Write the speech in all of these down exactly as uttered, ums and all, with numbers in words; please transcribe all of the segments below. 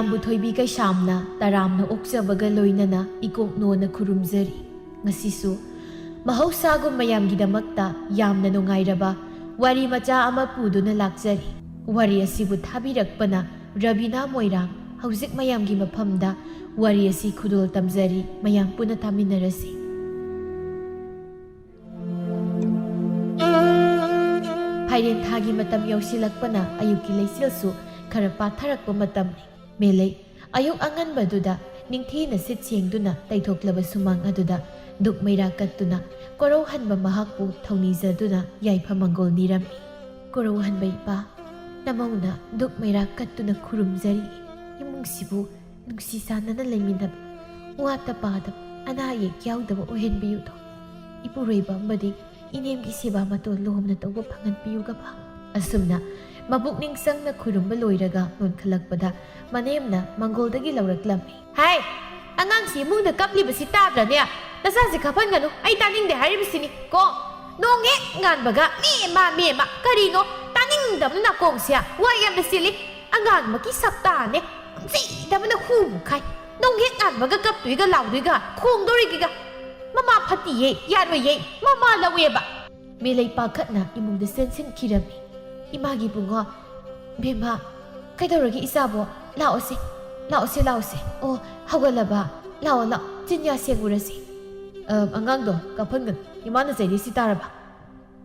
ꯃꯌꯥꯝꯕꯨ ꯊꯣꯏꯕꯤ ꯀꯩꯁꯥꯝꯅ ꯇꯔꯥꯝꯅ ꯑꯣꯛꯆꯕꯒ ꯂꯣꯏꯅꯅ ꯏꯀꯣꯛ ꯅꯣꯟꯅ ꯈꯨꯔꯨꯝꯖꯔꯤ꯫ ꯉꯁꯤꯁꯨ ꯃꯍꯧꯁꯥꯒꯨꯝ ꯃꯌꯥꯝꯒꯤꯗꯃꯛꯇ ꯌꯥꯝꯅ ꯅꯨꯡꯉꯥꯏꯔꯕ ꯋꯥꯔꯤ ꯃꯆꯥ ꯑꯃ ꯄꯨꯗꯨꯅ ꯂꯥꯛꯆꯔꯤ꯫ ꯋꯥꯔꯤ ꯑꯁꯤꯕꯨ ꯊꯥꯕꯤꯔꯛꯄꯅ ꯔꯕꯤꯅꯥ ꯃꯣꯏꯔꯥꯡ꯫ ꯍꯧꯖꯤꯛ ꯃꯌꯥꯝꯒꯤ ꯃꯐꯝꯗ ꯋꯥꯔꯤ ꯑꯁꯤ ꯈꯨꯗꯣꯜ ꯇꯝꯖꯔꯤ꯫ ꯃꯌꯥꯝ ꯄꯨꯟꯅ ꯇꯥꯃꯤꯟꯅꯔꯁꯤ꯫ ꯐꯥꯏꯔꯦꯟ ꯊꯥꯒꯤ ꯃꯇꯝ ꯌꯧꯁꯤꯜꯂꯛꯄꯅ ꯑꯌꯨꯛꯀꯤ ꯂꯩꯆꯤꯜꯁꯨ ꯈꯔ ꯄꯥꯊꯔꯛꯄ ꯃꯇꯝꯅꯤ꯫ ꯃꯦꯂꯩ ꯑꯌꯨꯛ ꯑꯉꯟꯕꯗꯨꯗ ꯅꯤꯡꯊꯤꯅ ꯁꯤꯠ ꯁꯦꯡꯗꯨꯅ ꯇꯩꯊꯣꯛꯂꯕ ꯁꯨꯃꯥꯡ ꯑꯗꯨꯗ ꯗꯨꯛ ꯃꯩꯔꯥ ꯀꯠꯇꯨꯅ ꯀꯣꯔꯧꯍꯟꯕ ꯃꯍꯥꯛꯄꯨ ꯊꯧꯅꯤꯖꯗꯨꯅ ꯌꯥꯏꯐ ꯃꯪꯒꯣꯜ ꯅꯤꯔꯝꯃꯤ꯫ ꯀꯣꯔꯧꯍꯟꯕ ꯏꯄꯥ, ꯅꯃꯧꯅ ꯗꯨꯛ ꯃꯩꯔꯥ ꯀꯠꯇꯨꯅ ꯈꯨꯔꯨꯝꯖꯔꯤ꯫ ꯏꯃꯨꯡꯁꯤꯕꯨ ꯅꯨꯡꯁꯤ ꯆꯥꯟꯅꯅ ꯂꯩꯃꯤꯟꯅꯕ, ꯋꯥꯠꯇ ꯄꯥꯗꯕ, ꯑꯅꯥ ꯑꯌꯦꯛ ꯌꯥꯎꯗꯕ ꯑꯣꯏꯍꯟꯕꯤꯌꯨꯗꯣ꯫ ꯏꯄꯨꯔꯣꯏꯕ ꯑꯃꯗꯤ ꯏꯅꯦꯝꯒꯤ ꯁꯦꯕꯥ ꯃꯇꯣꯟ ꯂꯣꯝꯅ ꯇꯧꯕ ꯐꯪꯍꯟꯕꯤꯌꯨꯒꯕ꯫ ꯑꯁꯨꯝꯅ ꯃꯄꯨꯛꯅꯤꯡ ꯆꯪꯅ ꯈꯨꯔꯨꯝꯕ ꯂꯣꯏꯔꯒ ꯅꯣꯟꯈꯠꯂꯛꯄꯗ ꯃꯅꯦꯝꯅ ꯃꯪꯒꯣꯜꯗꯒꯤ ꯂꯧꯔꯛꯂꯝꯃꯤ꯫ ꯍꯥꯏ, ꯑꯉꯥꯡꯁꯤ ꯏꯃꯨꯡꯗ ꯀꯞꯂꯤꯕꯁꯤ ꯇꯥꯗ꯭ꯔꯅꯦ? ꯅꯆꯥꯁꯤ ꯀꯞꯍꯟꯒꯅꯨ, ꯑꯩ ꯇꯥꯅꯤꯡꯗꯦ ꯍꯥꯏꯔꯤꯕꯁꯤꯅꯤ ꯀꯣ꯫ ꯅꯣꯡ ꯍꯦꯛ ꯉꯥꯟꯕꯒ ꯃꯦꯃꯥ ꯃꯦꯃꯥ, ꯀꯔꯤꯅꯣ ꯇꯥꯅꯤꯡꯗꯕꯅ ꯅꯥꯀꯣꯡꯁꯦ ꯋꯥ ꯌꯥꯝꯅ ꯆꯦꯜꯂꯤ꯫ ꯑꯉꯥꯡꯃꯛꯀꯤ ꯁꯛꯇꯥꯅꯦ, ꯆꯩꯗꯕꯅ ꯍꯨ ꯃꯨꯛꯈꯥꯏ꯫ ꯅꯣꯡ ꯍꯦꯛ ꯉꯥꯟꯕꯒ ꯀꯞꯇꯣꯏꯒ ꯂꯥꯎꯗꯣꯏꯒ ꯈꯣꯡꯗꯣꯔꯤꯒꯤꯒ꯫ ꯃꯃꯥ ꯐꯠꯇꯤꯌꯦ, ꯌꯥꯔꯣꯏꯌꯦ, ꯃꯃꯥ ꯂꯧꯋꯦꯕ꯫ ꯃꯦꯂꯩ ꯄꯥꯈꯠꯅ ꯏꯃꯨꯡꯗ ꯆꯦꯟꯁꯤꯟꯈꯤꯔꯝꯃꯤ꯫ ꯏꯃꯥꯒꯤ ꯏꯕꯨꯡꯉꯣ, ꯕꯦꯝꯃ, ꯀꯩꯗꯧꯔꯒꯦ ꯏꯆꯥꯕꯣ? ꯂꯥꯛꯑꯣꯁꯦ, ꯂꯥꯛꯑꯣꯁꯦ, ꯂꯥꯛꯑꯣꯁꯦ꯫ ꯑꯣ, ꯍꯧꯒꯠꯂꯕ? ꯂꯥꯛꯑꯣ, ꯂꯥꯛꯑꯣ, ꯆꯤꯟꯌꯥ ꯁꯦꯡꯉꯨꯔꯁꯤ꯫ ꯑ, ꯑꯉꯥꯡꯗꯣ ꯀꯥꯞꯍꯟꯒꯅꯨ, ꯏꯃꯥꯅ ꯆꯩꯔꯤꯁꯤ ꯇꯥꯔꯕ?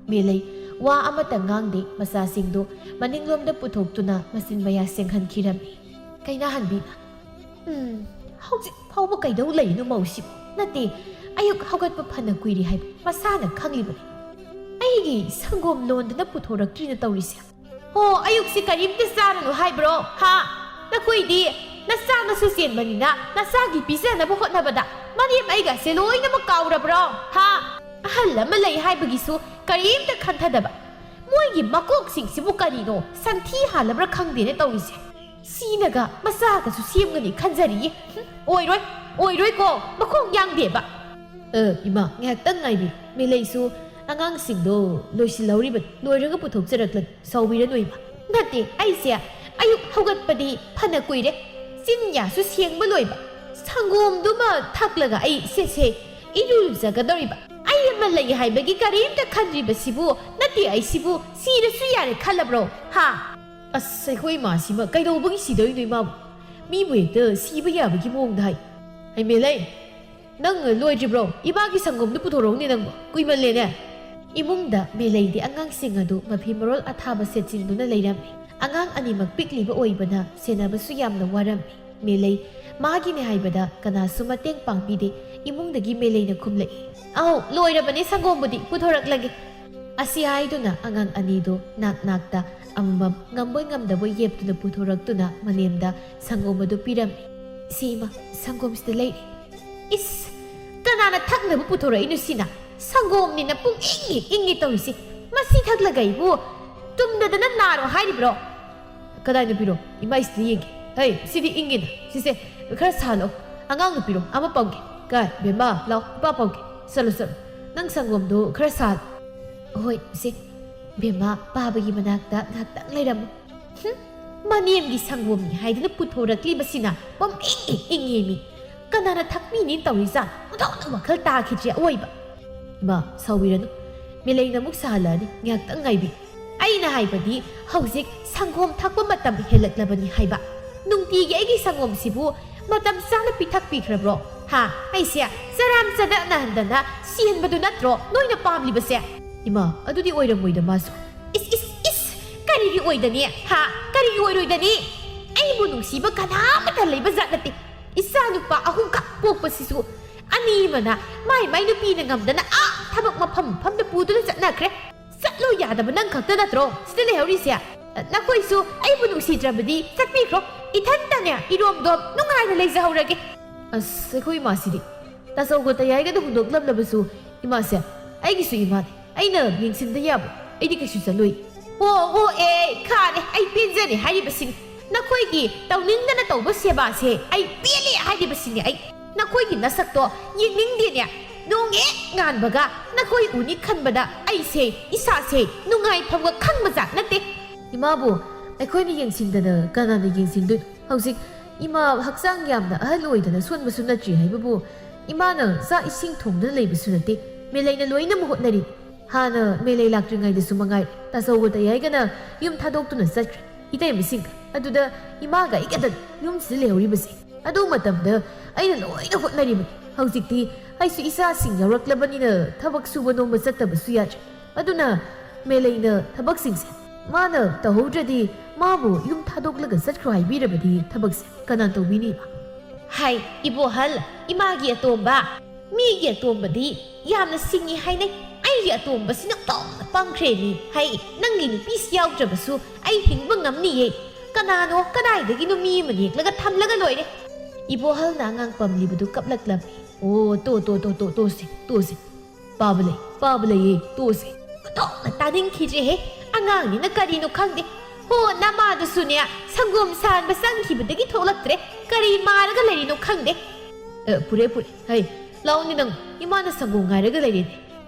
ꯃꯦꯂꯩ ꯋꯥ ꯑꯃꯠꯇ ꯉꯥꯡꯗꯦ꯫ ꯃꯆꯥꯁꯤꯡꯗꯨ ꯃꯅꯤꯡꯂꯣꯝꯗ ꯄꯨꯊꯣꯛꯇꯨꯅ ꯃꯆꯤꯟ ꯃꯌꯥ ꯁꯦꯡꯍꯟꯈꯤꯔꯝꯃꯤ꯫ ꯀꯩꯅꯥꯍꯟꯕꯤꯅ, "ꯎꯝ, ꯍꯧꯖꯤꯛ ꯐꯥꯎꯕ ꯀꯩꯗꯧ ꯂꯩꯔꯤꯅꯣ ꯃꯧꯁꯤꯕꯨ? ꯅꯠꯇꯦ, ꯑꯌꯨꯛ ꯍꯧꯒꯠꯄ ꯐꯅ ꯀꯨꯏꯔꯦ ꯍꯥꯏꯕ ꯃꯁꯥꯅ ꯈꯪꯂꯤꯕꯅꯤ꯫ ꯑꯩꯒꯤ ꯁꯪꯒꯣꯝ ꯂꯣꯟꯗꯅ ꯄꯨꯊꯣꯔꯛꯇ꯭ꯔꯤꯅ ꯇꯧꯔꯤꯁꯦ꯫ ꯍꯣ, ꯑꯌꯨꯛꯁꯤ ꯀꯔꯤꯝꯇ ꯆꯥꯔꯅꯨ ꯍꯥꯏꯕ꯭ꯔꯣ? ꯍꯥ? ꯅꯈꯣꯏꯗꯤ ꯅꯆꯥ ꯅꯁꯨ ꯆꯦꯟꯕꯅꯤꯅ ꯅꯆꯥꯒꯤ ꯄꯤꯖꯅꯕ ꯍꯣꯠꯅꯕꯗ ꯃꯅꯦꯝ ꯑꯩꯒꯁꯦ ꯂꯣꯏꯅꯃꯛ ꯀꯥꯎꯔꯕ꯭ꯔꯣ? ꯍꯥ? ꯑꯍꯜ ꯑꯃ ꯂꯩ ꯍꯥꯏꯕꯒꯤꯁꯨ ꯀꯔꯤꯝꯇ ꯈꯟꯊꯗꯕ꯫ ꯃꯣꯏꯒꯤ ꯃꯀꯣꯛꯁꯤꯡꯁꯤꯕꯨ ꯀꯔꯤꯅꯣ ꯁꯟꯊꯤ ꯍꯥꯜꯂꯕ꯭ꯔꯥ ꯈꯪꯗꯦꯅꯦ ꯇꯧꯔꯤꯁꯦ꯫ ꯁꯤꯅꯒ ꯃꯆꯥꯒꯁꯨ ꯁꯦꯝꯒꯅꯤ ꯈꯟꯖꯔꯤꯌꯦ꯫ ꯍꯨꯝ, ꯑꯣꯏꯔꯣꯏ, ꯑꯣꯏꯔꯣꯏꯀꯣ, ꯃꯈꯣꯡ ꯌꯥꯡꯗꯦꯕ꯫" "ꯑ, ꯏꯃꯥ, ꯉꯥꯏꯍꯥꯛꯇꯪ ꯉꯥꯏꯕꯤꯌꯨ꯫ ꯃꯦꯂꯩꯁꯨ ꯑꯉꯥꯡꯁꯤꯡꯗꯣ ꯂꯣꯏꯁꯤꯜꯍꯧꯔꯤꯕꯅꯤ꯫ ꯂꯣꯏꯔꯒ ꯄꯨꯊꯣꯛꯆꯔꯛꯂꯅꯤ꯫ ꯁꯥꯎꯕꯤꯔꯅꯨ, ꯏꯃꯥ꯫" "ꯅꯠꯇꯦ, ꯑꯩꯁꯦ ꯑꯌꯨꯛ ꯍꯧꯒꯠꯄꯗꯤ ꯐꯅ ꯀꯨꯏꯔꯦ꯫ ꯆꯤꯟ ꯌꯥꯁꯨ ꯁꯦꯡꯕ ꯂꯣꯏꯕ꯫ ꯁꯪꯒꯣꯝꯗꯨꯃ ꯊꯛꯂꯒ ꯑꯩ ꯁꯦ ꯁꯦ ꯏꯔꯨ ꯂꯨꯖꯒꯗꯧꯔꯤꯕ꯫ ꯑꯩ ꯑꯃ ꯂꯩ ꯍꯥꯏꯕꯒꯤ ꯀꯔꯤꯝꯇ ꯈꯟꯗ꯭ꯔꯤꯕꯁꯤꯕꯨ ꯅꯠꯇꯦ, ꯑꯩꯁꯤꯕꯨ ꯁꯤꯔꯁꯨ ꯌꯥꯔꯦ ꯈꯜꯂꯕ꯭ꯔꯣ? ꯍꯥ? ꯑꯁ, ꯑꯩꯈꯣꯏ ꯏꯃꯥꯁꯤꯃ ꯀꯩꯗꯧꯕꯒꯤ ꯁꯤꯗꯣꯏꯅꯣ ꯏꯃꯥꯕꯨ? ꯃꯤꯕꯨ ꯍꯦꯛꯇ ꯁꯤꯕ ꯌꯥꯕꯒꯤ ꯃꯑꯣꯡꯗ ꯍꯥꯏ꯫ ꯍꯩꯃꯦꯂꯩ, ꯅꯪ ꯂꯣꯏꯗ꯭ꯔꯤꯕ꯭ꯔꯣ? ꯏꯃꯥꯒꯤ ꯁꯪꯒꯣꯝꯗꯨ ꯄꯨꯊꯣꯔꯛꯎꯅꯦ ꯅꯪꯕꯨ꯫ ꯀꯨꯏꯃꯜꯂꯦꯅꯦ꯫ ꯏꯃꯨꯡꯗ ꯃꯦꯂꯩꯗꯤ ꯑꯉꯥꯡꯁꯤꯡ ꯑꯗꯨ ꯃꯐꯤ ꯃꯔꯣꯜ ꯑꯊꯥꯕ ꯁꯦꯠꯆꯤꯟꯗꯨꯅ ꯂꯩꯔꯝꯃꯤ꯫ ꯑꯉꯥꯡ ꯑꯅꯤꯃꯛ ꯄꯤꯛꯂꯤꯕ ꯑꯣꯏꯕꯅ ꯁꯦꯟꯅꯕꯁꯨ ꯌꯥꯝꯅ ꯋꯥꯔꯝꯃꯤ꯫ ꯃꯦꯂꯩ ꯃꯥꯒꯤꯅꯦ ꯍꯥꯏꯕꯗ ꯀꯅꯥꯁꯨ ꯃꯇꯦꯡ ꯄꯥꯡꯕꯤꯗꯦ꯫ ꯏꯃꯨꯡꯗꯒꯤ ꯃꯦꯂꯩꯅ ꯈꯨꯝꯂꯛꯏ, "ꯑꯧ, ꯂꯣꯏꯔꯕꯅꯦ ꯁꯪꯒꯣꯝꯕꯨꯗꯤ, ꯄꯨꯊꯣꯔꯛꯂꯒꯦ꯫" ꯑꯁꯤ ꯍꯥꯏꯗꯨꯅ ꯑꯉꯥꯡ ꯑꯅꯤꯗꯨ ꯅꯥꯛ ꯅꯥꯛꯇ ꯑꯃꯃꯝ ꯉꯝꯕꯣꯏ ꯉꯝꯗꯕꯣꯏ ꯌꯦꯞꯇꯨꯅ ꯄꯨꯊꯣꯔꯛꯇꯨꯅ ꯃꯅꯦꯝꯗ ꯁꯪꯒꯣꯝ ꯑꯗꯨ ꯄꯤꯔꯝꯃꯤ꯫ "ꯁꯤ ꯏꯃꯥ, ꯁꯪꯒꯣꯝꯁꯤꯗ ꯂꯩꯔꯦ꯫" "ꯏꯁ! ꯀꯅꯥꯅ ꯊꯛꯅꯕ ꯄꯨꯊꯣꯔꯛꯏꯅꯣ ꯁꯤꯅ? ꯁꯪꯒꯣꯝꯅꯤꯅ ꯄꯨꯡ ꯏꯪꯉꯤ ꯏꯪꯉꯤ ꯇꯧꯔꯤꯁꯤ꯫ ꯃꯁꯤ ꯊꯛꯂꯒ ꯑꯩꯕꯨ ꯇꯨꯝꯗꯗꯅ ꯅꯥꯔꯣ ꯍꯥꯏꯔꯤꯕ꯭ꯔꯣ?" "ꯀꯗꯥꯏꯅꯣ ꯄꯤꯔꯣ? ꯏꯃꯥ ꯏꯁꯤꯗ ꯌꯦꯡꯒꯦ꯫ ꯍꯩ, ꯁꯤꯗꯤ ꯏꯪꯉꯤꯅ꯫ ꯁꯤꯁꯦ, ꯈꯔ ꯁꯥꯍꯜꯂꯣ꯫ ꯑꯉꯥꯡꯗꯣ ꯄꯤꯔꯣ, ꯑꯃ ꯄꯝꯒꯦ꯫ ꯀꯥꯏ, ꯕꯦꯝꯃ, ꯂꯥꯎ, ꯏꯄꯥ ꯄꯝꯒꯦ꯫ ꯆꯠꯂꯣ, ꯆꯠꯂꯣ꯫ ꯅꯪ ꯁꯪꯒꯣꯝꯗꯣ ꯈꯔ ꯁꯥꯍꯜꯂꯣ꯫" "ꯍꯣꯏ, ꯏꯆꯦ꯫" ꯕꯦꯝꯃ ꯄꯥꯕꯒꯤ ꯃꯅꯥꯛꯇ ꯉꯥꯏꯍꯥꯛꯇꯪ ꯂꯩꯔꯝꯃꯨ꯫ ꯍꯨꯝ, ꯃꯅꯦꯝꯒꯤ ꯁꯪꯒꯣꯝꯅꯤ ꯍꯥꯏꯗꯨꯅ ꯄꯨꯊꯣꯔꯛꯂꯤꯕꯁꯤꯅ ꯄꯝ ꯏꯪ ꯏꯪ ꯏꯪꯉꯦꯃꯤ꯫ ꯀꯅꯥꯅ ꯊꯛꯄꯤꯅꯤ ꯇꯧꯔꯤꯖꯥꯠ? ꯑꯣꯟꯊꯣꯛꯅ ꯋꯥꯈꯜ ꯇꯥꯈꯤꯗ꯭ꯔꯦ ꯑꯋꯣꯏꯕ꯫ ꯏꯃꯥ, ꯁꯥꯎꯕꯤꯔꯅꯨ꯫ ꯃꯦꯂꯩꯅ ꯑꯃꯨꯛ ꯁꯥꯍꯜꯂꯛꯑꯅꯤ꯫ ꯉꯥꯏꯍꯥꯛꯇꯪ ꯉꯥꯏꯕꯤ꯫ ꯑꯩꯅ ꯍꯥꯏꯕꯗꯤ ꯍꯧꯖꯤꯛ ꯁꯪꯒꯣꯝ ꯊꯛꯄ ꯃꯇꯝ ꯍꯦꯜꯂꯛꯂꯕꯅꯤ ꯍꯥꯏꯕ꯫ ꯅꯨꯡꯇꯤꯒꯤ ꯑꯩꯒꯤ ꯁꯪꯒꯣꯝꯁꯤꯕꯨ ꯃꯇꯝ ꯆꯥꯅ ꯄꯤꯊꯛꯄꯤꯈ꯭ꯔꯕ꯭ꯔꯣ? ꯍꯥ? ꯑꯩꯁꯦ ꯆꯔꯥꯝ ꯆꯗꯠꯅꯍꯟꯗꯅ ꯁꯤꯍꯟꯕꯗꯨ ꯅꯠꯇ꯭ꯔꯣ ꯅꯣꯏꯅ ꯄꯥꯝꯂꯤꯕꯁꯦ? ꯏꯃꯥ, ꯑꯗꯨꯗꯤ ꯑꯣꯏꯔꯝꯃꯣꯏꯗ ꯃꯥꯁꯨ꯫ ꯏꯁ, ꯏꯁ, ꯏꯁ! ꯀꯔꯤꯒꯤ ꯑꯣꯏꯗꯅꯤ? ꯍꯥ? ꯀꯔꯤꯒꯤ ꯑꯣꯏꯔꯣꯏꯗꯅꯤ? ꯑꯩꯕꯨ ꯅꯨꯡꯁꯤꯕ ꯀꯅꯥ ꯑꯃꯠꯇ ꯂꯩꯕ ꯖꯥꯠ ꯅꯠꯇꯦ꯫ ꯏꯆꯥ ꯅꯨꯄꯥ ꯑꯍꯨꯝꯈꯛ ꯄꯣꯛꯄꯁꯤꯁꯨ ꯑꯅꯤ ꯑꯃꯅ ꯃꯥꯏ ꯃꯥꯏ ꯅꯨꯄꯤꯅ ꯉꯝꯗꯅ ꯑꯥ ꯊꯕꯛ ꯃꯐꯝ ꯃꯐꯝꯗ ꯄꯨꯗꯨꯅ ꯆꯠꯅꯈ꯭ꯔꯦ꯫ ꯆꯠꯂꯣ ꯌꯥꯗꯕ ꯅꯪ ꯈꯛꯇ ꯅꯠꯇ꯭ꯔꯣ ꯁꯤꯗ ꯂꯩꯍꯧꯔꯤꯁꯦ? ꯅꯈꯣꯏꯁꯨ ꯑꯩꯕꯨ ꯅꯨꯡꯁꯤꯗ꯭ꯔꯕꯗꯤ ꯆꯠꯄꯤꯈ꯭ꯔꯣ꯫ ꯏꯊꯟꯇꯅꯦ ꯏꯔꯣꯝꯗꯣꯝ ꯅꯨꯡꯉꯥꯏꯅ ꯂꯩꯖꯍꯧꯔꯒꯦ꯫ ꯑꯁ, ꯑꯩꯈꯣꯏ ꯏꯃꯥꯁꯤꯗꯤ꯫ ꯇꯥꯆꯧꯒ ꯇꯌꯥꯏꯒꯗ ꯍꯨꯟꯗꯣꯛꯂꯝꯂꯕꯁꯨ ꯏꯃꯥꯁꯦ ꯑꯩꯒꯤꯁꯨ ꯏꯃꯥꯅꯤ꯫ ꯑꯩꯅ ꯌꯦꯡꯁꯤꯟꯗ ꯌꯥꯕ? ꯑꯩꯗꯤ ꯀꯩꯁꯨ ꯆꯠꯂꯣꯏ꯫ ꯑꯣ, ꯑꯣ, ꯑꯦ, ꯈꯥꯔꯦ, ꯑꯩ ꯄꯦꯟꯖꯔꯦ ꯍꯥꯏꯔꯤꯕꯁꯤꯅꯤ꯫ ꯅꯈꯣꯏꯒꯤ ꯇꯧꯅꯤꯡꯗꯅ ꯇꯧꯕ ꯁꯦꯕꯥꯁꯦ ꯑꯩ ꯄꯦꯜꯂꯦ ꯍꯥꯏꯔꯤꯕꯁꯤꯅꯤ ꯑꯩ꯫ ꯅꯈꯣꯏꯒꯤ ꯅꯁꯛꯇꯣ ꯌꯦꯡꯅꯤꯡꯗꯦꯅꯦ꯫ ꯅꯣꯡ ꯍꯦꯛ ꯉꯥꯟꯕꯒ ꯅꯈꯣꯏ ꯎꯅꯤ ꯈꯟꯕꯗ ꯑꯩꯁꯦ ꯏꯁꯥꯁꯦ ꯅꯨꯡꯉꯥꯏꯐꯝꯒ ꯈꯪꯕꯖꯥꯠ ꯅꯠꯇꯦ꯫ ꯏꯃꯥꯕꯨ ꯑꯩꯈꯣꯏꯅ ꯌꯦꯡꯁꯤꯟꯗꯅ ꯀꯅꯥꯅ ꯌꯦꯡꯁꯤꯟꯗꯣꯏꯅꯣ? ꯍꯧꯖꯤꯛ ꯏꯃꯥ ꯍꯛꯆꯥꯡ ꯌꯥꯝꯅ ꯑꯍꯜ ꯑꯣꯏꯗꯅ ꯁꯣꯟꯕꯁꯨ ꯅꯠꯇ꯭ꯔꯤ ꯍꯥꯏꯕꯕꯨ, ꯏꯃꯥꯅ ꯆꯥꯛ ꯏꯁꯤꯡ ꯊꯣꯡꯗꯨꯅ ꯂꯩꯕꯁꯨ ꯅꯠꯇꯦ, ꯃꯦꯂꯩꯅ ꯂꯣꯏꯅꯃꯛ ꯍꯣꯠꯅꯔꯤ꯫ ꯍꯥꯟꯅ ꯃꯦꯂꯩ ꯂꯥꯛꯇ꯭ꯔꯤꯉꯩꯗꯁꯨ ꯃꯉꯥꯏ, ꯇꯥꯆꯧꯒ ꯇꯌꯥꯏꯒꯅ ꯌꯨꯝ ꯊꯥꯗꯣꯛꯇꯨꯅ ꯆꯠꯈ꯭ꯔꯦ꯫ ꯏꯇꯩꯃꯁꯤꯡ ꯑꯗꯨꯗ ꯏꯃꯥꯒ ꯑꯩꯒꯗ ꯌꯨꯝꯁꯤꯗ ꯂꯩꯍꯧꯔꯤꯕꯁꯦ꯫ ꯑꯗꯨ ꯃꯇꯝꯗ ꯑꯩꯅ ꯂꯣꯏꯅ ꯍꯣꯠꯅꯔꯤꯕꯅꯤ꯫ ꯍꯧꯖꯤꯛꯇꯤ ꯑꯩꯁꯨ ꯏꯆꯥꯁꯤꯡ ꯌꯥꯎꯔꯛꯂꯕꯅꯤꯅ ꯊꯕꯛ ꯁꯨꯕ ꯅꯣꯝꯕ ꯆꯠꯇꯕꯁꯨ ꯌꯥꯗ꯭ꯔꯦ꯫ ꯑꯗꯨꯅ ꯃꯦꯂꯩꯅ ꯊꯕꯛꯁꯤꯡꯁꯦ ꯃꯥꯅ ꯇꯧꯍꯧꯗ꯭ꯔꯗꯤ, ꯃꯥꯕꯨ ꯌꯨꯝ ꯊꯥꯗꯣꯛꯂꯒ ꯆꯠꯈ꯭ꯔꯣ ꯍꯥꯏꯕꯤꯔꯕꯗꯤ ꯊꯕꯛꯁꯦ ꯀꯅꯥ ꯇꯧꯕꯤꯅꯤ? ꯍꯥꯏ, ꯏꯕꯣꯍꯜ, ꯏꯃꯥꯒꯤ ꯑꯇꯣꯝꯕ, ꯃꯤꯒꯤ ꯑꯇꯣꯝꯕꯗꯤ ꯌꯥꯝꯅ ꯁꯤꯡꯉꯤ ꯍꯥꯏꯅꯩ꯫ ꯑꯩꯒꯤ ꯑꯇꯣꯝꯕꯁꯤꯅ ꯑꯣꯟꯊꯣꯛꯅ ꯄꯪꯈ꯭ꯔꯦ ꯃꯤ꯫ ꯍꯩ, ꯅꯪꯒꯤ ꯅꯨꯄꯤꯁꯤ ꯌꯥꯎꯗ꯭ꯔꯕꯁꯨ ꯑꯩ ꯍꯤꯡꯕ ꯉꯝꯅꯤꯌꯦ꯫ ꯀꯅꯥꯅꯣ ꯀꯗꯥꯏꯗꯒꯤꯅꯣ ꯃꯤ ꯑꯃ ꯅꯦꯛꯂꯒ ꯊꯝꯂꯒ ꯂꯣꯏꯔꯦ꯫ ꯏꯕꯣꯍꯜꯅ ꯑꯉꯥꯡ ꯄꯝꯂꯤꯕꯗꯨ ꯀꯞꯂꯛꯂꯝꯃꯤ꯫ ꯑꯣ, ꯇꯣ, ꯇꯣ, ꯇꯣ, ꯇꯣ, ꯇꯣꯁꯦ, ꯇꯣꯁꯦ꯫ ꯄꯥꯕ ꯂꯩ, ꯄꯥꯕ ꯂꯩꯌꯦ, ꯇꯣꯁꯦ꯫ ꯑꯣꯟꯊꯣꯛꯅ ꯇꯥꯅꯤꯡꯈꯤꯗ꯭ꯔꯦꯍꯦ꯫ ꯑꯉꯥꯡꯅꯤꯅ ꯀꯔꯤꯅꯣ ꯈꯪꯗꯦ꯫ ꯍꯣ, ꯅꯃꯥꯗꯨꯁꯨꯅꯦ, ꯁꯪꯒꯣꯝ ꯁꯥꯍꯟꯕ ꯆꯪꯈꯤꯕꯗꯒꯤ ꯊꯣꯛꯂꯛꯇ꯭ꯔꯦ꯫ ꯀꯔꯤ ꯃꯥꯔꯒ ꯂꯩꯔꯤꯅꯣ ꯈꯪꯗꯦ꯫ ꯑ, ꯄꯨꯔꯦ, ꯄꯨꯔꯦ꯫ ꯍꯩ, ꯂꯥꯛꯑꯣꯅꯦ ꯅꯪ꯫ ꯏꯃꯥꯅ ꯁꯪꯒꯣꯝ ꯉꯥꯏꯔꯒ ꯂꯩꯔꯦꯅꯦ꯫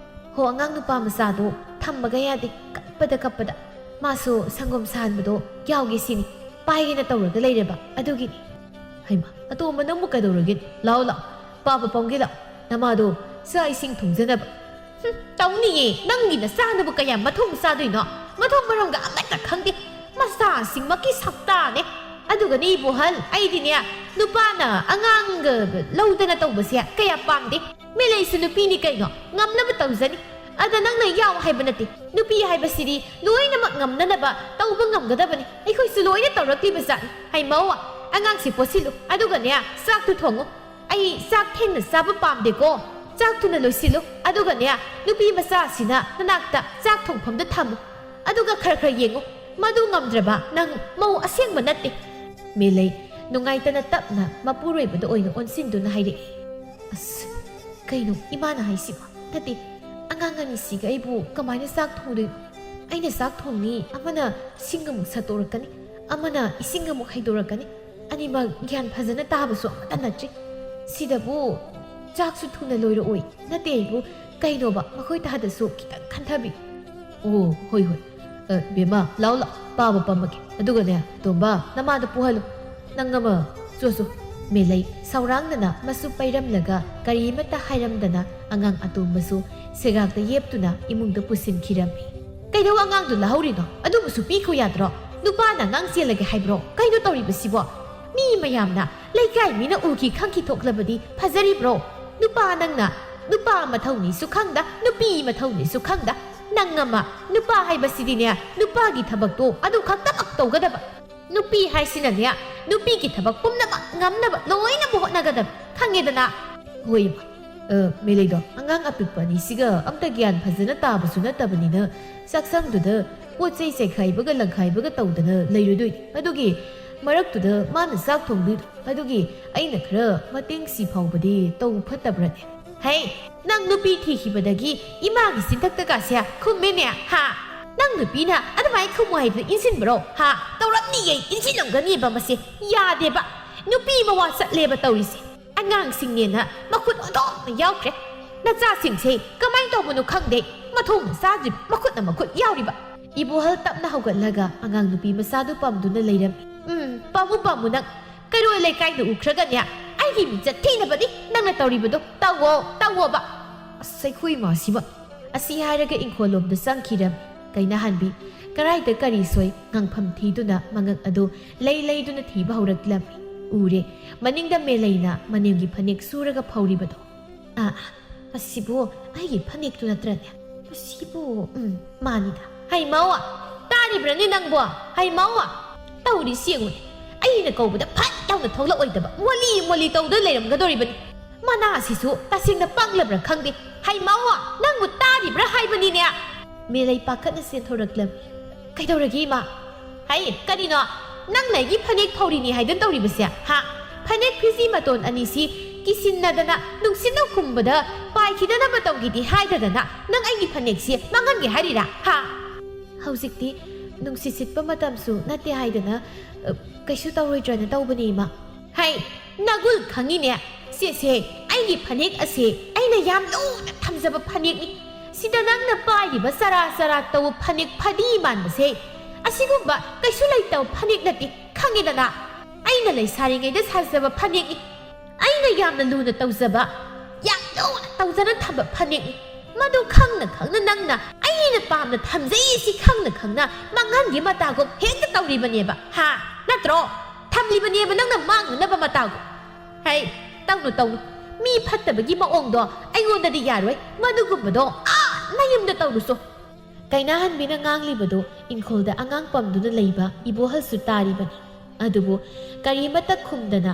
ꯍꯣ, ꯑꯉꯥꯡ ꯅꯨꯄꯥ ꯃꯆꯥꯗꯣ ꯊꯝꯕꯒ ꯌꯥꯗꯦ꯫ ꯀꯞꯄꯗ ꯀꯞꯄꯗ꯫ ꯃꯥꯁꯨ ꯁꯪꯒꯣꯝ ꯁꯥꯍꯟꯕꯗꯣ ꯌꯥꯎꯒꯦ ꯁꯤꯅꯤ꯫ ꯄꯥꯏꯒꯦꯅ ꯇꯧꯔꯒ ꯂꯩꯔꯦꯕ꯫ ꯑꯗꯨꯒꯤꯅꯤ꯫ ꯍꯩꯃꯥ, ꯑꯇꯣꯝꯕ ꯅꯪꯕꯨ ꯀꯩꯗꯧꯔꯒꯦ? ꯂꯥꯛꯑꯣ, ꯂꯥꯛꯑꯣ꯫ ꯄꯥꯕ ꯄꯝꯒꯦ ꯂꯥꯛꯑꯣ꯫ ꯅꯃꯥꯗꯣ ꯆꯥꯛ ꯏꯁꯤꯡ ꯊꯣꯡꯖꯅꯕ꯫ ꯍꯨꯝ, ꯇꯧꯅꯤꯌꯦ꯫ ꯅꯪꯒꯤ ꯅꯆꯥꯅꯕꯨ ꯀꯌꯥꯝ ꯃꯊꯣꯡ ꯆꯥꯗꯣꯏꯅꯣ? ꯃꯊꯣꯡ ꯃꯔꯝꯒ ꯑꯃꯠꯇ ꯈꯪꯗꯦ꯫ ꯃꯆꯥꯁꯤꯡꯃꯛꯀꯤ ꯁꯛꯇꯥꯅꯦ꯫ ꯑꯗꯨꯒꯅꯦ ꯏꯕꯣꯍꯜ, ꯑꯩꯗꯤꯅꯦ, ꯅꯨꯄꯥꯅ ꯑꯉꯥꯡꯒ ꯂꯧꯗꯅ ꯇꯧꯕꯁꯦ ꯀꯌꯥ ꯄꯥꯝꯗꯦ꯫ ꯃꯦꯂꯩꯁꯨ ꯅꯨꯄꯤꯅꯤ ꯀꯩꯅꯣ, ꯉꯝꯅꯕ ꯇꯧꯖꯅꯤ꯫ ꯑꯗ ꯅꯪꯅ ꯌꯥꯎ ꯍꯥꯏꯕ ꯅꯠꯇꯦ꯫ ꯅꯨꯄꯤ ꯍꯥꯏꯕꯁꯤꯗꯤ ꯂꯣꯏꯅꯃꯛ ꯉꯝꯅꯅꯕ ꯇꯧꯕ ꯉꯝꯒꯗꯕꯅꯤ꯫ ꯑꯩꯈꯣꯏꯁꯨ ꯂꯣꯏꯅ ꯇꯧꯔꯛꯂꯤꯕ ꯖꯥꯠꯅꯤ꯫ ꯍꯩꯃꯧ, ꯑꯉꯥꯡꯁꯤ ꯄꯣꯠꯁꯤꯜꯂꯨ, ꯑꯗꯨꯒꯅꯦ, ꯆꯥꯛꯇꯨ ꯊꯣꯡꯉꯨ꯫ ꯑꯩ ꯆꯥꯛ ꯊꯦꯡꯅ ꯆꯥꯕ ꯄꯥꯝꯗꯦꯀꯣ꯫ ꯆꯥꯛ ꯊꯨꯅ ꯂꯣꯏꯁꯤꯜꯂꯨ, ꯑꯗꯨꯒꯅꯦ, ꯅꯨꯄꯤ ꯃꯆꯥꯁꯤꯅ ꯅꯅꯥꯛꯇ ꯆꯥꯛ ꯊꯣꯡꯐꯝꯗ ꯊꯝꯃꯨ꯫ ꯑꯗꯨꯒ ꯈꯔ ꯈꯔ ꯌꯦꯡꯉꯨ, ꯃꯗꯨ ꯉꯝꯗ꯭ꯔꯕ ꯅꯪ ꯃꯧ ꯑꯁꯦꯡꯕ ꯅꯠꯇꯦ꯫ ꯃꯦꯂꯩ ꯅꯨꯡꯉꯥꯏꯇꯅ ꯇꯞꯅ ꯃꯄꯨꯔꯣꯏꯕꯗ ꯑꯣꯏꯅ ꯑꯣꯟꯁꯤꯟꯗꯨꯅ ꯍꯥꯏꯔꯛꯏ꯫ ꯑꯁ, ꯀꯩꯅꯣ ꯏꯃꯥꯅ ꯍꯥꯏꯁꯤꯕꯣ? ꯅꯠꯇꯦ, ꯑꯉꯥꯡ ꯑꯅꯤꯁꯤꯒ ꯑꯩꯕꯨ ꯀꯃꯥꯏꯅ ꯆꯥꯛ ꯊꯣꯡꯗꯣꯏꯅꯣ? ꯑꯩꯅ ꯆꯥꯛ ꯊꯣꯡꯅꯤ, ꯑꯃꯅ ꯁꯤꯡ ꯑꯃꯨꯛ ꯁꯠꯇꯣꯔꯛꯀꯅꯤ, ꯑꯃꯅ ꯏꯁꯤꯡ ꯑꯃꯨꯛ ꯍꯩꯗꯣꯔꯛꯀꯅꯤ꯫ ꯑꯅꯤꯃꯛ ꯒ꯭ꯌꯥꯟ ꯐꯖꯅ ꯇꯥꯕꯁꯨ ꯑꯃꯠꯇ ꯅꯠꯇ꯭ꯔꯤ꯫ ꯁꯤꯗꯕꯨ ꯆꯥꯛꯁꯨ ꯊꯨꯅ ꯂꯣꯏꯔꯛꯑꯣꯏ꯫ ꯅꯠꯇꯦ ꯑꯩꯕꯨ, ꯀꯩꯅꯣꯕ, ꯃꯈꯣꯏ ꯇꯥꯗꯁꯨ ꯈꯤꯇꯪ ꯈꯟꯊꯕꯤ꯫ ꯑꯣ, ꯍꯣꯏ, ꯍꯣꯏ꯫ ꯑ, ꯕꯦꯝꯃ, ꯂꯥꯎ, ꯂꯥꯎ, ꯄꯥꯕ ꯄꯝꯃꯒꯦ꯫ ꯑꯗꯨꯒꯅꯦ, ꯇꯣꯝꯕ, ꯅꯃꯥꯗ ꯄꯨꯍꯜꯂꯨ꯫ ꯅꯪ ꯑꯃ ꯆꯣ ꯆꯣ, ꯃꯦꯂꯩ ꯁꯥꯎꯔꯥꯡꯅꯅ ꯃꯁꯨ ꯄꯩꯔꯝꯂꯒ ꯀꯔꯤꯃꯠꯇ ꯍꯥꯏꯔꯝꯗꯅ ꯑꯉꯥꯡ ꯑꯇꯣꯝꯕꯁꯨ ꯁꯦꯒꯥꯛꯇ ꯌꯦꯞꯇꯨꯅ ꯏꯃꯨꯡꯗ ꯄꯨꯁꯤꯟꯈꯤꯔꯝꯃꯤ꯫ "ꯀꯩꯗꯧ ꯑꯉꯥꯡꯗꯨ ꯂꯧꯍꯧꯔꯤꯅꯣ? ꯑꯗꯨꯕꯨꯁꯨ ꯄꯤꯈꯣ ꯌꯥꯗ꯭ꯔꯣ? ꯅꯨꯄꯥꯅ ꯑꯉꯥꯡ ꯆꯦꯜꯂꯒꯦ ꯍꯥꯏꯕ꯭ꯔꯣ? ꯀꯩꯅꯣ ꯇꯧꯔꯤꯕꯁꯤꯕꯣ? ꯃꯤ ꯃꯌꯥꯝꯅ, ꯂꯩꯀꯥꯏ ꯃꯤꯅ ꯎꯈꯤ ꯈꯪꯈꯤ ꯊꯣꯛꯂꯕꯗꯤ ꯐꯖꯔꯤꯕ꯭ꯔꯣ? ꯅꯨꯄꯥ ꯅꯪꯅ, ꯅꯨꯄꯥ ꯃꯊꯧꯅꯤꯁꯨ ꯈꯪꯗ, ꯅꯨꯄꯤ ꯃꯊꯧꯅꯤꯁꯨ ꯈꯪꯗ, ꯅꯪ ꯑꯃ, ꯅꯨꯄꯥ ꯍꯥꯏꯕꯁꯤꯗꯤꯅꯦ, ꯅꯨꯄꯥꯒꯤ ꯊꯕꯛꯇꯣ ꯑꯗꯨ ꯈꯛꯇꯃꯛ ꯇꯧꯒꯗꯕ꯫ ꯅꯨꯄꯤ ꯍꯥꯏꯁꯤꯅꯅꯦ, ꯅꯨꯄꯤꯒꯤ ꯊꯕꯛ ꯄꯨꯝꯅꯃꯛ ꯉꯝꯅꯕ ꯂꯣꯏꯅꯕꯨ ꯍꯣꯠꯅꯒꯗꯕ, ꯈꯪꯉꯦꯗꯅ?" "ꯍꯣꯏ, ꯏꯃꯥ꯫ ꯑ, ꯃꯦꯂꯩꯗꯣ, ꯑꯉꯥꯡ ꯑꯄꯤꯛꯄ ꯑꯅꯤꯁꯤꯒ ꯑꯝꯇ ꯒ꯭ꯌꯥꯟ ꯐꯖꯅ ꯇꯥꯕꯁꯨ ꯅꯠꯇꯕꯅꯤꯅ, ꯆꯥꯛꯁꯪꯗꯨꯗ ꯄꯣꯠ ꯆꯩ ꯆꯥꯏꯈꯥꯏꯕꯒ ꯂꯪꯈꯥꯏꯕꯒ ꯇꯧꯗꯅ ꯂꯩꯔꯨꯗꯣꯏꯅꯤ꯫ ꯑꯗꯨꯒꯤ ꯃꯔꯛꯇꯨꯗ ꯃꯥꯅ ꯆꯥꯛ ꯊꯣꯡꯗꯣꯏꯗꯣ, ꯑꯗꯨꯒꯤ ꯑꯩꯅ ꯈꯔ ꯃꯇꯦꯡꯁꯤ ꯐꯥꯎꯕꯗꯤ ꯇꯧ ꯐꯠꯇꯕ꯭ꯔꯅꯦ?" "ꯍꯩ, ꯅꯪ ꯅꯨꯄꯤ ꯊꯤꯈꯤꯕꯗꯒꯤ ꯏꯃꯥꯒꯤ ꯆꯤꯟꯊꯛꯇꯒꯁꯦ ꯈꯨꯝꯃꯦꯅꯦ, ꯍꯥ? ꯅꯪ ꯅꯨꯄꯤꯅ ꯑꯗꯨꯃꯥꯏꯅ ꯈꯨꯝꯃꯨ ꯍꯥꯏꯗꯅ ꯏꯟꯁꯤꯟꯕ꯭ꯔꯣ, ꯍꯥ? ꯇꯧꯔꯝꯅꯤꯌꯦ, ꯏꯟꯁꯤꯜꯂꯝꯒꯅꯤꯕ ꯃꯁꯦ꯫ ꯌꯥꯗꯦꯕ꯫ ꯅꯨꯄꯤ ꯃꯋꯥ ꯆꯠꯂꯦꯕ ꯇꯧꯔꯤꯁꯦ꯫ ꯑꯉꯥꯡꯁꯤꯡꯅꯦꯅ ꯃꯈꯨꯠ ꯑꯣꯟꯊꯣꯛꯅ ꯌꯥꯎꯈ꯭ꯔꯦ꯫ ꯅꯆꯥꯁꯤꯡꯁꯦ ꯀꯃꯥꯏꯅ ꯇꯧꯕꯅꯣ ꯈꯪꯗꯦ, ꯃꯊꯣꯡꯅ ꯆꯥꯗ꯭ꯔꯤꯕ ꯃꯈꯨꯠꯅ ꯃꯈꯨꯠ ꯌꯥꯎꯔꯤꯕ꯫" ꯏꯕꯣꯍꯜ ꯇꯞꯅ ꯍꯧꯒꯠꯂꯒ ꯑꯉꯥꯡ ꯅꯨꯄꯤ ꯃꯆꯥꯗꯨ ꯄꯝꯗꯨꯅ ꯂꯩꯔꯝꯃꯤ꯫ "ꯎꯝ, ꯄꯝꯃꯨ, ꯄꯝꯃꯨ ꯅꯪ꯫ ꯀꯩꯔꯣꯜ ꯂꯩꯀꯥꯏꯅ ꯎꯈ꯭ꯔꯒꯅꯦ, ꯑꯩꯒꯤ ꯃꯤꯡꯆꯠ ꯊꯤꯅꯕꯅꯤ ꯅꯪꯅ ꯇꯧꯔꯤꯕꯗꯣ꯫ ꯇꯧꯋꯣ, ꯇꯧꯋꯣꯕ꯫" "ꯑꯁ, ꯑꯩꯈꯣꯏ ꯏꯃꯥꯁꯤꯃ!" ꯑꯁꯤ ꯍꯥꯏꯔꯒ ꯏꯪꯈꯣꯜꯂꯣꯝꯗ ꯆꯪꯈꯤꯔꯝꯃꯤ꯫ ꯀꯩꯅꯥꯍꯟꯕꯤ ꯀꯔꯥꯏꯗ ꯀꯔꯤ ꯁꯣꯏ ꯉꯥꯡꯐꯝ ꯊꯤꯗꯨꯅ ꯃꯉꯛ ꯑꯗꯨ ꯂꯩ ꯂꯩꯗꯨꯅ ꯊꯤꯕ ꯍꯧꯔꯛꯂꯝꯃꯤ꯫ ꯎꯔꯦ, ꯃꯅꯤꯡꯗ ꯃꯦꯂꯩꯅ ꯃꯅꯦꯝꯒꯤ ꯐꯅꯦꯛ ꯁꯨꯔꯒ ꯐꯧꯔꯤꯕꯗꯣ꯫ "ꯑꯥ, ꯑꯥ, ꯃꯁꯤꯕꯨ ꯑꯩꯒꯤ ꯐꯅꯦꯛꯇꯨ ꯅꯠꯇ꯭ꯔꯅꯦ? ꯃꯁꯤꯕꯨ, ꯎꯝ, ꯃꯥꯅꯤꯗ꯫ ꯍꯩ ꯃꯧ, ꯇꯥꯔꯤꯕ꯭ꯔꯅꯦ ꯅꯪꯕꯣ? ꯍꯩ ꯃꯧ, ꯇꯧꯔꯤꯁꯤ ꯌꯦꯡꯉꯨꯅꯦ꯫ ꯑꯩꯅ ꯀꯧꯕꯗ ꯐꯠ ꯂꯥꯎꯅ ꯊꯣꯛꯂꯛꯑꯣꯏꯗꯕ, ꯃꯣꯂꯤ ꯃꯣꯂꯤ ꯇꯧꯗꯨꯅ ꯂꯩꯔꯝꯒꯗꯧꯔꯤꯕꯅꯤ꯫ ꯃꯅꯥꯁꯤꯁꯨ ꯇꯁꯦꯡꯅ ꯄꯪꯂꯕ꯭ꯔꯥ ꯈꯪꯗꯦ꯫ ꯍꯩ ꯃꯧ, ꯅꯪꯕꯨ ꯇꯥꯔꯤꯕ꯭ꯔꯥ ꯍꯥꯏꯕꯅꯤꯅꯦ!" ꯃꯦꯂꯩ ꯄꯥꯈꯠꯅ ꯆꯦꯟꯊꯣꯔꯛꯂꯝꯃꯤ꯫ "ꯀꯩꯗꯧꯔꯒꯦ, ꯏꯃꯥ?" "ꯍꯩ, ꯀꯔꯤꯅꯣ? ꯅꯪꯅ ꯑꯩꯒꯤ ꯐꯅꯦꯛ ꯐꯧꯔꯤꯅꯤ ꯍꯥꯏꯗꯨꯅ ꯇꯧꯔꯤꯕꯁꯦ, ꯍꯥ? ꯐꯅꯦꯛ ꯐꯤꯖꯤ ꯃꯇꯣꯟ ꯑꯅꯤꯁꯤ ꯀꯤꯁꯤꯟꯅꯗꯅ ꯅꯨꯡꯁꯤꯠꯅ ꯍꯨꯝꯕꯗ ꯄꯥꯏꯈꯤꯗꯅꯕ ꯇꯧꯒꯦꯗꯤ ꯍꯥꯏꯗꯗꯅ ꯅꯪ ꯑꯩꯒꯤ ꯐꯅꯦꯛꯁꯤ ꯃꯥꯡꯍꯟꯒꯦ ꯍꯥꯏꯔꯤꯔꯥ, ꯍꯥ?" "ꯍꯧꯖꯤꯛꯇꯤ ꯅꯨꯡꯁꯤꯠ ꯁꯤꯠꯄ ꯃꯇꯝꯁꯨ ꯅꯠꯇꯦ ꯍꯥꯏꯗꯅ, ꯑ, ꯀꯩꯁꯨ ꯇꯧꯔꯣꯏꯗ꯭ꯔꯅ ꯇꯧꯕꯅꯦ, ꯏꯃꯥ꯫" "ꯍꯩ, ꯅꯒꯨꯜ ꯈꯪꯉꯤꯅꯦ꯫ ꯁꯤꯁꯦ, ꯑꯩꯒꯤ ꯐꯅꯦꯛ ꯑꯁꯦ ꯑꯩꯅ ꯌꯥꯝ ꯂꯨꯅ ꯊꯝꯖꯕ ꯐꯅꯦꯛꯅꯤ꯫ ꯁꯤꯗ ꯅꯪꯅ ꯄꯥꯏꯔꯤꯕ ꯆꯔꯥ ꯆꯔꯥ ꯇꯧꯕ ꯐꯅꯦꯛ ꯐꯗꯤ ꯃꯥꯟꯕꯁꯦ, ꯑꯁꯤꯒꯨꯝꯕ ꯀꯩꯁꯨ ꯂꯩꯇꯕ ꯐꯅꯦꯛ ꯅꯠꯇꯦ, ꯈꯪꯉꯦꯗꯅ?" "ꯑꯩ ꯑꯩꯅ ꯂꯩꯁꯥꯔꯤꯉꯩꯗ ꯁꯥꯖꯕ ꯐꯅꯦꯛꯅꯤ꯫ ꯑꯩꯅ ꯌꯥꯝꯅ ꯂꯨꯅ ꯇꯧꯖꯕ, ꯌꯥꯝ ꯂꯨꯅ ꯇꯧꯖꯅ ꯊꯝꯕ ꯐꯅꯦꯛꯅꯤ꯫ ꯃꯗꯨ ꯈꯪꯅ ꯈꯪꯅ ꯅꯪꯅ ꯑꯩꯅ ꯄꯥꯝꯅ ꯊꯝꯖꯩ ꯁꯤ ꯈꯪꯅ ꯈꯪꯅ ꯃꯥꯡꯍꯟꯒꯤ ꯃꯇꯥꯒꯨꯝ ꯍꯦꯛꯇ ꯇꯧꯔꯤꯕꯅꯦꯕ, ꯍꯥ? ꯅꯠꯇ꯭ꯔꯣ? ꯊꯝꯂꯤꯕꯅꯦꯕ ꯅꯪꯅ ꯃꯥꯡꯅꯅꯕ ꯃꯇꯥꯒꯨꯝ꯫ ꯍꯩ, ꯇꯧꯅꯨ, ꯇꯧꯅꯨ꯫ ꯃꯤ ꯐꯠꯇꯕꯒꯤ ꯃꯑꯣꯡꯗꯣ ꯑꯩꯉꯣꯟꯗꯗꯤ ꯌꯥꯔꯣꯏ꯫ ꯃꯗꯨꯒꯨꯝꯕꯗꯣ ꯑꯥ ꯅꯌꯨꯝꯗ ꯇꯧꯔꯨꯁꯣ꯫ ꯀꯩꯅꯥꯍꯟꯕꯤꯅ ꯉꯥꯡꯂꯤꯕꯗꯨ ꯏꯪꯈꯣꯜꯗ ꯑꯉꯥꯡ ꯄꯝꯗꯨꯅ ꯂꯩꯕ ꯏꯕꯣꯍꯜꯁꯨ ꯇꯥꯔꯤꯕꯅꯤ꯫ ꯑꯗꯨꯕꯨ ꯀꯔꯤꯃꯠꯇ ꯈꯨꯝꯗꯅ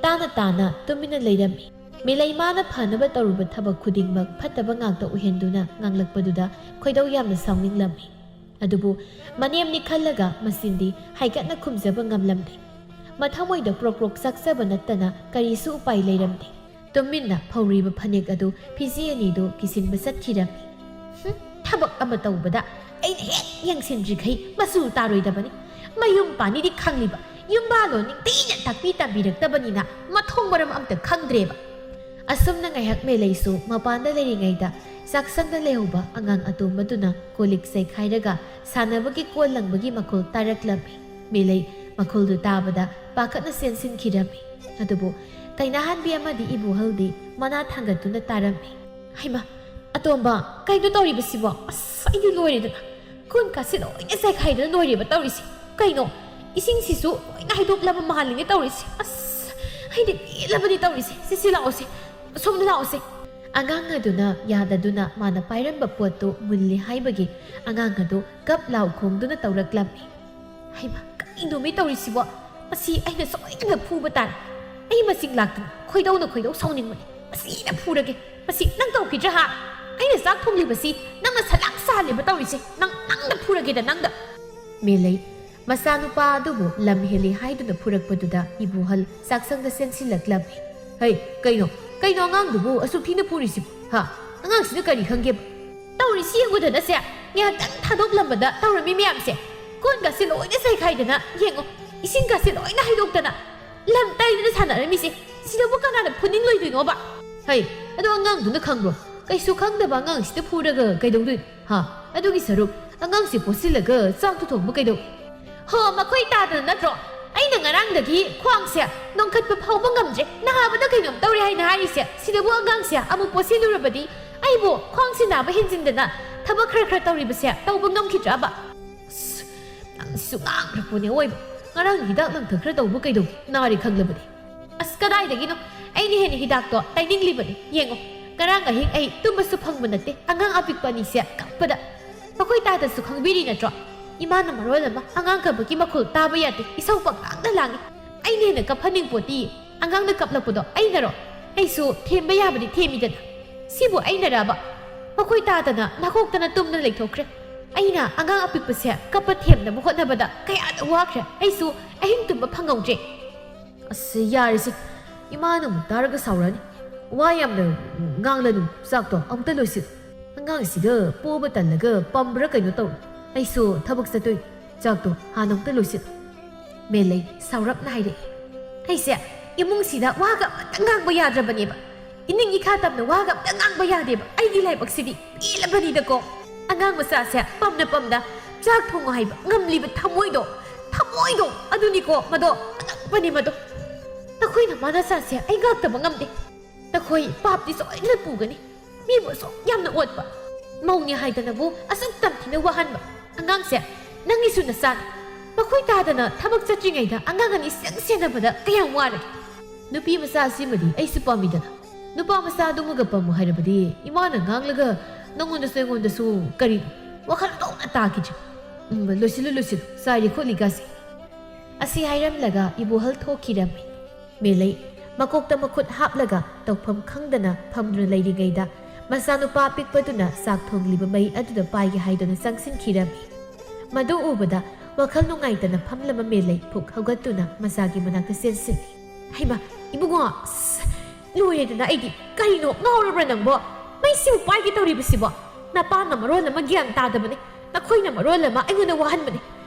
ꯇꯥꯅ ꯇꯥꯅ ꯇꯨꯃꯤꯟꯅ ꯂꯩꯔꯝꯃꯤ꯫ ꯃꯤꯂꯩꯃꯥꯅ ꯐꯅꯕ ꯇꯧꯔꯨꯕ ꯊꯕꯛ ꯈꯨꯗꯤꯡꯃꯛ ꯐꯠꯇꯕ ꯉꯥꯛꯇ ꯑꯣꯏꯍꯟꯗꯨꯅ ꯉꯥꯡꯂꯛꯄꯗꯨꯗ ꯈꯣꯏꯗꯧ ꯌꯥꯝꯅ ꯁꯥꯎꯅꯤꯡꯂꯝꯃꯤ꯫ ꯑꯗꯨꯕꯨ ꯃꯅꯦꯝꯅꯤ ꯈꯜꯂꯒ ꯃꯆꯤꯟꯗꯤ ꯍꯥꯏꯒꯠꯅ ꯈꯨꯝꯖꯕ ꯉꯝꯂꯝꯗꯦ꯫ ꯃꯊꯃꯣꯏꯗ ꯄ꯭ꯔꯣꯛ ꯄ꯭ꯔꯣꯛ ꯆꯥꯛꯆꯕ ꯅꯠꯇꯅ ꯀꯔꯤꯁꯨ ꯎꯄꯥꯏ ꯂꯩꯔꯝꯗꯦ꯫ ꯇꯨꯃꯤꯟꯅ ꯐꯧꯔꯤꯕ ꯐꯅꯦꯛ ꯑꯗꯨ ꯐꯤꯖꯤ ꯑꯅꯤꯗꯨ ꯀꯤꯁꯤꯟꯕ ꯆꯠꯈꯤꯔꯝꯃꯤ꯫ ꯍꯨꯝ, ꯊꯕꯛ ꯑꯃ ꯇꯧꯕꯗ ꯑꯩꯅ ꯍꯦꯛ ꯌꯦꯡꯁꯤꯟꯗ꯭ꯔꯤꯈꯩ ꯃꯆꯨ ꯇꯥꯔꯣꯏꯗꯕꯅꯤ꯫ ꯃꯌꯨꯝ ꯄꯥꯟꯅꯤꯗꯤ ꯈꯪꯂꯤꯕ, ꯌꯨꯝꯕꯥꯜꯂꯣꯟ ꯅꯤꯡꯊꯤꯅ ꯇꯥꯛꯄꯤ ꯇꯝꯕꯤꯔꯛꯇꯕꯅꯤꯅ ꯃꯊꯣꯡ ꯃꯔꯝ ꯑꯝꯇ ꯈꯪꯗ꯭ꯔꯦꯕ꯫ ꯑꯁꯨꯝꯅ ꯉꯥꯏꯍꯥꯛ ꯃꯦꯂꯩꯁꯨ ꯃꯄꯥꯟꯗ ꯂꯩꯔꯤꯉꯩꯗ ꯆꯥꯛꯁꯪꯗ ꯂꯩꯍꯧꯕ ꯑꯉꯥꯡ ꯑꯇꯣꯝꯕꯗꯨꯅ ꯀꯣꯜ ꯂꯤꯛ ꯆꯩꯈꯥꯏꯔꯒ ꯁꯥꯟꯅꯕꯒꯤ ꯀꯣꯜ ꯂꯪꯕꯒꯤ ꯃꯈꯣꯜ ꯇꯥꯔꯛꯂꯝꯃꯤ꯫ ꯃꯦꯂꯩ ꯃꯈꯣꯜꯗꯨ ꯇꯥꯕꯗ ꯄꯥꯈꯠꯅ ꯆꯦꯟꯁꯤꯟꯈꯤꯔꯝꯃꯤ꯫ ꯑꯗꯨꯕꯨ ꯀꯩꯅꯥꯍꯟꯕꯤ ꯑꯃꯗꯤ ꯏꯕꯣꯍꯜꯗꯤ ꯃꯅꯥ ꯊꯥꯡꯒꯠꯇꯨꯅ ꯇꯥꯔꯝꯃꯤ꯫ "ꯍꯩꯃꯥ, ꯑꯇꯣꯝꯕ, ꯀꯩꯅꯣ ꯇꯧꯔꯤꯕꯁꯤꯕꯣ? ꯑꯁ, ꯑꯩꯗꯤ ꯂꯣꯏꯔꯦꯗꯅ꯫ ꯀꯣꯟ ꯀꯥꯁꯦ ꯂꯣꯏꯅ ꯆꯥꯏꯈꯥꯏꯗꯅ ꯂꯣꯏꯔꯦꯕ ꯇꯧꯔꯤꯁꯦ꯫ ꯀꯩꯅꯣ, ꯏꯁꯤꯡꯁꯤꯁꯨ ꯂꯣꯏꯅ ꯍꯩꯗꯣꯛꯂꯕ ꯃꯥꯜꯂꯤꯅꯦ ꯇꯧꯔꯤꯁꯦ꯫ ꯑꯁ, ꯑꯩꯗꯤ ꯄꯦꯜꯂꯕꯅꯤ ꯇꯧꯔꯤꯁꯦ꯫ ꯁꯤ, ꯁꯤ ꯂꯥꯛꯑꯣꯁꯦ, ꯁꯣꯝꯗ ꯂꯥꯛꯑꯣꯁꯦ꯫" ꯑꯉꯥꯡ ꯑꯗꯨꯅ ꯌꯥꯗꯗꯨꯅ ꯃꯥꯅ ꯄꯥꯏꯔꯝꯕ ꯄꯣꯠꯇꯨ ꯃꯨꯜꯂꯤ ꯍꯥꯏꯕꯒꯤ ꯑꯉꯥꯡ ꯑꯗꯨ ꯀꯞ ꯂꯥꯎ ꯈꯣꯡꯗꯨꯅ ꯇꯧꯔꯛꯂꯝꯃꯤ꯫ "ꯍꯩꯃꯥ, ꯀꯔꯤꯅꯣꯃꯤ ꯇꯧꯔꯤꯁꯤꯕꯣ? ꯃꯁꯤ ꯑꯩꯅ ꯁꯣꯏꯗꯅ ꯐꯨꯕ ꯇꯥꯔꯦ꯫ ꯑꯩ ꯃꯁꯤꯡ ꯂꯥꯛꯇꯅ ꯈꯣꯏꯗꯧꯅ ꯈꯣꯏꯗꯧ ꯁꯥꯎꯅꯤꯡꯕꯅꯤ꯫ ꯃꯁꯤꯅ ꯐꯨꯔꯒꯦ꯫ ꯃꯁꯤ ꯅꯪ ꯇꯧꯈꯤꯗ꯭ꯔꯥ ꯍꯥ? ꯑꯩꯅ ꯆꯥꯛ ꯊꯣꯡꯂꯤꯕꯁꯤ ꯅꯪꯅ ꯁꯂꯥꯛ ꯁꯥꯍꯜꯂꯤꯕ ꯇꯧꯔꯤꯁꯦ꯫ ꯅꯪ, ꯅꯪꯅ ꯐꯨꯔꯒꯦꯗ ꯅꯪꯗ꯫" ꯃꯦꯂꯩ ꯃꯆꯥꯅꯨꯄꯥ ꯑꯗꯨꯕꯨ ꯂꯝ ꯍꯦꯜꯂꯤ ꯍꯥꯏꯗꯨꯅ ꯐꯨꯔꯛꯄꯗꯨꯗ ꯏꯕꯣꯍꯜ ꯆꯥꯛꯁꯪꯗ ꯆꯦꯟꯁꯤꯜꯂꯛꯂꯝꯃꯤ꯫ "ꯍꯩ, ꯀꯩꯅꯣ? ꯀꯩꯅꯣ ꯑꯉꯥꯡꯗꯨꯕꯨ ꯑꯁꯨꯛ ꯊꯤꯅ ꯐꯨꯔꯤꯁꯤꯕꯨ? ꯍꯥ? ꯑꯉꯥꯡꯁꯤꯅ ꯀꯔꯤ ꯈꯪꯒꯦꯕ?" "ꯇꯧꯔꯤꯁꯤ ꯌꯦꯡꯉꯨꯗꯅꯁꯦ, ꯉꯥꯏꯍꯥꯛꯇꯪ ꯊꯥꯗꯣꯛꯂꯝꯕꯗ ꯇꯧꯔꯝꯃꯤ ꯃꯌꯥꯝꯁꯦ꯫ ꯀꯣꯟꯒꯁꯦ ꯂꯣꯏꯅ ꯆꯥꯏꯈꯥꯏꯗꯅ, ꯌꯦꯡꯉꯣ, ꯏꯁꯤꯡꯒꯁꯦ ꯂꯣꯏꯅ ꯍꯩꯗꯣꯛꯇꯅ, ꯂꯝ ꯇꯩꯗꯅ ꯁꯥꯟꯅꯔꯝꯃꯤꯁꯦ꯫ ꯁꯤꯗꯕꯨ ꯀꯅꯥꯅ ꯐꯨꯅꯤꯡꯂꯣꯏꯗꯣꯏꯅꯣꯕ?" "ꯍꯩ, ꯑꯗꯣ ꯑꯉꯥꯡꯗꯨꯅ ꯈꯪꯕ꯭ꯔꯣ? ꯀꯩꯁꯨ ꯈꯪꯗꯕ ꯑꯉꯥꯡꯁꯤꯗ ꯐꯨꯔꯒ ꯀꯩꯗꯧꯗꯣꯏꯅꯣ? ꯍꯥ? ꯑꯗꯨꯒꯤ ꯁꯔꯨꯛ ꯑꯉꯥꯡꯁꯦ ꯄꯣꯠꯁꯤꯜꯂꯒ ꯆꯥꯛꯇꯣ ꯊꯣꯡꯕ ꯀꯩꯗꯧꯏ?" "ꯍꯣ, ꯃꯈꯣꯏ ꯇꯥꯗꯅ ꯅꯠꯇ꯭ꯔꯣ? ꯑꯩꯅ ꯉꯔꯥꯡꯗꯒꯤ ꯈ꯭ꯋꯥꯡꯁꯦ ꯅꯣꯡꯈꯠꯄ ꯐꯥꯎꯕ ꯉꯝꯗ꯭ꯔꯦ, ꯅꯥꯕꯅ ꯀꯩꯅꯣꯝ ꯇꯧꯔꯦ ꯍꯥꯏꯅ ꯍꯥꯏꯔꯤꯁꯦ꯫ ꯁꯤꯗꯕꯨ ꯑꯉꯥꯡꯁꯦ ꯑꯃꯨꯛ ꯄꯣꯠꯁꯤꯜꯂꯨꯔꯕꯗꯤ ꯑꯩꯕꯨ ꯈ꯭ꯋꯥꯡꯁꯤ ꯅꯥꯕ ꯍꯦꯟꯖꯤꯟꯗꯅ ꯊꯕꯛ ꯈꯔ ꯈꯔ ꯇꯧꯔꯤꯕꯁꯦ ꯇꯧꯕ ꯉꯝꯈꯤꯗ꯭ꯔꯕ? ꯑꯁ, ꯅꯪꯁꯤꯁꯨ ꯉꯥꯡꯈ꯭ꯔ ꯄꯣꯠꯅꯦ ꯑꯣꯏꯕ꯫ ꯉꯔꯥꯡ ꯍꯤꯗꯥꯛ ꯂꯥꯡꯊꯛ ꯈꯔ ꯇꯧꯕ ꯀꯩꯗꯧꯒꯦ? ꯅꯥꯔꯦ ꯈꯪꯂꯕꯗꯤ꯫ ꯑꯁ, ꯀꯗꯥꯏꯗꯒꯤꯅꯣ? ꯑꯩꯅ ꯍꯦꯟꯅ ꯍꯤꯗꯥꯛꯇꯣ ꯇꯩꯅꯤꯡꯂꯤꯕꯅꯤ꯫ ꯌꯦꯡꯉꯣ, ꯉꯔꯥꯡ ꯑꯍꯤꯡ ꯑꯩ ꯇꯨꯝꯕꯁꯨ ꯐꯪꯕ ꯅꯠꯇꯦ, ꯑꯉꯥꯡ ꯑꯄꯤꯛꯄ ꯑꯅꯤꯁꯦ ꯀꯞꯄꯗ꯫ ꯃꯈꯣꯏ ꯇꯥꯗꯁꯨ ꯈꯪꯕꯤꯔꯤ ꯅꯠꯇ꯭ꯔꯣ? ꯏꯃꯥꯅ ꯃꯔꯣꯜ ꯑꯃ ꯑꯉꯥꯡ ꯀꯞꯄꯒꯤ ꯃꯈꯣꯜ ꯇꯥꯕ ꯌꯥꯗꯦ, ꯏꯁꯧ ꯄꯪꯂꯥꯡꯗ ꯂꯥꯡꯏ꯫ ꯑꯩꯅ ꯍꯦꯟꯅ ꯀꯞꯍꯟꯅꯤꯡꯄꯣꯠꯇꯤ꯫ ꯑꯉꯥꯡꯅ ꯀꯞꯂꯛꯄꯗꯣ ꯑꯩꯅꯔꯣ? ꯑꯩꯁꯨ ꯊꯦꯝꯕ ꯌꯥꯕꯗꯤ ꯊꯦꯝꯃꯤꯗꯅ꯫ ꯁꯤꯕꯨ ꯑꯩꯅꯔꯕ? ꯃꯈꯣꯏ ꯇꯥꯗꯅ ꯅꯥꯀꯣꯛꯇꯅ ꯇꯨꯝꯅ ꯂꯩꯊꯣꯛꯈ꯭ꯔꯦ꯫ ꯑꯩꯅ ꯑꯉꯥꯡ ꯑꯄꯤꯛꯄꯁꯦ ꯀꯞꯄ ꯊꯦꯝꯅꯕ ꯍꯣꯠꯅꯕꯗ ꯀꯌꯥꯗ ꯋꯥꯈ꯭ꯔꯦ꯫ ꯑꯩꯁꯨ ꯑꯍꯤꯡ ꯇꯨꯝꯕ ꯐꯪꯍꯧꯗ꯭ꯔꯦ꯫ ꯑꯁ, ꯌꯥꯔꯦꯁꯦ꯫ ꯏꯃꯥꯅ ꯑꯃꯨꯛ ꯇꯥꯔꯒ ꯁꯥꯎꯔꯛꯑꯅꯤ꯫ ꯋꯥ ꯌꯥꯝꯅ ꯉꯥꯡꯂꯅꯨ꯫ ꯆꯥꯛꯇꯣ ꯑꯃꯨꯛꯇ ꯂꯣꯏꯁꯤꯜ꯫ ꯑꯉꯥꯡꯁꯤꯒ ꯄꯣꯕ ꯇꯜꯂꯒ ꯄꯝꯕ꯭ꯔꯥ ꯀꯩꯅꯣ ꯇꯧꯔꯦ꯫ ꯑꯩꯁꯨ ꯊꯕꯛ ꯆꯠꯇꯣꯏꯅꯤ꯫ ꯆꯥꯛꯇꯣ ꯍꯥꯟꯅ ꯑꯃꯨꯛꯇ ꯂꯣꯏꯁꯤꯜ꯫ ꯃꯦꯂꯩ ꯁꯥꯎꯔꯞꯅ ꯍꯥꯏꯔꯛꯏ꯫ ꯑꯩꯁꯦ ꯏꯃꯨꯡꯁꯤꯗ ꯋꯥꯒ ꯑꯃꯇ ꯉꯥꯡꯕ ꯌꯥꯗ꯭ꯔꯕꯅꯦꯕ꯫ ꯏꯅꯤꯡ ꯏꯈꯥ ꯇꯝꯅ ꯋꯥꯒ ꯑꯝꯇ ꯉꯥꯡꯕ ꯌꯥꯗꯦꯕ꯫ ꯑꯩꯒꯤ ꯂꯥꯏꯕꯛꯁꯤꯗꯤ ꯄꯦꯜꯂꯕꯅꯤꯗꯀꯣ꯫ ꯑꯉꯥꯡ ꯃꯆꯥꯁꯦ ꯄꯝꯅ ꯄꯝꯅ ꯆꯥꯛ ꯊꯣꯡꯉꯣ ꯍꯥꯏꯕ ꯉꯝꯂꯤꯕ ꯊꯃꯣꯏꯗꯣ, ꯊꯃꯣꯏꯗꯣ ꯑꯗꯨꯅꯤꯀꯣ ꯃꯗꯣ꯫ ꯑꯉꯛꯄꯅꯤ ꯃꯗꯣ꯫ ꯅꯈꯣꯏ ꯅꯃꯥ ꯅꯆꯥꯁꯦ ꯑꯩ ꯉꯥꯛꯇꯕ ꯉꯝꯗꯦ꯫ ꯅꯈꯣꯏ ꯄꯥꯞꯇꯤ ꯁꯣꯏꯗꯅ ꯄꯨꯒꯅꯤ꯫ ꯃꯤꯕꯨ ꯑꯁꯨꯛ ꯌꯥꯝꯅ ꯑꯣꯠꯄ, ꯃꯧꯅꯤ ꯍꯥꯏꯗꯅꯕꯨ ꯑꯁꯨꯛ ꯇꯝꯊꯤꯅ ꯋꯥꯍꯟꯕ꯫ ꯑꯉꯥꯡꯁꯦ, ꯅꯪꯒꯤꯁꯨ ꯅꯆꯥꯅꯤ꯫ ꯃꯈꯣꯏ ꯇꯥꯗꯅ ꯊꯕꯛ ꯆꯠꯇ꯭ꯔꯤꯉꯩꯗ ꯑꯉꯥꯡ ꯑꯅꯤ ꯁꯦꯟ ꯁꯦꯟꯅꯕꯗ ꯀꯌꯥꯝ ꯋꯥꯔꯒꯦ? ꯅꯨꯄꯤ ꯃꯆꯥ ꯑꯁꯤꯃꯗꯤ ꯑꯩꯁꯨ ꯄꯥꯝꯃꯤꯗꯅ꯫ ꯅꯨꯄꯥ ꯃꯆꯥ ꯑꯗꯨꯃꯒ ꯄꯥꯝꯃꯨ ꯍꯥꯏꯔꯕꯗꯤ ꯏꯃꯥꯅ ꯉꯥꯡꯂꯒ ꯅꯉꯣꯟꯗꯁꯨ ꯑꯩꯉꯣꯟꯗꯁꯨ ꯀꯔꯤ ꯋꯥꯈꯜ ꯊꯣꯛꯅ ꯇꯥꯈꯤꯗ꯭ꯔꯦ꯫ ꯎꯝ, ꯂꯣꯏꯁꯤꯜꯂꯨ, ꯂꯣꯏꯁꯤꯜꯂꯨ, ꯆꯥꯏꯔꯦ ꯈꯣꯠꯂꯤꯒꯁꯦ꯫ ꯑꯁꯤ ꯍꯥꯏꯔꯝꯂꯒ ꯏꯕꯣꯍꯜ ꯊꯣꯛꯈꯤꯔꯝꯃꯤ꯫ ꯃꯦꯂꯩ ꯃꯀꯣꯛꯇ ꯃꯈꯨꯠ ꯍꯥꯞꯂꯒ ꯇꯧꯐꯝ ꯈꯪꯗꯅ ꯐꯝꯗꯨꯅ ꯂꯩꯔꯤꯉꯩꯗ ꯃꯆꯥꯅꯨꯄꯥ ꯑꯄꯤꯛꯄꯗꯨꯅ ꯆꯥꯛ ꯊꯣꯡꯂꯤꯕ ꯃꯩ ꯑꯗꯨꯗ ꯄꯥꯏꯒꯦ ꯍꯥꯏꯗꯨꯅ ꯆꯪꯁꯤꯟꯈꯤꯔꯝꯃꯤ꯫ ꯃꯗꯨ ꯎꯕꯗ ꯋꯥꯈꯜ ꯅꯨꯡꯉꯥꯏꯇꯅ ꯐꯝꯂꯝꯕ ꯃꯦꯂꯩ ꯐꯨꯛ ꯍꯧꯒꯠꯇꯨꯅ ꯃꯆꯥꯒꯤ ꯃꯅꯥꯛꯇ ꯆꯦꯟꯁꯤꯜꯂꯤ꯫ ꯍꯩꯃꯥ, ꯏꯕꯨꯡꯉꯣ, ꯑꯁ, ꯂꯣꯏꯔꯦꯗꯅ ꯑꯩꯗꯤ꯫ ꯀꯔꯤꯅꯣ, ꯉꯥꯎꯔꯕ꯭ꯔꯥ ꯅꯪꯕꯣ? ꯃꯩꯁꯤꯕꯨ ꯄꯥꯏꯒꯦ ꯇꯧꯔꯤꯕꯁꯤꯕꯣ? ꯅꯄꯥꯅ ꯃꯔꯣꯜ ꯑꯃ ꯒ꯭ꯌꯥꯟ ꯇꯥꯗꯕꯅꯦ, ꯅꯈꯣꯏꯅ ꯃꯔꯣꯜ ꯑꯃ ꯑꯩꯉꯣꯟꯗ ꯋꯥꯍꯟꯕꯅꯦ꯫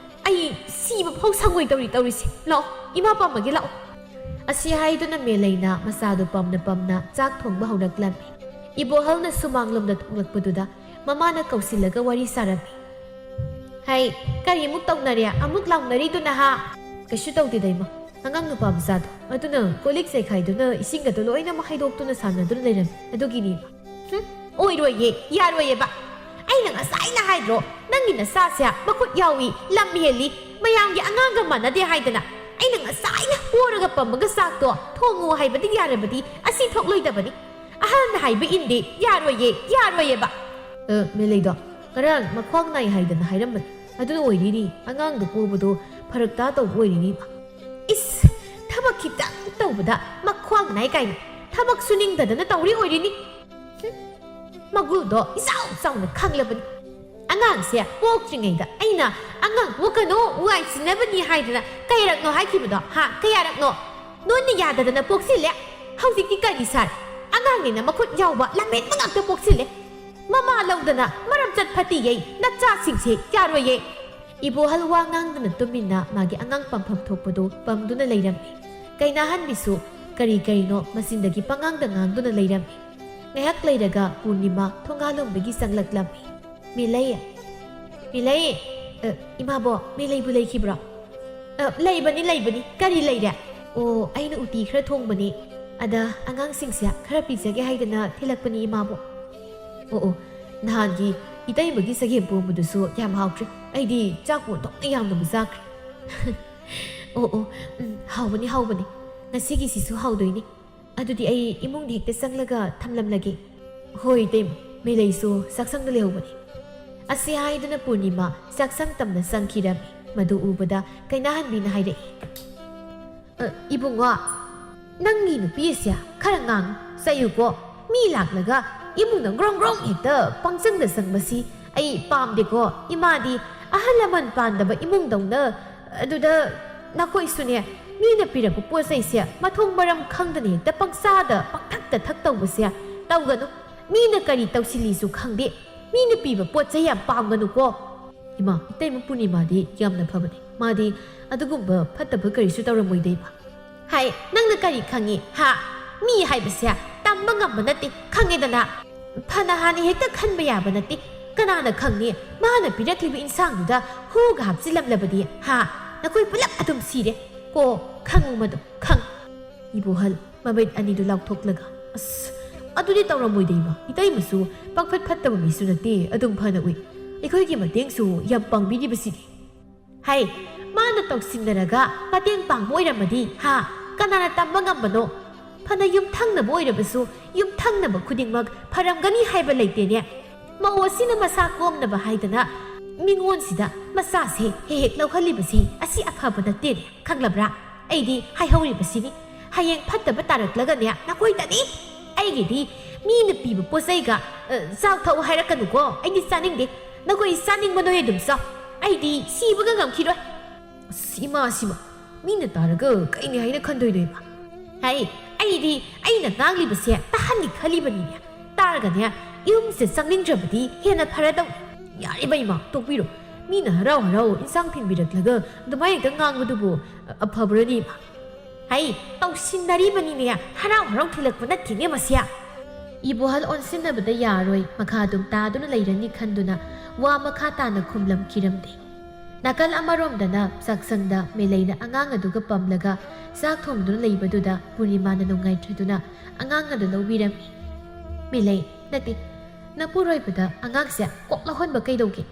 ꯑꯩ ꯁꯤꯕ ꯐꯥꯎ ꯁꯪꯉꯣꯏ ꯇꯧꯔꯤ ꯇꯧꯔꯤꯁꯦ꯫ ꯂꯥꯛꯑꯣ, ꯏꯃꯥ ꯄꯥꯝꯃꯒꯦ, ꯂꯥꯛꯑꯣ꯫ ꯑꯁꯤ ꯍꯥꯏꯗꯨꯅ ꯃꯦꯂꯩꯅ ꯃꯆꯥꯗꯨ ꯄꯝꯅ ꯄꯝꯅ ꯆꯥꯛ ꯊꯣꯡꯕ ꯍꯧꯔꯛꯂꯝꯃꯤ꯫ ꯏꯕꯣꯍꯜꯅ ꯁꯨꯃꯥꯡꯂꯣꯝꯗ ꯊꯣꯛꯂꯛꯄꯗꯨꯗ ꯃꯃꯥꯅ ꯀꯧꯁꯤꯜꯂꯒ ꯋꯥꯔꯤ ꯁꯥꯔꯝꯃꯤ꯫ "ꯍꯩ, ꯀꯔꯤꯃꯨꯛ ꯇꯧꯅꯔꯦ? ꯑꯃꯨꯛ ꯂꯥꯎꯅꯔꯤꯗꯨꯅ ꯍꯥ?" ꯀꯩꯁꯨ ꯇꯧꯗꯦꯗ, ꯏꯃꯥ꯫ ꯑꯉꯥꯡ ꯅꯨꯄꯥ ꯃꯆꯥꯗꯣ ꯑꯗꯨꯅ ꯀꯣꯜ ꯂꯤꯛ ꯆꯥꯏꯈꯥꯏꯗꯨꯅ ꯏꯁꯤꯡꯒꯗꯣ ꯂꯣꯏꯅꯃꯛ ꯍꯩꯗꯣꯛꯇꯨꯅ ꯁꯥꯟꯅꯗꯨꯅ ꯂꯩꯔꯝꯃꯤ꯫ ꯑꯗꯨꯒꯤꯅꯤ, ꯏꯃꯥ꯫ ꯍꯨꯝ, ꯑꯣꯏꯔꯣꯏꯌꯦ, ꯌꯥꯔꯣꯏꯌꯦꯕ꯫ ꯑꯩꯅ ꯉꯁꯥꯏꯅ ꯍꯥꯏꯗ꯭ꯔꯣ, ꯅꯪꯒꯤ ꯅꯆꯥꯁꯦ ꯃꯈꯨꯠ ꯌꯥꯎꯏ, ꯂꯝ ꯍꯦꯜꯂꯤ, ꯃꯌꯥꯝꯒꯤ ꯑꯉꯥꯡꯒ ꯃꯥꯟꯅꯗꯦ ꯍꯥꯏꯗꯅ꯫ ꯑꯩꯅ ꯉꯁꯥꯏꯅ ꯄꯣꯔꯒ ꯄꯝꯃꯒ ꯆꯥꯛꯇꯣ ꯊꯣꯡꯉꯨ ꯍꯥꯏꯕꯗꯤ ꯌꯥꯔꯕꯗꯤ ꯑꯁꯤ ꯊꯣꯛꯂꯣꯏꯗꯕꯅꯤ꯫ ꯑꯍꯜꯅ ꯍꯥꯏꯕ ꯏꯟꯗꯦ, ꯌꯥꯔꯣꯏꯌꯦ, ꯌꯥꯔꯣꯏꯌꯦꯕ꯫ ꯑ, ꯃꯦꯂꯩꯗꯣ ꯉꯔꯥꯡ ꯃꯈ꯭ꯋꯥꯡ ꯅꯥꯏ ꯍꯥꯏꯗꯅ ꯍꯥꯏꯔꯝꯕꯅꯤ꯫ ꯑꯗꯨꯅ ꯑꯣꯏꯔꯤꯅꯤ, ꯑꯉꯥꯡꯗꯣ ꯄꯣꯕꯗꯣ ꯐꯔꯛ ꯇꯥ ꯇꯧꯕ ꯑꯣꯏꯔꯤꯅꯤ, ꯏꯃꯥ꯫ ꯏꯁ, ꯊꯕꯛ ꯈꯤꯇꯪ ꯇꯧꯕꯗ ꯃꯈ꯭ꯋꯥꯡ ꯅꯥꯏ ꯀꯥꯏꯅ꯫ ꯊꯕꯛ ꯁꯨꯅꯤꯡꯗꯗꯅ ꯇꯧꯔꯤ ꯑꯣꯏꯔꯤꯅꯤ꯫ ꯍꯨꯝ, ꯃꯒꯨꯜꯗꯣ ꯏꯆꯥꯎ ꯆꯥꯎꯅ ꯈꯪꯂꯕꯅꯤ꯫ ꯑꯉꯥꯡꯁꯦ ꯄꯣꯛꯇ꯭ꯔꯤꯉꯩꯗ ꯑꯩꯅ "ꯑꯉꯥꯡ ꯄꯣꯛꯀꯅꯨ, ꯋꯥꯏ ꯁꯤꯟꯅꯕꯅꯤ" ꯍꯥꯏꯗꯅ ꯀꯌꯥꯔꯛꯅꯣ ꯍꯥꯏꯈꯤꯕꯗꯣ? ꯍꯥ, ꯀꯌꯥꯔꯛꯅꯣ? ꯅꯣꯏꯅ ꯌꯥꯗꯗꯅ ꯄꯣꯛꯁꯤꯜꯂꯦ꯫ ꯍꯧꯖꯤꯛꯇꯤ ꯀꯔꯤ ꯁꯥꯔꯦ? ꯑꯉꯥꯡꯅꯤꯅ ꯃꯈꯨꯠ ꯌꯥꯎꯕ ꯂꯝꯍꯦꯟꯕ ꯉꯥꯛꯇ ꯄꯣꯛꯁꯤꯜꯂꯦ꯫ ꯃꯃꯥ ꯂꯧꯗꯅ ꯃꯔꯝ ꯆꯠ ꯐꯠꯇꯤꯌꯦ, ꯅꯆꯥꯁꯤꯡꯁꯦ ꯌꯥꯔꯣꯏꯌꯦ꯫ ꯏꯕꯣꯍꯜ ꯋꯥ ꯉꯥꯡꯗꯅ ꯇꯨꯃꯤꯟꯅ ꯃꯥꯒꯤ ꯑꯉꯥꯡ ꯄꯝꯐꯝ ꯊꯣꯛꯄꯗꯨ ꯄꯝꯗꯨꯅ ꯂꯩꯔꯝꯃꯤ꯫ ꯀꯩꯅꯥꯍꯟꯕꯤꯁꯨ ꯀꯔꯤ ꯀꯔꯤꯅꯣ ꯃꯆꯤꯟꯗꯒꯤ ꯄꯉꯥꯡꯗ ꯉꯥꯡꯗꯨꯅ ꯂꯩꯔꯝꯃꯤ꯫ ꯉꯥꯏꯍꯥꯛ ꯂꯩꯔꯒ ꯄꯨꯔꯅꯤꯃꯥ ꯊꯣꯡꯒꯥꯜꯂꯣꯝꯗꯒꯤ ꯆꯪꯂꯛꯂꯝꯃꯤ꯫ "ꯃꯦꯂꯩ, ꯃꯦꯂꯩ, ꯑ, ꯏꯃꯥꯕꯣꯛ, ꯃꯦꯂꯩꯕꯨ ꯂꯩꯈꯤꯕ꯭ꯔꯣ?" "ꯑ, ꯂꯩꯕꯅꯤ, ꯂꯩꯕꯅꯤ꯫ ꯀꯔꯤ ꯂꯩꯔꯦ?" "ꯑꯣ, ꯑꯩꯅ ꯎꯇꯤ ꯈꯔ ꯊꯣꯡꯕꯅꯤ꯫ ꯑꯗ ꯑꯉꯥꯡꯁꯤꯡꯁꯦ ꯈꯔ ꯄꯤꯖꯒꯦ ꯍꯥꯏꯗꯅ ꯊꯤꯜꯂꯛꯄꯅꯤ, ꯏꯃꯥꯕꯣꯛ꯫" "ꯑꯣ, ꯑꯣ, ꯅꯍꯥꯟꯒꯤ ꯏꯇꯩꯃꯒꯤ ꯆꯒꯦꯝ ꯄꯣꯝꯕꯗꯨꯁꯨ ꯌꯥꯝ ꯍꯥꯎꯈ꯭ꯔꯦ꯫ ꯑꯩꯗꯤ ꯆꯥꯛꯄꯨ ꯑꯣꯟꯊꯣꯛꯅ ꯌꯥꯝꯅꯕꯨ ꯆꯥꯈ꯭ꯔꯦ꯫" "ꯑꯣ, ꯑꯣ, ꯎꯝ, ꯍꯥꯎꯕꯅꯤ, ꯍꯥꯎꯕꯅꯤ꯫ ꯉꯁꯤꯒꯤꯁꯤꯁꯨ ꯍꯥꯎꯗꯣꯏꯅꯤ꯫ ꯑꯗꯨꯗꯤ ꯑꯩ ꯏꯃꯨꯡꯗ ꯍꯦꯛꯇ ꯆꯪꯂꯒ ꯊꯝꯂꯝꯂꯒꯦ꯫" "ꯍꯣꯏ, ꯏꯇꯩꯃ, ꯃꯦꯂꯩꯁꯨ ꯆꯥꯛꯁꯪꯗ ꯂꯩꯍꯧꯕꯅꯤ꯫" ꯑꯁꯤ ꯍꯥꯏꯗꯨꯅ ꯄꯨꯔꯅꯤꯃꯥ ꯆꯥꯛꯁꯪ ꯇꯝꯅ ꯆꯪꯈꯤꯔꯝꯃꯤ꯫ ꯃꯗꯨ ꯎꯕꯗ ꯀꯩꯅꯥꯍꯟꯕꯤꯅ ꯍꯥꯏꯔꯛꯏ, "ꯑ, ꯏꯕꯨꯡꯉꯣ, ꯅꯪꯒꯤ ꯅꯨꯄꯤ ꯑꯁꯦ ꯈꯔ ꯉꯥꯡ ꯆꯩꯌꯨꯀꯣ꯫ ꯃꯤ ꯂꯥꯛꯂꯒ ꯏꯃꯨꯡꯗ ꯒ꯭ꯔꯣꯡ ꯒ꯭ꯔꯣꯡ ꯍꯦꯛꯇ ꯄꯪꯆꯪꯗ ꯆꯪꯕꯁꯤ ꯑꯩ ꯄꯥꯝꯗꯦꯀꯣ꯫ ꯏꯃꯥꯗꯤ ꯑꯍꯜ ꯂꯃꯟ ꯄꯥꯟꯗꯕ ꯏꯃꯨꯡꯗꯧꯅ, ꯑꯗꯨꯗ ꯅꯈꯣꯏꯁꯨꯅꯦ, ꯃꯤꯅ ꯄꯤꯔꯛꯄ ꯄꯣꯠ ꯆꯩꯁꯦ ꯃꯊꯣꯡ ꯃꯔꯝ ꯈꯪꯗꯅ ꯍꯦꯛꯇ ꯄꯪꯆꯥꯗ ꯄꯪꯊꯛꯇ ꯊꯛ ꯇꯧꯕꯁꯦ ꯇꯧꯒꯅꯨ꯫ ꯃꯤꯅ ꯀꯔꯤ ꯇꯧꯁꯤꯜꯂꯤꯁꯨ ꯈꯪꯗꯦ꯫ ꯃꯤꯅ ꯄꯤꯕ ꯄꯣꯠ ꯆꯩ ꯌꯥꯝ ꯄꯥꯝꯒꯅꯨꯀꯣ꯫" "ꯏꯃꯥ, ꯏꯇꯩꯃ ꯄꯨꯔꯅꯤꯃꯥꯗꯤ ꯌꯥꯝꯅ ꯐꯕꯅꯤ꯫ ꯃꯥꯗꯤ ꯑꯗꯨꯒꯨꯝꯕ ꯐꯠꯇꯕ ꯀꯔꯤꯁꯨ ꯇꯧꯔꯝꯃꯣꯏꯗ, ꯏꯃꯥ꯫" "ꯍꯥꯏ, ꯅꯪꯅ ꯀꯔꯤ ꯈꯪꯉꯤ, ꯍꯥ? ꯃꯤ ꯍꯥꯏꯕꯁꯦ ꯇꯝꯕ ꯉꯝꯕ ꯅꯠꯇꯦ, ꯈꯪꯉꯦꯗꯅ꯫ ꯐꯅ ꯍꯥꯟꯅ ꯍꯦꯛꯇ ꯈꯟꯕ ꯌꯥꯕ ꯅꯠꯇꯦ꯫ ꯀꯅꯥꯅ ꯈꯪꯅꯤ, ꯃꯥꯅ ꯄꯤꯔꯛꯂꯤꯕ ꯏꯟꯁꯥꯡꯗꯨꯗ ꯍꯨꯒ ꯍꯥꯞꯆꯤꯜꯂꯝꯂꯕꯗꯤ, ꯍꯥ?" ꯅꯈꯣꯏ ꯄꯨꯂꯞ ꯑꯗꯨꯝ ꯁꯤꯔꯦ ꯀꯣ꯫ ꯈꯪꯉꯨ ꯃꯗꯨ, ꯈꯪ꯫ ꯏꯕꯣꯍꯜ ꯃꯃꯤꯠ ꯑꯅꯤꯗꯨ ꯂꯥꯎꯊꯣꯛꯂꯒ, "ꯑꯁ, ꯑꯗꯨꯗꯤ ꯇꯧꯔꯝꯃꯣꯏꯗ ꯏꯃꯥ, ꯏꯇꯩꯃꯁꯨ ꯄꯥꯡꯐꯠ ꯐꯠꯇꯕ ꯃꯤꯁꯨ ꯅꯠꯇꯦ, ꯑꯗꯨꯝ ꯐꯅ ꯎꯏ꯫ ꯑꯩꯈꯣꯏꯒꯤ ꯃꯇꯦꯡꯁꯨ ꯌꯥꯝ ꯄꯥꯡꯕꯤꯔꯤꯕꯁꯤꯗꯤ꯫ ꯍꯩ, ꯃꯥꯅ ꯇꯧꯁꯤꯟꯅꯔꯒ ꯃꯇꯦꯡ ꯄꯥꯡꯕ ꯑꯣꯏꯔꯝꯃꯗꯤ, ꯍꯥ, ꯀꯅꯥꯅ ꯇꯝꯕ ꯉꯝꯕꯅꯣ? ꯐꯅ ꯌꯨꯝꯊꯪꯅꯕ ꯑꯣꯏꯔꯕꯁꯨ, ꯌꯨꯝꯊꯪꯅꯕ ꯈꯨꯗꯤꯡꯃꯛ ꯐꯔꯝꯒꯅꯤ ꯍꯥꯏꯕ ꯂꯩꯇꯦꯅꯦ꯫ ꯃꯧ ꯑꯁꯤꯅ ꯃꯁꯥ ꯀꯣꯝꯅꯕ ꯍꯥꯏꯗꯅ ꯃꯤꯉꯣꯟꯁꯤꯗ ꯃꯆꯥꯁꯦ ꯍꯦꯛ ꯍꯦꯛ ꯂꯧꯍꯜꯂꯤꯕꯁꯦ, ꯑꯁꯤ ꯑꯐꯕ ꯅꯠꯇꯦꯅꯦ, ꯈꯪꯂꯕ꯭ꯔꯥ? ꯑꯩꯗꯤ ꯍꯥꯏꯍꯧꯔꯤꯕꯁꯤꯅꯤ, ꯍꯌꯦꯡ ꯐꯠꯇꯕ ꯇꯥꯔꯛꯂꯒꯅꯦ, ꯅꯈꯣꯏꯗꯅꯤ꯫ ꯑꯩꯒꯤꯗꯤ ꯃꯤꯅ ꯄꯤꯕ ꯄꯣꯠ ꯆꯩꯒ, ꯑ, ꯆꯥꯛ ꯊꯛꯎ ꯍꯥꯏꯔꯛꯀꯅꯨꯀꯣ, ꯑꯩꯗꯤ ꯆꯥꯅꯤꯡꯗꯦ꯫ ꯅꯈꯣꯏ ꯆꯥꯅꯤꯡꯕ ꯅꯣꯏ ꯑꯗꯨꯝ ꯆꯥꯎ, ꯑꯩꯗꯤ ꯁꯤꯕꯒ ꯉꯝꯈꯤꯔꯣꯏ꯫ ꯑꯁ, ꯏꯃꯥꯁꯤꯃ, ꯃꯤꯅ ꯇꯥꯔꯒ ꯀꯩꯅꯤ ꯍꯥꯏꯅ ꯈꯟꯗꯣꯏꯅꯣ ꯏꯃꯥ? ꯍꯩ, ꯑꯩꯗꯤ ꯑꯩꯅ ꯉꯥꯡꯂꯤꯕꯁꯦ ꯇꯥꯍꯟꯒꯦ ꯈꯜꯂꯤꯕꯅꯤꯅꯦ꯫ ꯇꯥꯔꯒꯅꯦ, ꯌꯨꯝꯁꯦ ꯆꯪꯅꯤꯡꯗ꯭ꯔꯕꯗꯤ ꯍꯦꯟꯅ ꯐꯔꯗꯧ꯫ ꯌꯥꯔꯤꯕ ꯏꯃꯥ, ꯇꯣꯛꯄꯤꯔꯣ꯫ ꯃꯤꯅ ꯍꯔꯥꯎ ꯍꯔꯥꯎ ꯏꯟꯁꯥꯡ ꯊꯤꯟꯕꯤꯔꯛꯂꯒ ꯑꯗꯨꯃꯥꯏꯅ ꯍꯦꯛꯇ ꯉꯥꯡꯕꯗꯨꯕꯨ ꯑꯐꯕ꯭ꯔꯅꯤ ꯏꯃꯥ? ꯍꯩ, ꯇꯧꯁꯤꯟꯅꯔꯤꯕꯅꯤꯅꯦ, ꯍꯔꯥꯎ ꯍꯔꯥꯎ ꯊꯤꯜꯂꯛꯄ ꯅꯠꯇꯦꯅꯦ ꯃꯁꯤ꯫ ꯏꯕꯣꯍꯜ ꯑꯣꯟꯁꯤꯟꯅꯕꯗ ꯌꯥꯔꯣꯏ, ꯃꯈꯥ ꯑꯗꯨꯝ ꯇꯥꯗꯨꯅ ꯂꯩꯔꯅꯤ ꯈꯟꯗꯨꯅ ꯋꯥ ꯃꯈꯥ ꯇꯥꯅ ꯈꯨꯝꯂꯝꯈꯤꯔꯝꯗꯦ꯫ ꯅꯥꯀꯜ ꯑꯃꯔꯣꯝꯗꯅ ꯆꯥꯛꯁꯪꯗ ꯃꯦꯂꯩꯅ ꯑꯉꯥꯡ ꯑꯗꯨꯒ ꯄꯝꯂꯒ ꯆꯥꯛ ꯊꯣꯡꯗꯨꯅ ꯂꯩꯕꯗꯨꯗ ꯄꯨꯔꯅꯤꯃꯥꯅ ꯅꯨꯡꯉꯥꯏꯇ꯭ꯔꯗꯨꯅ ꯑꯉꯥꯡ ꯑꯗꯨ ꯂꯧꯕꯤꯔꯝꯃꯤ꯫ ꯃꯦꯂꯩ, ꯅꯠꯇꯦ, ꯅꯄꯨꯔꯣꯏꯕꯗ ꯑꯉꯥꯡꯁꯦ ꯀꯣꯛ ꯂꯧꯍꯟꯕ ꯀꯩꯗꯧꯒꯦ?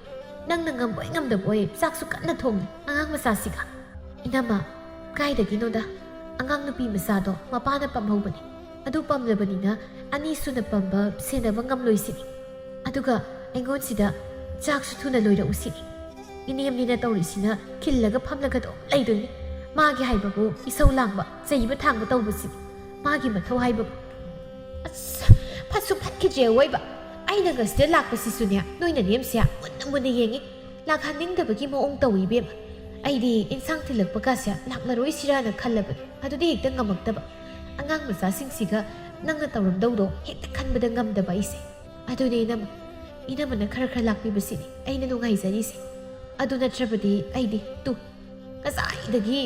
ꯅꯪꯅ ꯉꯝꯕꯣꯏ ꯉꯝꯗꯕꯣꯏ ꯆꯥꯛꯁꯨ ꯀꯟꯅ ꯊꯣꯡꯉꯤ ꯑꯉꯥꯡ ꯃꯆꯥꯁꯤꯒ꯫ ꯏꯅꯝꯃ, ꯀꯥꯏꯗꯒꯤꯅꯣꯗ, ꯑꯉꯥꯡ ꯅꯨꯄꯤ ꯃꯆꯥꯗꯣ ꯃꯄꯥꯅ ꯄꯝꯍꯧꯕꯅꯤ꯫ ꯑꯗꯨ ꯄꯝꯂꯕꯅꯤꯅ ꯑꯅꯤꯁꯨꯅ ꯄꯝꯕ ꯁꯦꯟꯅꯕ ꯉꯝꯂꯣꯏꯁꯤꯅꯤ꯫ ꯑꯗꯨꯒ ꯑꯩꯉꯣꯟꯁꯤꯗ ꯆꯥꯛꯁꯨ ꯊꯨꯅ ꯂꯣꯏꯔꯛꯎꯁꯤꯅꯤ꯫ ꯏꯅꯦꯝꯅꯤꯅ ꯇꯧꯔꯤꯁꯤꯅ ꯈꯤꯜꯂꯒ ꯐꯝꯂꯒ ꯑꯗꯨꯝ ꯂꯩꯗꯣꯏꯅꯤ꯫ ꯃꯥꯒꯤ ꯍꯥꯏꯕꯕꯨ ꯏꯁꯧ ꯂꯥꯡꯕ, ꯆꯩꯕ ꯊꯥꯡꯕ ꯇꯧꯕꯁꯤꯅꯤ ꯃꯥꯒꯤ ꯃꯊꯧ ꯍꯥꯏꯕꯕꯨ꯫ ꯑꯁ, ꯐꯠꯁꯨ ꯐꯠꯈꯤꯗ꯭ꯔꯦ ꯑꯋꯣꯏꯕ꯫ ꯑꯩꯅ ꯉꯁꯤꯗ ꯂꯥꯛꯄꯁꯤꯁꯨꯅꯦ, ꯅꯣꯏꯅ ꯅꯦꯝꯁꯦ ꯃꯨꯟꯅ ꯃꯨꯟꯅ ꯌꯦꯡꯉꯤ꯫ ꯂꯥꯛꯍꯟꯅꯤꯡꯗꯕꯒꯤ ꯃꯑꯣꯡ ꯇꯧꯏ ꯏꯕꯦꯝꯃ꯫ ꯑꯩꯗꯤ ꯏꯟꯁꯥꯡ ꯊꯤꯜꯂꯛꯄꯒꯁꯦ ꯂꯥꯛꯂꯔꯣꯏꯁꯤꯔꯥꯅ ꯈꯜꯂꯕꯅꯤ꯫ ꯑꯗꯨꯗꯤ ꯍꯦꯛꯇ ꯉꯝꯃꯛꯇꯕ꯫ ꯑꯉꯥꯡ ꯃꯆꯥꯁꯤꯡꯁꯤꯒ ꯅꯪꯅ ꯇꯧꯔꯝꯗꯧꯗꯣ ꯍꯦꯛꯇ ꯈꯟꯕꯗ ꯉꯝꯗꯕ ꯑꯩꯁꯦ꯫ ꯑꯗꯨꯅꯦ ꯏꯅꯝꯃ, ꯏꯅꯝꯃꯅ ꯈꯔ ꯈꯔ ꯂꯥꯛꯄꯤꯕꯁꯤꯅꯤ ꯑꯩꯅ ꯅꯨꯡꯉꯥꯏꯖꯔꯤꯁꯦ꯫ ꯑꯗꯨ ꯅꯠꯇ꯭ꯔꯕꯗꯤ ꯑꯩꯗꯤ ꯇꯨ, ꯉꯁꯥꯏꯗꯒꯤ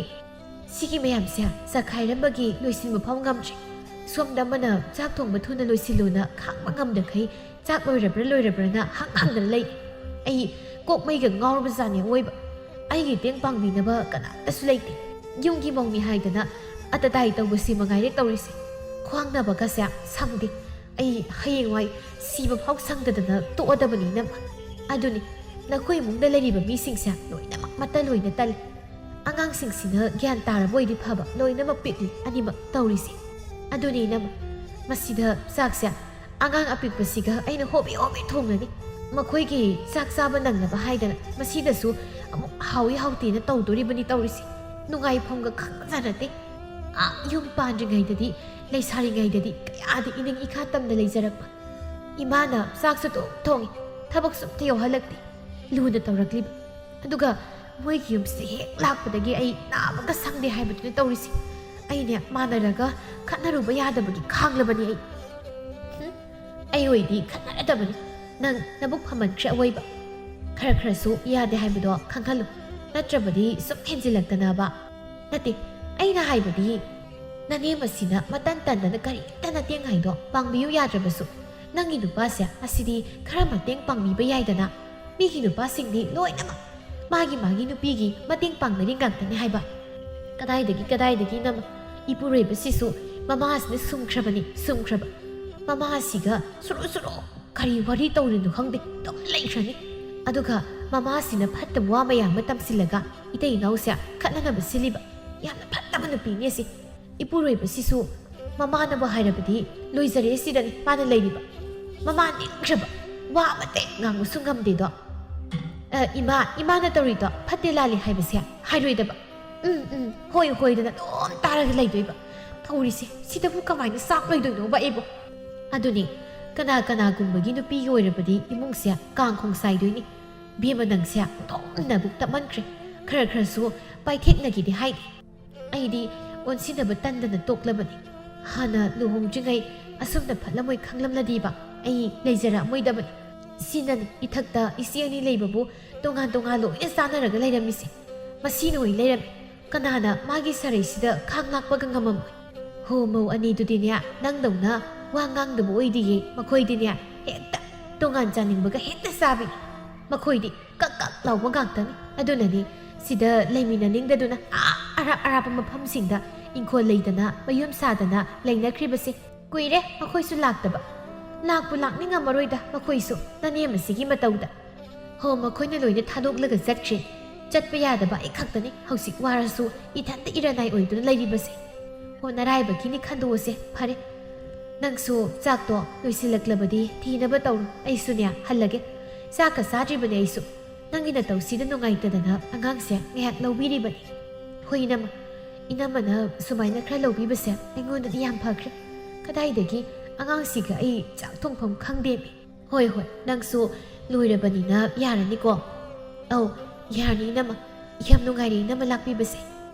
ꯁꯤꯒꯤ ꯃꯌꯥꯝꯁꯦ ꯆꯈꯥꯏꯔꯝꯕꯒꯤ ꯂꯣꯏꯁꯤꯟꯕ ꯐꯥꯎ ꯉꯝꯗ꯭ꯔꯤ꯫ ꯁꯣꯝꯗ ꯑꯃꯅ ꯆꯥꯛ ꯊꯣꯡꯕ ꯊꯨꯅ ꯂꯣꯏꯁꯤꯜꯂꯨꯅ ꯈꯥꯡꯕ ꯉꯝꯗꯈꯩ ꯆꯥꯛ ꯂꯣꯏꯔꯕ꯭ꯔꯥ ꯂꯣꯏꯔꯕ꯭ꯔꯥꯅ ꯍꯪ ꯍꯪꯗꯅ ꯂꯩ꯫ ꯑꯩ ꯀꯣꯛ ꯃꯩꯒ ꯉꯥꯎꯔꯕꯖꯥꯠꯅꯤ ꯑꯋꯣꯏꯕ꯫ ꯑꯩꯒꯤ ꯃꯇꯦꯡ ꯄꯥꯡꯕꯤꯅꯕ ꯀꯅꯥꯝꯇꯁꯨ ꯂꯩꯇꯦ꯫ ꯌꯨꯝꯒꯤ ꯃꯧꯅꯤ ꯍꯥꯏꯗꯅ ꯑꯇꯇꯥꯏ ꯇꯧꯕꯁꯤ ꯃꯉꯥꯏꯔꯦ ꯇꯧꯔꯤꯁꯦ꯫ ꯈ꯭ꯋꯥꯡ ꯅꯥꯕꯒꯁꯦ ꯁꯪꯗꯦ꯫ ꯑꯩ ꯍꯌꯦꯡꯋꯥꯏ ꯁꯤꯕ ꯐꯥꯎ ꯁꯪꯗꯗꯅ ꯇꯣꯛꯑꯗꯕꯅꯤ ꯏꯅꯝꯃ꯫ ꯑꯗꯨꯅꯤ, ꯅꯈꯣꯏ ꯏꯃꯨꯡꯗ ꯂꯩꯔꯤꯕ ꯃꯤꯁꯤꯡꯁꯦ ꯂꯣꯏꯅꯃꯛ ꯃꯇꯜ ꯂꯣꯏꯅ ꯇꯜꯂꯤ꯫ ꯑꯉꯥꯡꯁꯤꯡꯁꯤꯅ ꯒ꯭ꯌꯥꯟ ꯇꯥꯔꯕ ꯑꯣꯏꯗꯤ ꯐꯕ, ꯂꯣꯏꯅꯃꯛ ꯄꯤꯛꯂꯤ ꯑꯅꯤꯃꯛ ꯇꯧꯔꯤꯁꯦ꯫ ꯑꯗꯨꯅꯤ ꯏꯅꯝꯃ, ꯃꯁꯤꯗ ꯆꯥꯛꯁꯦ ꯑꯉꯥꯡ ꯑꯄꯤꯛꯄꯁꯤꯒ ꯑꯩꯅ ꯍꯣꯕꯦ ꯍꯣꯕꯦ ꯊꯣꯡꯂꯅꯤ꯫ ꯃꯈꯣꯏꯒꯤ ꯆꯥꯛ ꯆꯥꯕ ꯅꯪꯅꯕ ꯍꯥꯏꯗꯅ ꯃꯁꯤꯗꯁꯨ ꯑꯃꯨꯛ ꯍꯥꯎꯏ ꯍꯥꯎꯇꯦꯅ ꯇꯧꯗꯣꯔꯤꯕꯅꯤ ꯇꯧꯔꯤꯁꯦ꯫ ꯅꯨꯡꯉꯥꯏꯐꯝꯒ ꯈꯪꯕꯖꯥꯠ ꯅꯠꯇꯦ꯫ ꯑꯥ, ꯌꯨꯝ ꯄꯥꯟꯗ꯭ꯔꯤꯉꯩꯗꯗꯤ, ꯂꯩꯁꯥꯔꯤꯉꯩꯗꯗꯤ ꯀꯌꯥꯗꯤ ꯏꯅꯤꯡ ꯏꯈꯥ ꯇꯝꯅ ꯂꯩꯖꯔꯛꯄ꯫ ꯏꯃꯥꯅ ꯆꯥꯛꯁꯨ ꯑꯗꯨꯝ ꯊꯣꯡꯉꯤ, ꯊꯕꯛꯁꯨ ꯑꯝꯇ ꯌꯥꯎꯍꯜꯂꯛꯇꯦ꯫ ꯂꯨꯅ ꯇꯧꯔꯛꯂꯤꯕ꯫ ꯑꯗꯨꯒ ꯃꯣꯏꯒꯤ ꯌꯨꯝꯁꯤꯗ ꯍꯦꯛ ꯂꯥꯛꯄꯗꯒꯤ ꯑꯩ ꯅꯥꯕꯒ ꯁꯪꯗꯦ ꯍꯥꯏꯕꯗꯨꯅ ꯇꯧꯔꯤꯁꯦ꯫ ꯑꯩꯅꯦ ꯃꯥꯟꯅꯔꯒ ꯈꯠꯅꯔꯨꯕ ꯌꯥꯗꯕꯒꯤ ꯈꯥꯡꯂꯕꯅꯤ ꯑꯩ꯫ ꯍꯨꯝ, ꯑꯩ ꯑꯣꯏꯗꯤ ꯈꯠꯅꯔꯗꯕꯅꯤ꯫ ꯅꯪ ꯅꯕꯨꯛ ꯐꯃꯟꯈ꯭ꯔꯦ ꯑꯋꯣꯏꯕ꯫ ꯈꯔ ꯈꯔꯁꯨ ꯌꯥꯗꯦ ꯍꯥꯏꯕꯗꯣ ꯈꯪꯍꯜꯂꯨ꯫ ꯅꯠꯇ꯭ꯔꯕꯗꯤ ꯁꯨꯝ ꯍꯦꯟꯖꯤꯜꯂꯛꯇꯅꯕ꯫ ꯅꯠꯇꯦ, ꯑꯩꯅ ꯍꯥꯏꯕꯗꯤ ꯅꯅꯦꯝ ꯑꯁꯤꯅ ꯃꯇꯟ ꯇꯟꯗꯅ ꯀꯔꯤꯝꯇ ꯅꯇꯦꯡ ꯍꯥꯏꯗꯣ ꯄꯥꯡꯕꯤꯌꯨ ꯌꯥꯗ꯭ꯔꯕꯁꯨ, ꯅꯪꯒꯤ ꯅꯨꯄꯥꯁꯦ ꯑꯁꯤꯗꯤ ꯈꯔ ꯃꯇꯦꯡ ꯄꯥꯡꯕꯤꯕ ꯌꯥꯏꯗꯅ꯫ ꯃꯤꯒꯤ ꯅꯨꯄꯥꯁꯤꯡꯗꯤ ꯂꯣꯏꯅꯃꯛ ꯃꯥꯒꯤ ꯃꯥꯒꯤ ꯅꯨꯄꯤꯒꯤ ꯃꯇꯦꯡ ꯄꯥꯡꯅꯔꯤ ꯉꯥꯛꯇꯅꯤ ꯍꯥꯏꯕ꯫ ꯀꯗꯥꯏꯗꯒꯤ, ꯀꯗꯥꯏꯗꯒꯤ ꯅꯃ-, ꯏꯄꯨꯔꯣꯏꯕꯁꯤꯁꯨ ꯃꯃꯥꯁꯤꯅ ꯁꯨꯝꯈ꯭ꯔꯕꯅꯤ, ꯁꯨꯝꯈ꯭ꯔꯕ꯫ ꯃꯃꯥꯁꯤꯒ ꯁꯨꯔꯨ ꯁꯨꯔꯨ ꯀꯔꯤ ꯋꯥꯔꯤ ꯇꯧꯔꯤꯅꯣ ꯈꯪꯗꯦ, ꯑꯗꯨꯝ ꯂꯩꯈ꯭ꯔꯅꯤ꯫ ꯑꯗꯨꯒ ꯃꯃꯥꯁꯤꯅ ꯐꯠꯇꯕ ꯋꯥ ꯃꯌꯥꯝ ꯑꯃ ꯇꯝꯁꯤꯜꯂꯒ ꯏꯇꯩ ꯏꯅꯥꯎꯁꯦ ꯈꯠꯅꯅꯕ ꯁꯤꯜꯂꯤꯕ꯫ ꯌꯥꯝꯅ ꯐꯠꯇꯕ ꯅꯨꯄꯤꯅꯦ ꯑꯁꯤ꯫ ꯏꯄꯨꯔꯣꯏꯕꯁꯤꯁꯨ ꯃꯃꯥꯅꯕꯨ ꯍꯥꯏꯔꯕꯗꯤ ꯂꯣꯏꯖꯔꯦ ꯁꯤꯗꯅꯤ ꯃꯥꯅ ꯂꯩꯔꯤꯕ꯫ ꯃꯃꯥ ꯅꯤꯡꯈ꯭ꯔꯕ, ꯋꯥ ꯑꯃꯇ ꯉꯥꯡꯕꯁꯨ ꯉꯝꯗꯦꯗꯣ꯫ ꯑ, ꯏꯃꯥ, ꯏꯃꯥꯅ ꯇꯧꯔꯤꯗꯣ ꯐꯠꯇꯦ ꯂꯥꯜꯂꯤ ꯍꯥꯏꯕꯁꯦ ꯍꯥꯏꯔꯣꯏꯗꯕ꯫ ꯎꯝ, ꯎꯝ, ꯍꯣꯏ, ꯍꯣꯏꯗꯅ ꯑꯗꯨꯝ ꯇꯥꯔꯒ ꯂꯩꯗꯣꯏꯕ꯫ ꯇꯧꯔꯤꯁꯦ, ꯁꯤꯗꯕꯨ ꯀꯃꯥꯏꯅ ꯆꯥꯛ ꯂꯣꯏꯗꯣꯏꯅꯣꯕ ꯑꯩꯕꯨ? ꯑꯗꯨꯅꯤ, ꯀꯅꯥ ꯀꯅꯥꯒꯨꯝꯕꯒꯤ ꯅꯨꯄꯤꯒꯤ ꯑꯣꯏꯔꯕꯗꯤ ꯏꯃꯨꯡꯁꯦ ꯀꯥꯡꯈꯣꯡ ꯆꯥꯏꯗꯣꯏꯅꯤ꯫ ꯕꯦꯝꯃ ꯅꯪꯁꯦ ꯑꯣꯟꯊꯣꯛꯅ ꯅꯕꯨꯛ ꯇꯞꯃꯟꯈ꯭ꯔꯦ꯫ ꯈꯔ ꯈꯔꯁꯨ ꯄꯥꯏꯊꯦꯛꯅꯒꯦꯗꯤ ꯍꯥꯏꯗꯦ꯫ ꯑꯩꯗꯤ ꯑꯣꯟꯁꯤꯟꯅꯕ ꯇꯟꯗꯅ ꯇꯣꯛꯂꯕꯅꯤ꯫ ꯍꯥꯟꯅ ꯂꯨꯍꯣꯡꯗ꯭ꯔꯤꯉꯩ ꯑꯁꯨꯝꯅ ꯐꯠꯂꯝꯃꯣꯏ ꯈꯪꯂꯝꯂꯗꯤꯕ ꯑꯩ ꯂꯩꯖꯔꯛꯑꯝꯃꯣꯏꯗꯕꯅꯤ꯫ ꯁꯤꯅꯅꯤ ꯏꯊꯛꯇ ꯏꯆꯦ ꯑꯅꯤ ꯂꯩꯕꯕꯨ ꯇꯣꯉꯥꯟ ꯇꯣꯉꯥꯟ ꯂꯣꯏꯅ ꯆꯥꯅꯔꯒ ꯂꯩꯔꯝꯃꯤꯁꯦ꯫ ꯃꯁꯤꯅ ꯑꯣꯏ ꯂꯩꯔꯝꯃꯤ꯫ ꯀꯅꯥꯅ ꯃꯥꯒꯤ ꯁꯔꯩꯁꯤꯗ ꯈꯥꯡ ꯂꯥꯛꯄꯒ ꯉꯝꯃꯝꯃꯣꯏ? ꯍꯣ, ꯃꯧ ꯑꯅꯤꯗꯨꯗꯤꯅꯦ, ꯅꯪꯗꯧꯅ ꯋꯥ ꯉꯥꯡꯗꯕ ꯑꯣꯏꯗꯤꯌꯦ꯫ ꯃꯈꯣꯏꯗꯤꯅꯦ, ꯍꯦꯛꯇ ꯇꯣꯉꯥꯟ ꯆꯥꯅꯤꯡꯕꯒ ꯍꯦꯛꯇ ꯆꯥꯕꯤꯅꯤ꯫ ꯃꯈꯣꯏꯗꯤ ꯀꯛ ꯀꯛ ꯂꯥꯎꯕ ꯉꯥꯛꯇꯅꯤ꯫ ꯑꯗꯨꯅꯅꯤ ꯁꯤꯗ ꯂꯩꯃꯤꯟꯅꯅꯤꯡꯗꯗꯨꯅ ꯑꯥ ꯑꯔꯥꯞ ꯑꯔꯥꯞꯄ ꯃꯐꯝꯁꯤꯡꯗ ꯏꯪꯈꯣꯜ ꯂꯩꯗꯅ ꯃꯌꯨꯝ ꯁꯥꯗꯅ ꯂꯩꯅꯈ꯭ꯔꯤꯕꯁꯦ꯫ ꯀꯨꯏꯔꯦ ꯃꯈꯣꯏꯁꯨ ꯂꯥꯛꯇꯕ꯫ ꯂꯥꯛꯄꯨ ꯂꯥꯛꯅꯤꯡꯉꯝꯃꯔꯣꯏꯗ ꯃꯈꯣꯏꯁꯨ ꯅꯅꯦꯝ ꯑꯁꯤꯒꯤ ꯃꯇꯧꯗ꯫ ꯍꯣ, ꯃꯈꯣꯏꯅ ꯂꯣꯏꯅ ꯊꯥꯗꯣꯛꯂꯒ ꯆꯠꯈ꯭ꯔꯦ꯫ ꯆꯠꯄ ꯌꯥꯗꯕ ꯑꯩ ꯈꯛꯇꯅꯤ ꯍꯧꯖꯤꯛ ꯋꯥꯔꯁꯨ ꯏꯊꯟꯇ ꯏꯔꯅꯥꯏ ꯑꯣꯏꯗꯨꯅ ꯂꯩꯔꯤꯕꯁꯦ꯫ ꯍꯣ, ꯅꯔꯥꯏꯕꯛꯀꯤꯅꯤ ꯈꯟꯗꯣꯛꯑꯁꯦ꯫ ꯐꯔꯦ, ꯅꯪꯁꯨ ꯆꯥꯛꯇꯣ ꯂꯣꯏꯁꯤꯜꯂꯛꯂꯕꯗꯤ ꯊꯤꯅꯕ ꯇꯧꯔꯣ꯫ ꯑꯩꯁꯨꯅꯦ ꯍꯜꯂꯒꯦ꯫ ꯆꯥꯛꯀ ꯆꯥꯗ꯭ꯔꯤꯕꯅꯦ ꯑꯩꯁꯨ꯫ ꯅꯪꯒꯤ ꯅꯇꯧꯁꯤꯗ ꯅꯨꯡꯉꯥꯏꯇꯗꯅ ꯑꯉꯥꯡꯁꯦ ꯉꯥꯏꯍꯥꯛ ꯂꯧꯕꯤꯔꯤꯕꯅꯤ꯫ ꯍꯣꯏ ꯏꯅꯝꯃ, ꯏꯅꯝꯃꯅ ꯁꯨꯃꯥꯏꯅ ꯈꯔ ꯂꯧꯕꯤꯕꯁꯦ ꯑꯩꯉꯣꯟꯗꯗꯤ ꯌꯥꯝ ꯐꯈ꯭ꯔꯦ꯫ ꯀꯗꯥꯏꯗꯒꯤ ꯑꯉꯥꯡꯁꯤꯒ ꯑꯩ ꯆꯥꯛ ꯊꯣꯡꯐꯝ ꯈꯪꯗꯦꯃꯤ꯫ ꯍꯣꯏ ꯍꯣꯏ, ꯅꯪꯁꯨ ꯂꯣꯏꯔꯕꯅꯤꯅ ꯌꯥꯔꯅꯤꯀꯣ? ꯑꯧ, ꯌꯥꯔꯅꯤ ꯏꯅꯝꯃ꯫ ꯌꯥꯝ ꯅꯨꯡꯉꯥꯏꯔꯦ ꯏꯅꯝꯃ ꯂꯥꯛꯄꯤꯕꯁꯦ꯫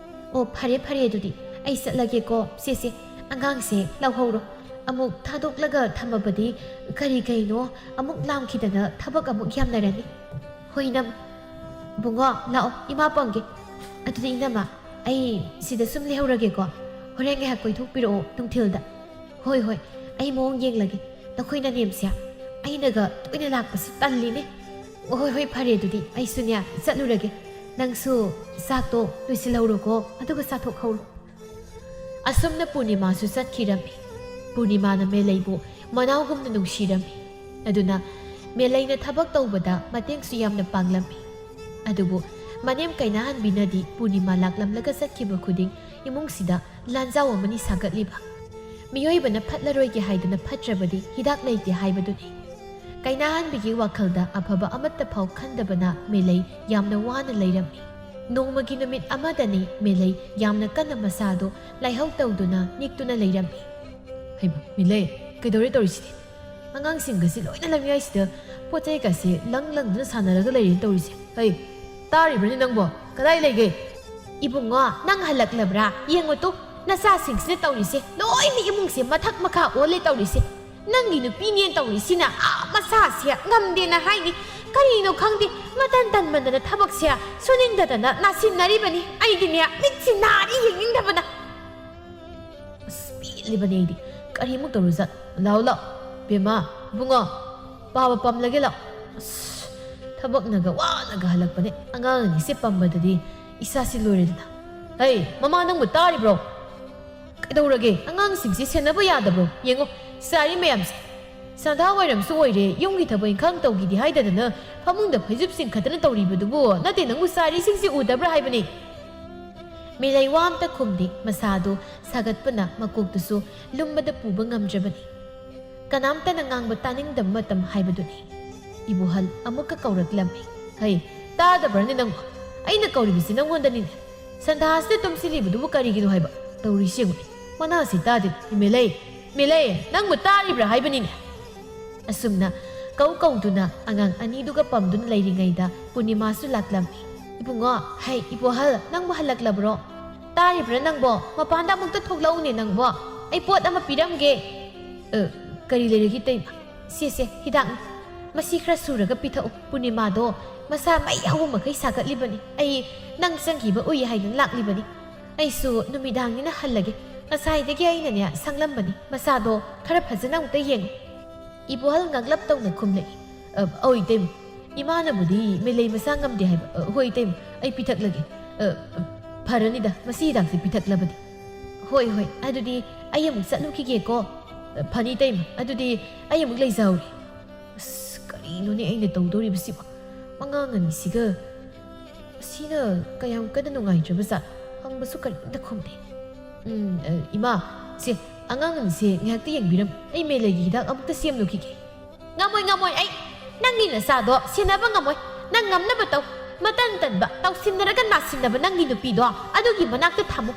ꯑꯣ, ꯐꯔꯦ ꯐꯔꯦ, ꯑꯗꯨꯗꯤ ꯑꯩ ꯆꯠꯂꯒꯦꯀꯣ꯫ ꯁꯦ ꯁꯦ, ꯑꯉꯥꯡꯁꯦ ꯂꯧꯍꯧꯔꯣ꯫ ꯑꯃꯨꯛ ꯊꯥꯗꯣꯛꯂꯒ ꯊꯝꯃꯕꯗꯤ ꯀꯔꯤ ꯀꯩꯅꯣ ꯑꯃꯨꯛ ꯂꯥꯝꯈꯤꯗꯅ ꯊꯕꯛ ꯑꯃꯨꯛ ꯌꯥꯝꯅꯔꯅꯤ꯫ ꯍꯣꯏ ꯏꯅꯝꯃ꯫ ꯕꯨꯡꯉꯣ, ꯂꯥꯛꯑꯣ, ꯏꯃꯥ ꯄꯝꯒꯦ꯫ ꯑꯗꯨꯗꯤ ꯏꯅꯝꯃ, ꯑꯩ ꯁꯤꯗ ꯁꯨꯝ ꯂꯩꯍꯧꯔꯒꯦꯀꯣ꯫ ꯍꯣꯔꯦꯟ ꯉꯥꯏꯍꯥꯛ ꯀꯣꯏꯊꯣꯛꯄꯤꯔꯛꯑꯣ ꯅꯨꯡꯊꯤꯜꯗ꯫ ꯍꯣꯏ ꯍꯣꯏ, ꯑꯩ ꯃꯑꯣꯡ ꯌꯦꯡꯂꯒꯦ꯫ ꯅꯈꯣꯏ ꯅꯅꯦꯝꯁꯦ ꯑꯩꯅꯒ ꯇꯣꯏꯅ ꯂꯥꯛꯄꯁꯦ ꯇꯜꯂꯤꯅꯦ꯫ ꯍꯣꯏ ꯍꯣꯏ, ꯐꯔꯦ, ꯑꯗꯨꯗꯤ ꯑꯩꯁꯨꯅꯦ ꯆꯠꯂꯨꯔꯒꯦ꯫ ꯅꯪꯁꯨ ꯆꯥꯛꯇꯣ ꯂꯣꯏꯁꯤꯜꯍꯧꯔꯣꯀꯣ, ꯑꯗꯨꯒ ꯆꯥꯊꯣꯛꯍꯧꯔꯣ꯫ ꯑꯁꯨꯝꯅ ꯄꯨꯔꯅꯤꯃꯥꯁꯨ ꯆꯠꯈꯤꯔꯝꯃꯤ꯫ ꯄꯨꯔꯅꯤꯃꯥꯅ ꯃꯦꯂꯩꯕꯨ ꯃꯅꯥꯎꯒꯨꯝꯅ ꯅꯨꯡꯁꯤꯔꯝꯃꯤ꯫ ꯑꯗꯨꯅ ꯃꯦꯂꯩꯅ ꯊꯕꯛ ꯇꯧꯕꯗ ꯃꯇꯦꯡꯁꯨ ꯌꯥꯝꯅ ꯄꯥꯡꯂꯝꯃꯤ꯫ ꯑꯗꯨꯕꯨ ꯃꯅꯦꯝ ꯀꯩꯅꯥꯍꯟꯕꯤꯅꯗꯤ ꯄꯨꯔꯅꯤꯃꯥ ꯂꯥꯛꯂꯝꯂꯒ ꯆꯠꯈꯤꯕ ꯈꯨꯗꯤꯡ ꯏꯃꯨꯡꯁꯤꯗ ꯂꯥꯟꯖꯥꯎ ꯑꯃꯅꯤ ꯁꯥꯒꯠꯂꯤꯕ꯫ ꯃꯤꯑꯣꯏꯕꯅ ꯐꯠꯂꯔꯣꯏꯒꯦ ꯍꯥꯏꯗꯨꯅ ꯐꯠꯇ꯭ꯔꯕꯗꯤ ꯍꯤꯗꯥꯛ ꯂꯩꯇꯦ ꯍꯥꯏꯕꯗꯨꯅꯤ꯫ ꯀꯩꯅꯥꯍꯟꯕꯤꯒꯤ ꯋꯥꯈꯜꯗ ꯑꯐꯕ ꯑꯃꯠꯇ ꯐꯥꯎ ꯈꯟꯗꯕꯅ ꯃꯦꯂꯩ ꯌꯥꯝꯅ ꯋꯥꯅ ꯂꯩꯔꯝꯃꯤ꯫ ꯅꯣꯡꯃꯒꯤ ꯅꯨꯃꯤꯠ ꯑꯃꯗꯅꯤ ꯃꯦꯂꯩ ꯌꯥꯝꯅ ꯀꯟꯅ ꯃꯁꯥꯗꯣ ꯂꯥꯏꯍꯧ ꯇꯧꯗꯨꯅ ꯅꯤꯛꯇꯨꯅ ꯂꯩꯔꯝꯃꯤ꯫ ꯍꯩꯃꯥ, ꯃꯦꯂꯩ, ꯀꯩꯗꯧꯔꯦ ꯇꯧꯔꯤꯁꯤꯗꯤ? ꯑꯉꯥꯡꯁꯤꯡꯒꯁꯤ ꯂꯣꯏꯅ ꯂꯝꯌꯥꯏꯁꯤꯗ ꯄꯣꯠ ꯆꯩꯒꯁꯦ ꯂꯪ ꯂꯪꯗꯨꯅ ꯁꯥꯟꯅꯔꯒ ꯂꯩꯔꯦꯅ ꯇꯧꯔꯤꯁꯦ꯫ ꯍꯩ, ꯇꯥꯔꯤꯕ꯭ꯔꯅꯦ ꯅꯪꯕꯣ? ꯀꯗꯥꯏ ꯂꯩꯒꯦ? ꯏꯕꯨꯡꯉꯣ, ꯅꯪ ꯍꯜꯂꯛꯂꯕ꯭ꯔꯥ? ꯌꯦꯡꯉꯨ ꯇꯨ, ꯅꯆꯥꯁꯤꯡꯁꯤꯅ ꯇꯧꯔꯤꯁꯦ, ꯂꯣꯏꯅ ꯏꯃꯨꯡꯁꯦ ꯃꯊꯛ ꯃꯈꯥ ꯑꯣꯜꯂꯦ ꯇꯧꯔꯤꯁꯦ꯫ ꯅꯪꯒꯤ ꯅꯨꯄꯤꯅꯦꯅ ꯇꯧꯔꯤꯁꯤꯅ ꯑꯥ ꯃꯁꯥꯁꯦ ꯉꯝꯗꯦꯅ ꯍꯥꯏꯅꯤ꯫ ꯀꯔꯤꯅꯣ ꯈꯪꯗꯦ, ꯃꯇꯟ ꯇꯟꯃꯟꯗꯅ ꯊꯕꯛꯁꯦ ꯁꯨꯅꯤꯡꯗꯗꯅ ꯅꯥꯁꯤꯟꯅꯔꯤꯕꯅꯤ꯫ ꯑꯩꯗꯤꯅꯦ, ꯃꯤꯠꯁꯤ ꯅꯥꯔꯤ ꯌꯦꯡꯅꯤꯡꯗꯕꯅ꯫ ꯑꯁ, ꯄꯦꯜꯂꯤꯕꯅꯦ ꯑꯩꯗꯤ꯫ ꯀꯔꯤꯃꯨꯛ ꯇꯧꯔꯨꯖꯥꯠ? ꯂꯥꯎ, ꯂꯥꯎ꯫ ꯕꯦꯝꯃ, ꯏꯕꯨꯡꯉꯣ, ꯄꯥꯕ ꯄꯝꯂꯒꯦ ꯂꯥꯎ꯫ ꯑꯁ, ꯊꯕꯛꯅꯒ ꯋꯥꯅꯒ ꯍꯜꯂꯛꯄꯅꯦ꯫ ꯑꯉꯥꯡ ꯑꯅꯤꯁꯦ ꯄꯝꯕꯗꯗꯤ ꯏꯁꯥꯁꯤ ꯂꯣꯏꯔꯦꯗꯅ꯫ "ꯍꯩ, ꯃꯃꯥ, ꯅꯪꯕꯨ ꯇꯥꯔꯤꯕ꯭ꯔꯣ? ꯀꯩꯗꯧꯔꯒꯦ? ꯑꯉꯥꯡꯁꯤꯡꯁꯦ ꯁꯦꯟꯅꯕ ꯌꯥꯗꯕ꯭ꯔꯣ? ꯌꯦꯡꯉꯣ, ꯆꯥꯔꯤ ꯃꯌꯥꯝꯁꯦ꯫ ꯁꯟꯙꯥ ꯋꯥꯏꯔꯝꯁꯨ ꯑꯣꯏꯔꯦ, ꯌꯨꯝꯒꯤ ꯊꯕꯛ ꯏꯪꯈꯥꯡ ꯇꯧꯈꯤꯗꯤ ꯍꯥꯏꯗꯗꯅ ꯐꯃꯨꯡꯗ ꯐꯩꯖꯨꯞ ꯆꯤꯡꯈꯠꯇꯅ ꯇꯧꯔꯤꯕꯗꯨꯕꯨ ꯅꯠꯇꯦ, ꯅꯪꯕꯨ ꯆꯥꯔꯤꯁꯤꯡꯁꯤ ꯎꯗꯕ꯭ꯔꯥ ꯍꯥꯏꯕꯅꯤ?" ꯃꯤꯂꯩ ꯋꯥ ꯑꯝꯇ ꯈꯨꯝꯗꯦ꯫ ꯃꯁꯥꯗꯨ ꯁꯥꯒꯠꯄꯅ ꯃꯀꯣꯛꯇꯨꯁꯨ ꯂꯨꯝꯕꯗ ꯄꯨꯕ ꯉꯝꯗ꯭ꯔꯕꯅꯤ꯫ ꯀꯅꯥꯝꯇꯅ ꯉꯥꯡꯕ ꯇꯥꯅꯤꯡꯗꯕ ꯃꯇꯝ ꯍꯥꯏꯕꯗꯨꯅꯤ꯫ ꯏꯕꯣꯍꯜ ꯑꯃꯨꯛꯀ ꯀꯧꯔꯛꯂꯝꯃꯤ꯫ "ꯍꯩ, ꯇꯥꯗꯕ꯭ꯔꯅꯦ ꯅꯪꯕꯣ? ꯑꯩꯅ ꯀꯧꯔꯤꯕꯁꯤ ꯅꯪꯉꯣꯟꯗꯅꯤꯅꯦ꯫ ꯁꯟꯗꯥꯁꯤꯗ ꯇꯨꯝꯁꯤꯜꯂꯤꯕꯗꯨꯕꯨ ꯀꯔꯤꯒꯤꯅꯣ ꯍꯥꯏꯕ? ꯇꯧꯔꯤꯁꯤ ꯌꯦꯡꯉꯨꯅꯦ꯫ ꯃꯅꯥꯁꯤ ꯇꯥꯗꯦ꯫ ꯃꯤꯂꯩ, ꯃꯤꯂꯩ, ꯅꯪꯕꯨ ꯇꯥꯔꯤꯕ꯭ꯔꯥ ꯍꯥꯏꯕꯅꯤꯅꯦ?" ꯑꯁꯨꯝꯅ ꯀꯧ ꯀꯧꯗꯨꯅ ꯑꯉꯥꯡ ꯑꯅꯤꯗꯨꯒ ꯄꯝꯗꯨꯅ ꯂꯩꯔꯤꯉꯩꯗ ꯄꯨꯔꯅꯤꯃꯥꯁꯨ ꯂꯥꯛꯂꯝꯃꯤ꯫ "ꯏꯕꯨꯡꯉꯣ, ꯍꯩ, ꯏꯕꯣꯍꯜ, ꯅꯪꯕꯨ ꯍꯜꯂꯛꯂꯕ꯭ꯔꯣ? ꯇꯥꯔꯤꯕ꯭ꯔꯥ ꯅꯪꯕꯣ? ꯃꯄꯥꯟꯗ ꯑꯃꯨꯛꯇ ꯊꯣꯛꯂꯛꯎꯅꯦ ꯅꯪꯕꯣ꯫ ꯑꯩ ꯄꯣꯠ ꯑꯃ ꯄꯤꯔꯝꯒꯦ꯫" "ꯑ, ꯀꯔꯤ ꯂꯩꯔꯒꯦ ꯏꯇꯩꯃ?" "ꯁꯦ, ꯁꯦ, ꯍꯤꯗꯥꯛꯅꯤ꯫ ꯃꯁꯤ ꯈꯔ ꯁꯨꯔꯒ ꯄꯤꯊꯛꯎ꯫ ꯄꯨꯔꯅꯤꯃꯥꯗꯣ ꯃꯁꯥ ꯃꯩ ꯍꯧꯕ ꯃꯈꯩ ꯁꯥꯒꯠꯂꯤꯕꯅꯤ꯫ ꯑꯩ ꯅꯪ ꯆꯪꯈꯤꯕ ꯎꯏ ꯍꯥꯏꯗꯨꯅ ꯂꯥꯛꯂꯤꯕꯅꯤ꯫ ꯑꯩꯁꯨ ꯅꯨꯃꯤꯗꯥꯡꯅꯤꯅ ꯍꯜꯂꯒꯦ꯫ ꯉꯁꯥꯏꯗꯒꯤ ꯑꯩꯅꯅꯦ ꯁꯪꯂꯝꯕꯅꯤ꯫ ꯃꯁꯥꯗꯣ ꯈꯔ ꯐꯖꯅ ꯑꯃꯨꯛꯇ ꯌꯦꯡꯉꯨ꯫" ꯏꯕꯣꯍꯜ ꯉꯛꯂꯞ ꯇꯧꯅ ꯈꯨꯝꯂꯛꯏ꯫ "ꯑ, ꯑꯧ ꯏꯇꯩꯃ, ꯏꯃꯥꯅꯕꯨꯗꯤ ꯃꯦꯂꯩ ꯃꯁꯥ ꯉꯝꯗꯦ ꯍꯥꯏꯕ꯫ ꯑ, ꯍꯣꯏ ꯏꯇꯩꯃ, ꯑꯩ ꯄꯤꯊꯛꯂꯒꯦ꯫ ꯑ, ꯐꯔꯅꯤꯗ, ꯃꯁꯤ ꯍꯤꯗꯥꯛꯁꯦ ꯄꯤꯊꯛꯂꯕꯗꯤ꯫" "ꯍꯣꯏ, ꯍꯣꯏ, ꯑꯗꯨꯗꯤ ꯑꯩ ꯑꯃꯨꯛ ꯆꯠꯂꯨꯈꯤꯒꯦꯀꯣ꯫" "ꯑ, ꯐꯅꯤ ꯏꯇꯩꯃ, ꯑꯗꯨꯗꯤ ꯑꯩ ꯑꯃꯨꯛ ꯂꯩꯖꯍꯧꯔꯦ꯫" ꯑꯁ, ꯀꯔꯤꯅꯣꯅꯦ ꯑꯩꯅ ꯇꯧꯗꯧꯔꯤꯕꯁꯤꯕꯣ? ꯑꯉꯥꯡ ꯑꯅꯤꯁꯤꯒ꯫ ꯃꯁꯤꯅ ꯀꯌꯥꯝ ꯀꯟꯅ ꯅꯨꯡꯉꯥꯏꯇ꯭ꯔꯕ ꯖꯥꯠ? ꯍꯪꯕꯁꯨ ꯀꯔꯤꯝꯇ ꯈꯨꯝꯗꯦ꯫ "ꯎꯝ, ꯑ, ꯏꯃꯥ, ꯁꯦ, ꯑꯉꯥꯡ ꯑꯅꯤꯁꯦ ꯉꯥꯏꯍꯥꯛꯇ ꯌꯦꯡꯕꯤꯔꯝꯃꯨ꯫ ꯑꯩ ꯃꯦꯂꯩꯒꯤ ꯍꯤꯗꯥꯛ ꯑꯃꯨꯛꯇ ꯁꯦꯝꯂꯨꯈꯤꯒꯦ꯫" "ꯉꯝꯃꯣꯏ, ꯉꯝꯃꯣꯏ, ꯑꯩ ꯅꯪꯒꯤ ꯅꯆꯥꯗꯣ ꯁꯦꯟꯅꯕ ꯉꯝꯃꯣꯏ꯫ ꯅꯪ ꯉꯝꯅꯕ ꯇꯧ꯫ ꯃꯇꯟ ꯇꯟꯕ, ꯇꯧꯁꯤꯟꯅꯔꯒ ꯅꯥꯁꯤꯟꯅꯕ ꯅꯪꯒꯤ ꯅꯨꯄꯤꯗꯣ ꯑꯗꯨꯒꯤ ꯃꯅꯥꯛꯇ ꯊꯝꯃꯨ꯫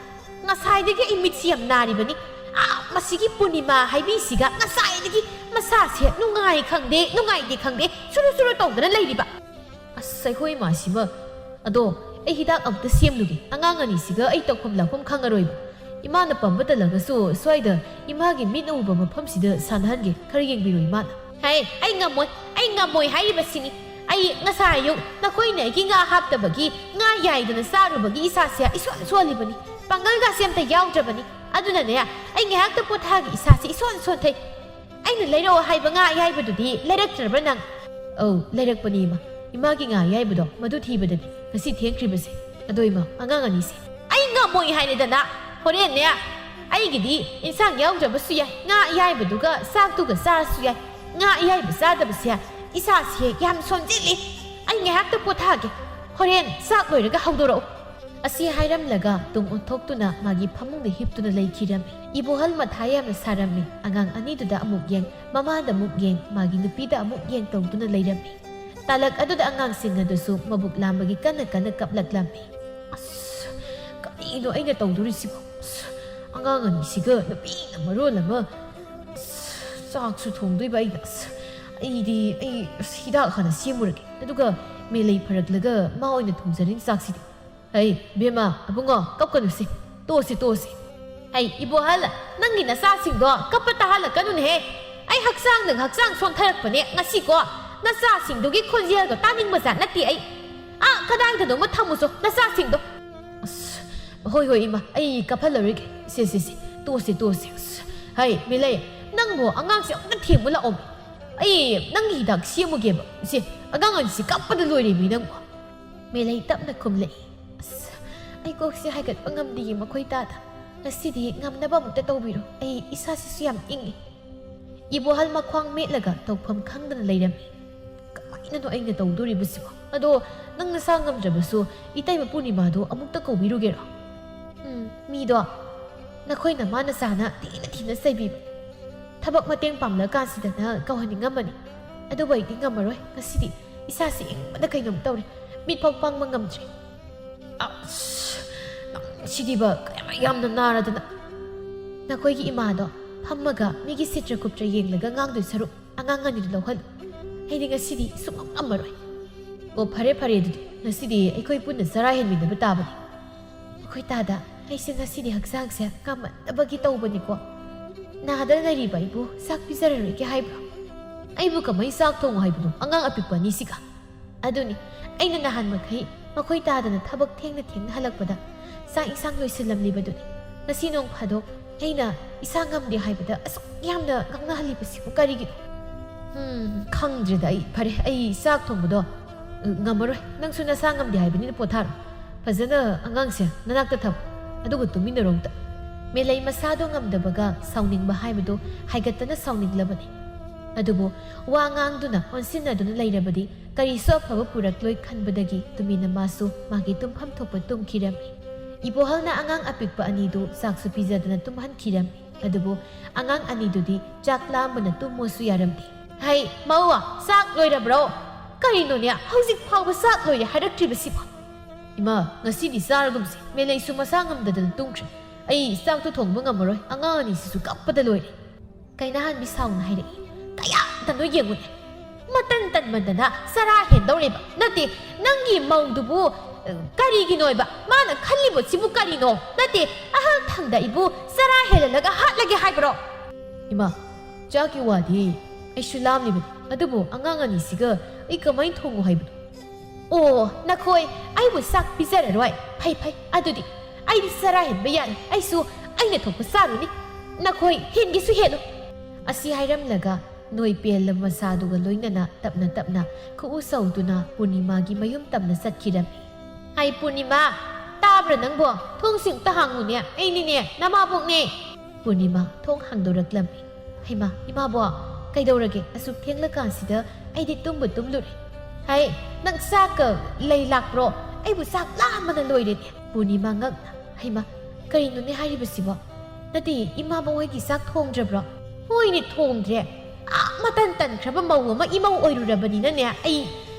ꯉꯁꯥꯏꯗꯒꯤ ꯑꯩ ꯃꯤꯠꯁꯤ ꯌꯥꯝ ꯅꯥꯔꯤꯕꯅꯤ꯫ ꯑꯥ, ꯃꯁꯤꯒꯤ ꯄꯨꯔꯅꯤꯃꯥ ꯍꯥꯏꯕꯤꯁꯤꯒ ꯉꯁꯥꯏꯗꯒꯤ ꯃꯁꯥꯁꯦ ꯅꯨꯡꯉꯥꯏ ꯈꯪꯗꯦ, ꯅꯨꯡꯉꯥꯏꯇꯦ ꯈꯪꯗꯦ, ꯁꯨꯔꯨ ꯁꯨꯔꯨ ꯇꯧꯗꯅ ꯂꯩꯔꯤꯕ꯫" ꯑꯁ, ꯑꯩꯈꯣꯏ ꯏꯃꯥꯁꯤꯃ꯫ ꯑꯗꯣ ꯑꯩ ꯍꯤꯗꯥꯛ ꯑꯝꯇ ꯁꯦꯝꯂꯨꯒꯦ꯫ ꯑꯉꯥꯡ ꯑꯅꯤꯁꯤꯒ ꯑꯩ ꯇꯧꯐꯝ ꯂꯥꯛꯐꯝ ꯈꯪꯉꯔꯣꯏꯕ꯫ ꯏꯃꯥꯅ ꯄꯝꯕ ꯇꯜꯂꯒꯁꯨ ꯁ꯭ꯋꯥꯏꯗ ꯏꯃꯥꯒꯤ ꯃꯤꯠꯅ ꯎꯕ ꯃꯐꯝꯁꯤꯗ ꯁꯥꯟꯅꯍꯟꯒꯦ꯫ ꯈꯔ ꯌꯦꯡꯕꯤꯔꯣ ꯏꯃꯥꯅ꯫ "ꯍꯦ, ꯑꯩ ꯉꯝꯃꯣꯏ, ꯑꯩ ꯉꯝꯃꯣꯏ ꯍꯥꯏꯔꯤꯕꯁꯤꯅꯤ꯫ ꯑꯩ ꯉꯁꯥꯏ ꯑꯌꯨꯛ ꯅꯈꯣꯏꯅ ꯑꯩꯒꯤ ꯉꯥ ꯍꯥꯞꯇꯕꯒꯤ, ꯉꯥ ꯌꯥꯏꯗꯅ ꯆꯥꯔꯨꯕꯒꯤ ꯏꯁꯥꯁꯦ ꯏꯁꯣꯟ ꯁꯣꯜꯂꯤꯕꯅꯤ꯫ ꯄꯥꯡꯒꯜꯒꯁꯦ ꯑꯝꯇ ꯌꯥꯎꯗ꯭ꯔꯕꯅꯤ꯫ ꯑꯗꯨꯅꯅꯦ, ꯑꯩ ꯉꯥꯏꯍꯥꯛꯇ ꯄꯣꯊꯥꯒꯦ, ꯏꯁꯥꯁꯦ ꯏꯁꯣꯟ ꯁꯣꯟꯊꯩ꯫" "ꯑꯩꯅ ꯂꯩꯔꯛꯑꯣ ꯍꯥꯏꯕ ꯉꯥ ꯑꯌꯥꯏꯕꯗꯨꯗꯤ ꯂꯩꯔꯛꯇ꯭ꯔꯕ꯭ꯔꯥ ꯅꯪ?" "ꯑꯧ, ꯂꯩꯔꯛꯄꯅꯤ ꯏꯃꯥ꯫ ꯏꯃꯥꯒꯤ ꯉꯥ ꯑꯌꯥꯏꯕꯗꯣ ꯃꯗꯨ ꯊꯤꯕꯗꯅꯤ ꯉꯁꯤ ꯊꯦꯡꯈ꯭ꯔꯤꯕꯁꯦ꯫ ꯑꯗꯣ ꯏꯃꯥ, ꯑꯉꯥꯡ ꯑꯅꯤꯁꯦ ꯑꯩ ꯉꯝꯃꯣꯏ ꯍꯥꯏꯔꯦꯗꯅ꯫ ꯍꯣꯔꯦꯟꯅꯦ, ꯑꯩꯒꯤꯗꯤ ꯏꯟꯁꯥꯡ ꯌꯥꯎꯗ꯭ꯔꯕꯁꯨ ꯌꯥꯏ, ꯉꯥ ꯑꯌꯥꯏꯕꯗꯨꯒ ꯆꯥꯛꯇꯨꯒ ꯆꯥꯔꯁꯨ ꯌꯥꯏ꯫ ꯉꯥ ꯑꯌꯥꯏꯕ ꯆꯥꯗꯕꯁꯦ ꯏꯁꯥꯁꯦ ꯌꯥꯝ ꯁꯣꯟꯖꯤꯜꯂꯤ꯫ ꯑꯩ ꯉꯥꯏꯍꯥꯛꯇ ꯄꯣꯊꯥꯒꯦ, ꯍꯣꯔꯦꯟ ꯆꯥꯛ ꯂꯣꯏꯔꯒ ꯍꯧꯗꯣꯔꯛꯎ꯫ ꯑꯁꯤ ꯍꯥꯏꯔꯝꯂꯒ ꯇꯨꯡ ꯑꯣꯟꯊꯣꯛꯇꯨꯅ ꯃꯥꯒꯤ ꯐꯃꯨꯡꯗ ꯍꯤꯞꯇꯨꯅ ꯂꯩꯈꯤꯔꯝꯃꯤ꯫ ꯏꯕꯣꯍꯜ ꯃꯊꯥ ꯌꯥꯝꯅ ꯁꯥꯔꯝꯃꯤ꯫ ꯑꯉꯥꯡ ꯑꯅꯤꯗꯨꯗ ꯑꯃꯨꯛ ꯌꯦꯡ, ꯃꯃꯥꯗ ꯑꯃꯨꯛ ꯌꯦꯡ, ꯃꯥꯒꯤ ꯅꯨꯄꯤꯗ ꯑꯃꯨꯛ ꯌꯦꯡ ꯇꯧꯗꯨꯅ ꯂꯩꯔꯝꯃꯤ꯫ ꯇꯥꯂꯛ ꯑꯗꯨꯗ ꯑꯉꯥꯡꯁꯤꯡ ꯑꯗꯨꯁꯨ ꯃꯕꯨꯛ ꯂꯥꯝꯕꯒꯤ ꯀꯟꯅ ꯀꯟꯅ ꯀꯞꯂꯛꯂꯝꯃꯤ꯫ ꯑꯁ, ꯀꯔꯤꯅꯣ ꯑꯩꯅ ꯇꯧꯗꯣꯔꯤꯁꯤꯕꯣ? ꯑꯁ, ꯑꯉꯥꯡ ꯑꯅꯤꯁꯤꯒ ꯅꯨꯄꯤꯅ ꯃꯔꯣꯜ ꯑꯃ꯫ ꯑꯁ, ꯆꯥꯛꯁꯨ ꯊꯣꯡꯗꯣꯏꯕ ꯑꯩꯅ꯫ ꯑꯁ, ꯑꯩꯗꯤ, ꯑꯩ, ꯑꯁ, ꯍꯤꯗꯥꯛ ꯍꯥꯟꯅ ꯁꯦꯝꯃꯨꯔꯒꯦ꯫ ꯑꯗꯨꯒ ꯃꯦꯂꯩ ꯐꯔꯛꯂꯒ ꯃꯥ ꯑꯣꯏꯅ ꯊꯣꯡꯖꯔꯅꯤ ꯆꯥꯛꯁꯤꯗꯤ꯫ ꯍꯩ, ꯕꯦꯝꯃ, ꯑꯕꯨꯡꯉꯣ, ꯀꯞꯀꯅꯨꯁꯦ꯫ ꯇꯣꯛꯑꯁꯤ, ꯇꯣꯛꯑꯁꯤ꯫ ꯍꯩ, ꯏꯕꯣꯍꯜ, ꯅꯪꯒꯤ ꯅꯆꯥꯁꯤꯡꯗꯣ ꯀꯞꯄ ꯇꯥꯍꯜꯂꯛꯀꯅꯨꯅꯦꯍꯦ꯫ ꯑꯩ ꯍꯛꯆꯥꯡꯗ ꯍꯛꯆꯥꯡ ꯁꯣꯟꯊꯔꯛꯄꯅꯦ ꯉꯁꯤꯀꯣ꯫ ꯅꯆꯥꯁꯤꯡꯗꯨꯒꯤ ꯈꯣꯟꯖꯦꯜꯗꯣ ꯇꯥꯅꯤꯡꯕꯖꯥꯠ ꯅꯠꯇꯦ ꯑꯩ꯫ ꯑꯥ, ꯀꯗꯥꯏꯗꯅꯣꯃ ꯊꯝꯃꯨꯆꯣ ꯅꯆꯥꯁꯤꯡꯗꯣ꯫ ꯑꯁ, ꯍꯣꯏ, ꯍꯣꯏ, ꯏꯃꯥ, ꯑꯩ ꯀꯞꯍꯜꯂꯔꯣꯏꯒꯦ꯫ ꯁꯦ, ꯁꯦ, ꯁꯦ, ꯇꯣꯛꯑꯁꯤ, ꯇꯣꯛꯑꯁꯤ꯫ ꯑꯁ, ꯍꯩ, ꯃꯦꯂꯩ, ꯅꯪꯕꯨ ꯑꯉꯥꯡꯁꯦ ꯑꯝꯇ ꯊꯦꯝꯃꯨ ꯂꯥꯛꯑꯣ꯫ ꯑꯩ ꯅꯪꯒꯤ ꯍꯤꯗꯥꯛ ꯁꯦꯝꯃꯨꯒꯦꯕ꯫ ꯁꯦ, ꯑꯉꯥꯡ ꯑꯅꯤꯁꯤ ꯀꯞꯄꯗ ꯂꯣꯏꯔꯦꯃꯤ ꯅꯪꯕꯨ꯫ ꯃꯦꯂꯩ ꯇꯞꯅ ꯈꯨꯝꯂꯛꯏ꯫ ꯑꯁ, ꯑꯩ ꯀꯣꯛꯁꯦ ꯍꯥꯏꯒꯠꯄ ꯉꯝꯗꯤꯌꯦ ꯃꯈꯣꯏ ꯇꯥꯗ꯫ ꯉꯁꯤꯗꯤ ꯉꯝꯅꯕ ꯑꯃꯨꯛꯇ ꯇꯧꯕꯤꯔꯣ꯫ ꯑꯩ ꯏꯁꯥꯁꯤꯁꯨ ꯌꯥꯝ ꯏꯪꯉꯤ꯫ ꯏꯕꯣꯍꯜ ꯃꯈ꯭ꯋꯥꯡ ꯃꯦꯠꯂꯒ ꯇꯧꯐꯝ ꯈꯪꯗꯅ ꯂꯩꯔꯝꯃꯤ꯫ ꯀꯃꯥꯏꯅꯅꯣ ꯑꯩꯅ ꯇꯧꯗꯣꯔꯤꯕꯁꯤꯕꯣ? ꯑꯗꯣ ꯅꯪ ꯅꯁꯥ ꯉꯝꯗ꯭ꯔꯕꯁꯨ ꯏꯇꯩꯃ ꯄꯨꯔꯅꯤꯃꯥꯗꯣ ꯑꯃꯨꯛꯇ ꯀꯧꯕꯤꯔꯨꯒꯦꯔꯣ? ꯎꯝ, ꯃꯤꯗꯣ ꯅꯈꯣꯏ ꯅꯃꯥ ꯅꯆꯥꯅ ꯊꯤꯅ ꯊꯤꯅ ꯆꯩꯕꯤꯕ꯫ ꯊꯕꯛ ꯃꯇꯦꯡ ꯄꯥꯡꯂꯀꯥꯟꯁꯤꯗꯅ ꯀꯧꯍꯟꯅꯤꯡꯉꯝꯕꯅꯤ꯫ ꯑꯗꯨꯕꯨ ꯑꯩꯗꯤ ꯉꯝꯃꯔꯣꯏ ꯉꯁꯤꯗꯤ꯫ ꯏꯁꯥꯁꯤ ꯏꯪꯕꯗ ꯀꯩꯅꯣꯝ ꯇꯧꯔꯦ꯫ ꯃꯤꯠ ꯐꯥꯎ ꯄꯥꯡꯕ ꯉꯝꯗ꯭ꯔꯦ꯫ ꯑꯁ, ꯅꯪ ꯁꯤꯗꯤꯕ ꯀꯌꯥꯝ ꯌꯥꯝꯅ ꯅꯥꯔꯗꯅ꯫ ꯅꯈꯣꯏꯒꯤ ꯏꯃꯥꯗꯣ ꯐꯝꯃꯒ ꯃꯤꯒꯤ ꯁꯤꯠꯇ꯭ꯔ ꯈꯨꯞꯇ꯭ꯔ ꯌꯦꯡꯂꯒ ꯉꯥꯡꯗꯣꯏ ꯁꯔꯨꯛ ꯑꯉꯥꯡ ꯑꯅꯤꯗꯨ ꯂꯧꯍꯜꯂꯨ꯫ ꯑꯩꯗꯤ ꯉꯁꯤꯗꯤ ꯁꯨꯡꯉꯝ ꯉꯝꯃꯔꯣꯏ꯫ ꯑꯣ, ꯐꯔꯦ, ꯐꯔꯦ, ꯑꯗꯨꯗꯤ ꯉꯁꯤꯗꯤ ꯑꯩꯈꯣꯏ ꯄꯨꯟꯅ ꯆꯔꯥ ꯍꯦꯟꯃꯤꯟꯅꯕ ꯇꯥꯕꯅꯤ꯫ ꯃꯈꯣꯏ ꯇꯥꯗ, ꯑꯩꯁꯦ ꯉꯁꯤꯗꯤ ꯍꯛꯆꯥꯡꯁꯦ ꯉꯝꯃꯟꯗꯕꯒꯤ ꯇꯧꯕꯅꯤꯀꯣ꯫ ꯅꯥꯗ ꯂꯩꯔꯤꯕ ꯑꯩꯕꯨ ꯆꯥꯛ ꯄꯤꯖꯔꯔꯣꯏꯒꯦ ꯍꯥꯏꯕ꯭ꯔꯣ? ꯑꯩꯕꯨ ꯀꯃꯥꯏ ꯆꯥꯛ ꯊꯣꯡꯉꯨ ꯍꯥꯏꯕꯅꯣ ꯑꯉꯥꯡ ꯑꯄꯤꯛꯄ ꯑꯅꯤꯁꯤꯒ? ꯑꯗꯨꯅꯤ, ꯑꯩꯅ ꯅꯍꯥꯟ ꯃꯈꯩ ꯃꯈꯣꯏ ꯇꯥꯗꯅ ꯊꯕꯛ ꯊꯦꯡꯅ ꯊꯦꯡꯅ ꯍꯜꯂꯛꯄꯗ ꯆꯥꯛ ꯏꯟꯁꯥꯡ ꯂꯣꯏꯁꯤꯜꯂꯝꯂꯤꯕꯗꯨꯅꯤ꯫ ꯉꯁꯤ ꯅꯣꯡ ꯐꯥꯗꯣꯛ ꯑꯩꯅ ꯏꯁꯥ ꯉꯝꯗꯦ ꯍꯥꯏꯕꯗ ꯑꯁꯨꯛ ꯌꯥꯝꯅ ꯉꯥꯡꯅꯍꯜꯂꯤꯕꯁꯤꯕꯨ ꯀꯔꯤꯒꯤꯅꯣ? ꯎꯝ, ꯈꯪꯗ꯭ꯔꯦꯗ ꯑꯩ꯫ ꯐꯔꯦ, ꯑꯩ ꯆꯥꯛ ꯊꯣꯡꯕꯗꯣ "ꯉꯝꯃꯔꯣꯏ, ꯅꯪꯁꯨ ꯅꯁꯥ ꯉꯝꯗꯦ ꯍꯥꯏꯕꯅꯤꯅ ꯄꯣꯊꯥꯔꯣ꯫ ꯐꯖꯅ ꯑꯉꯥꯡꯁꯦ ꯅꯅꯥꯛꯇ ꯊꯝꯃꯨ, ꯑꯗꯨꯒ ꯇꯨꯃꯤꯟꯅꯔꯣ ꯑꯝꯇ꯫" ꯃꯦꯂꯩ ꯃꯁꯥꯗꯣ ꯉꯝꯗꯕꯒ ꯁꯥꯎꯅꯤꯡꯕ ꯍꯥꯏꯕꯗꯣ ꯍꯥꯏꯒꯠꯇꯅ ꯁꯥꯎꯅꯤꯡꯂꯕꯅꯤ꯫ ꯑꯗꯨꯕꯨ ꯋꯥ ꯉꯥꯡꯗꯨꯅ ꯑꯣꯟꯁꯤꯟꯅꯗꯨꯅ ꯂꯩꯔꯕꯗꯤ ꯀꯔꯤꯁꯨ ꯑꯐꯕ ꯄꯨꯔꯛꯂꯣꯏ ꯈꯟꯕꯗꯒꯤ ꯇꯨꯃꯤꯟꯅ ꯃꯥꯁꯨ ꯃꯥꯒꯤ ꯇꯨꯝꯐꯝ ꯊꯣꯛꯄ ꯇꯨꯝꯈꯤꯔꯝꯃꯤ꯫ ꯏꯕꯣꯍꯜꯅ ꯑꯉꯥꯡ ꯑꯄꯤꯛꯄ ꯑꯅꯤꯗꯨ ꯆꯥꯛꯁꯨ ꯄꯤꯖꯗꯅ ꯇꯨꯝꯍꯟꯈꯤꯔꯝꯃꯤ꯫ ꯑꯗꯨꯕꯨ ꯑꯉꯥꯡ ꯑꯅꯤꯗꯨꯗꯤ ꯆꯥꯛ ꯂꯥꯝꯕꯅ ꯇꯨꯝꯃꯣꯁꯨ ꯌꯥꯔꯝꯗꯦ꯫ "ꯍꯩ, ꯃꯧ, ꯆꯥꯛ ꯂꯣꯏꯔꯕ꯭ꯔꯣ? ꯀꯔꯤꯅꯣꯅꯦ, ꯍꯧꯖꯤꯛ ꯐꯥꯎꯕ ꯆꯥꯛ ꯂꯣꯏꯔꯦ ꯍꯥꯏꯔꯛꯇ꯭ꯔꯤꯕꯁꯤꯕꯣ?" "ꯏꯃꯥ, ꯉꯁꯤꯗꯤ ꯆꯥꯔꯒꯨꯝꯁꯦ, ꯃꯦꯂꯩꯁꯨ ꯃꯁꯥ ꯉꯝꯗꯗꯅ ꯇꯨꯝꯈ꯭ꯔꯦ꯫ ꯑꯩ ꯆꯥꯛꯇꯣ ꯊꯣꯡꯕ ꯉꯝꯃꯔꯣꯏ, ꯑꯉꯥꯡ ꯑꯅꯤꯁꯤꯁꯨ ꯀꯞꯄꯗ ꯂꯣꯏꯔꯦ꯫" ꯀꯩꯅꯥꯍꯟꯕꯤ ꯁꯥꯎꯅ ꯍꯥꯏꯔꯛꯏ꯫ "ꯀꯌꯥꯗꯅꯣ ꯌꯦꯡꯉꯨꯅꯦ, ꯃꯇꯟ ꯇꯟꯃꯟꯗꯅ ꯆꯔꯥ ꯍꯦꯟꯗꯧꯔꯦꯕ꯫ ꯅꯠꯇꯦ, ꯅꯪꯒꯤ ꯃꯧꯗꯨꯕꯨ, ꯑ, ꯀꯔꯤꯒꯤꯅꯣꯕ? ꯃꯥꯅ ꯈꯜꯂꯤꯕꯁꯤꯕꯨ ꯀꯔꯤꯅꯣ? ꯅꯠꯇꯦ, ꯑꯍꯜ ꯊꯪꯗ ꯑꯩꯕꯨ ꯆꯔꯥ ꯍꯦꯜꯍꯜꯂꯒ ꯍꯥꯠꯂꯒꯦ ꯍꯥꯏꯕ꯭ꯔꯣ?" "ꯏꯃꯥ, ꯆꯥꯛꯀꯤ ꯋꯥꯗꯤ ꯑꯩꯁꯨ ꯂꯥꯝꯂꯤꯕꯅꯤ, ꯑꯗꯨꯕꯨ ꯑꯉꯥꯡ ꯑꯅꯤꯁꯤꯒ ꯑꯩ ꯀꯃꯥꯏꯅ ꯊꯣꯡꯉꯨ ꯍꯥꯏꯕꯅꯣ?" "ꯑꯣ, ꯅꯈꯣꯏ ꯑꯩꯕꯨ ꯆꯥꯛ ꯄꯤꯖꯔꯔꯣꯏ? ꯐꯩ, ꯐꯩ, ꯑꯗꯨꯗꯤ ꯑꯩꯗꯤ ꯆꯔꯥ ꯍꯦꯟꯕ ꯌꯥꯔꯦ, ꯑꯩꯁꯨ ꯑꯩꯅ ꯊꯣꯛꯄ ꯆꯥꯔꯨꯅꯤ꯫ ꯅꯈꯣꯏ ꯍꯦꯟꯒꯦꯁꯨ ꯍꯦꯜꯂꯨ꯫" ꯑꯁꯤ ꯍꯥꯏꯔꯝꯂꯒ ꯅꯣꯏ ꯄꯦꯜꯂꯕ ꯃꯁꯥꯗꯨꯒ ꯂꯣꯏꯅꯅ ꯇꯞꯅ ꯇꯞꯅ ꯈꯨꯎ ꯁꯧꯗꯨꯅ ꯄꯨꯔꯅꯤꯃꯥꯒꯤ ꯃꯌꯨꯝ ꯇꯝꯅ ꯆꯠꯈꯤꯔꯝꯃꯤ꯫ "ꯍꯥꯏ ꯄꯨꯔꯅꯤꯃꯥ, ꯇꯥꯕ꯭ꯔꯥ ꯅꯪꯕꯣ? ꯊꯣꯡꯁꯤꯡ ꯑꯝꯇ ꯍꯥꯡꯉꯨꯅꯦ, ꯑꯩꯅꯤꯅꯦ, ꯅꯃꯥꯕꯣꯛꯅꯦ꯫" ꯄꯨꯔꯅꯤꯃꯥ ꯊꯣꯡ ꯍꯥꯡꯗꯣꯔꯛꯂꯝꯃꯤ꯫ "ꯍꯩꯃꯥ, ꯏꯃꯥꯕꯣ, ꯀꯩꯗꯧꯔꯒꯦ? ꯑꯁꯨꯛ ꯊꯦꯡꯂꯀꯥꯟꯁꯤꯗ ꯑꯩꯗꯤ ꯇꯨꯝꯕꯨ ꯇꯨꯝꯂꯨꯔꯦ꯫" "ꯍꯩ, ꯅꯪ ꯆꯥꯛꯀ ꯂꯩ ꯂꯥꯛꯄ꯭ꯔꯣ? ꯑꯩꯕꯨ ꯆꯥꯛ ꯂꯥꯝꯕꯅ ꯂꯣꯏꯔꯦꯅꯦ꯫" ꯄꯨꯔꯅꯤꯃꯥ ꯉꯛꯅ, "ꯍꯩꯃꯥ, ꯀꯔꯤꯅꯣꯅꯦ ꯍꯥꯏꯔꯤꯕꯁꯤꯕꯣ? ꯅꯠꯇꯦ, ꯏꯃꯥꯕꯣꯛ ꯍꯣꯏꯒꯤ ꯆꯥꯛ ꯊꯣꯡꯗ꯭ꯔꯕ꯭ꯔꯣ?" "ꯍꯣꯏꯅꯦ, ꯊꯣꯡꯗ꯭ꯔꯦ꯫ ꯑꯥ, ꯃꯇꯟ ꯇꯟꯈ꯭ꯔꯕ ꯃꯧ ꯑꯃ ꯏꯃꯧ ꯑꯣꯏꯔꯨꯔꯕꯅꯤꯅꯅꯦ, ꯑꯩ,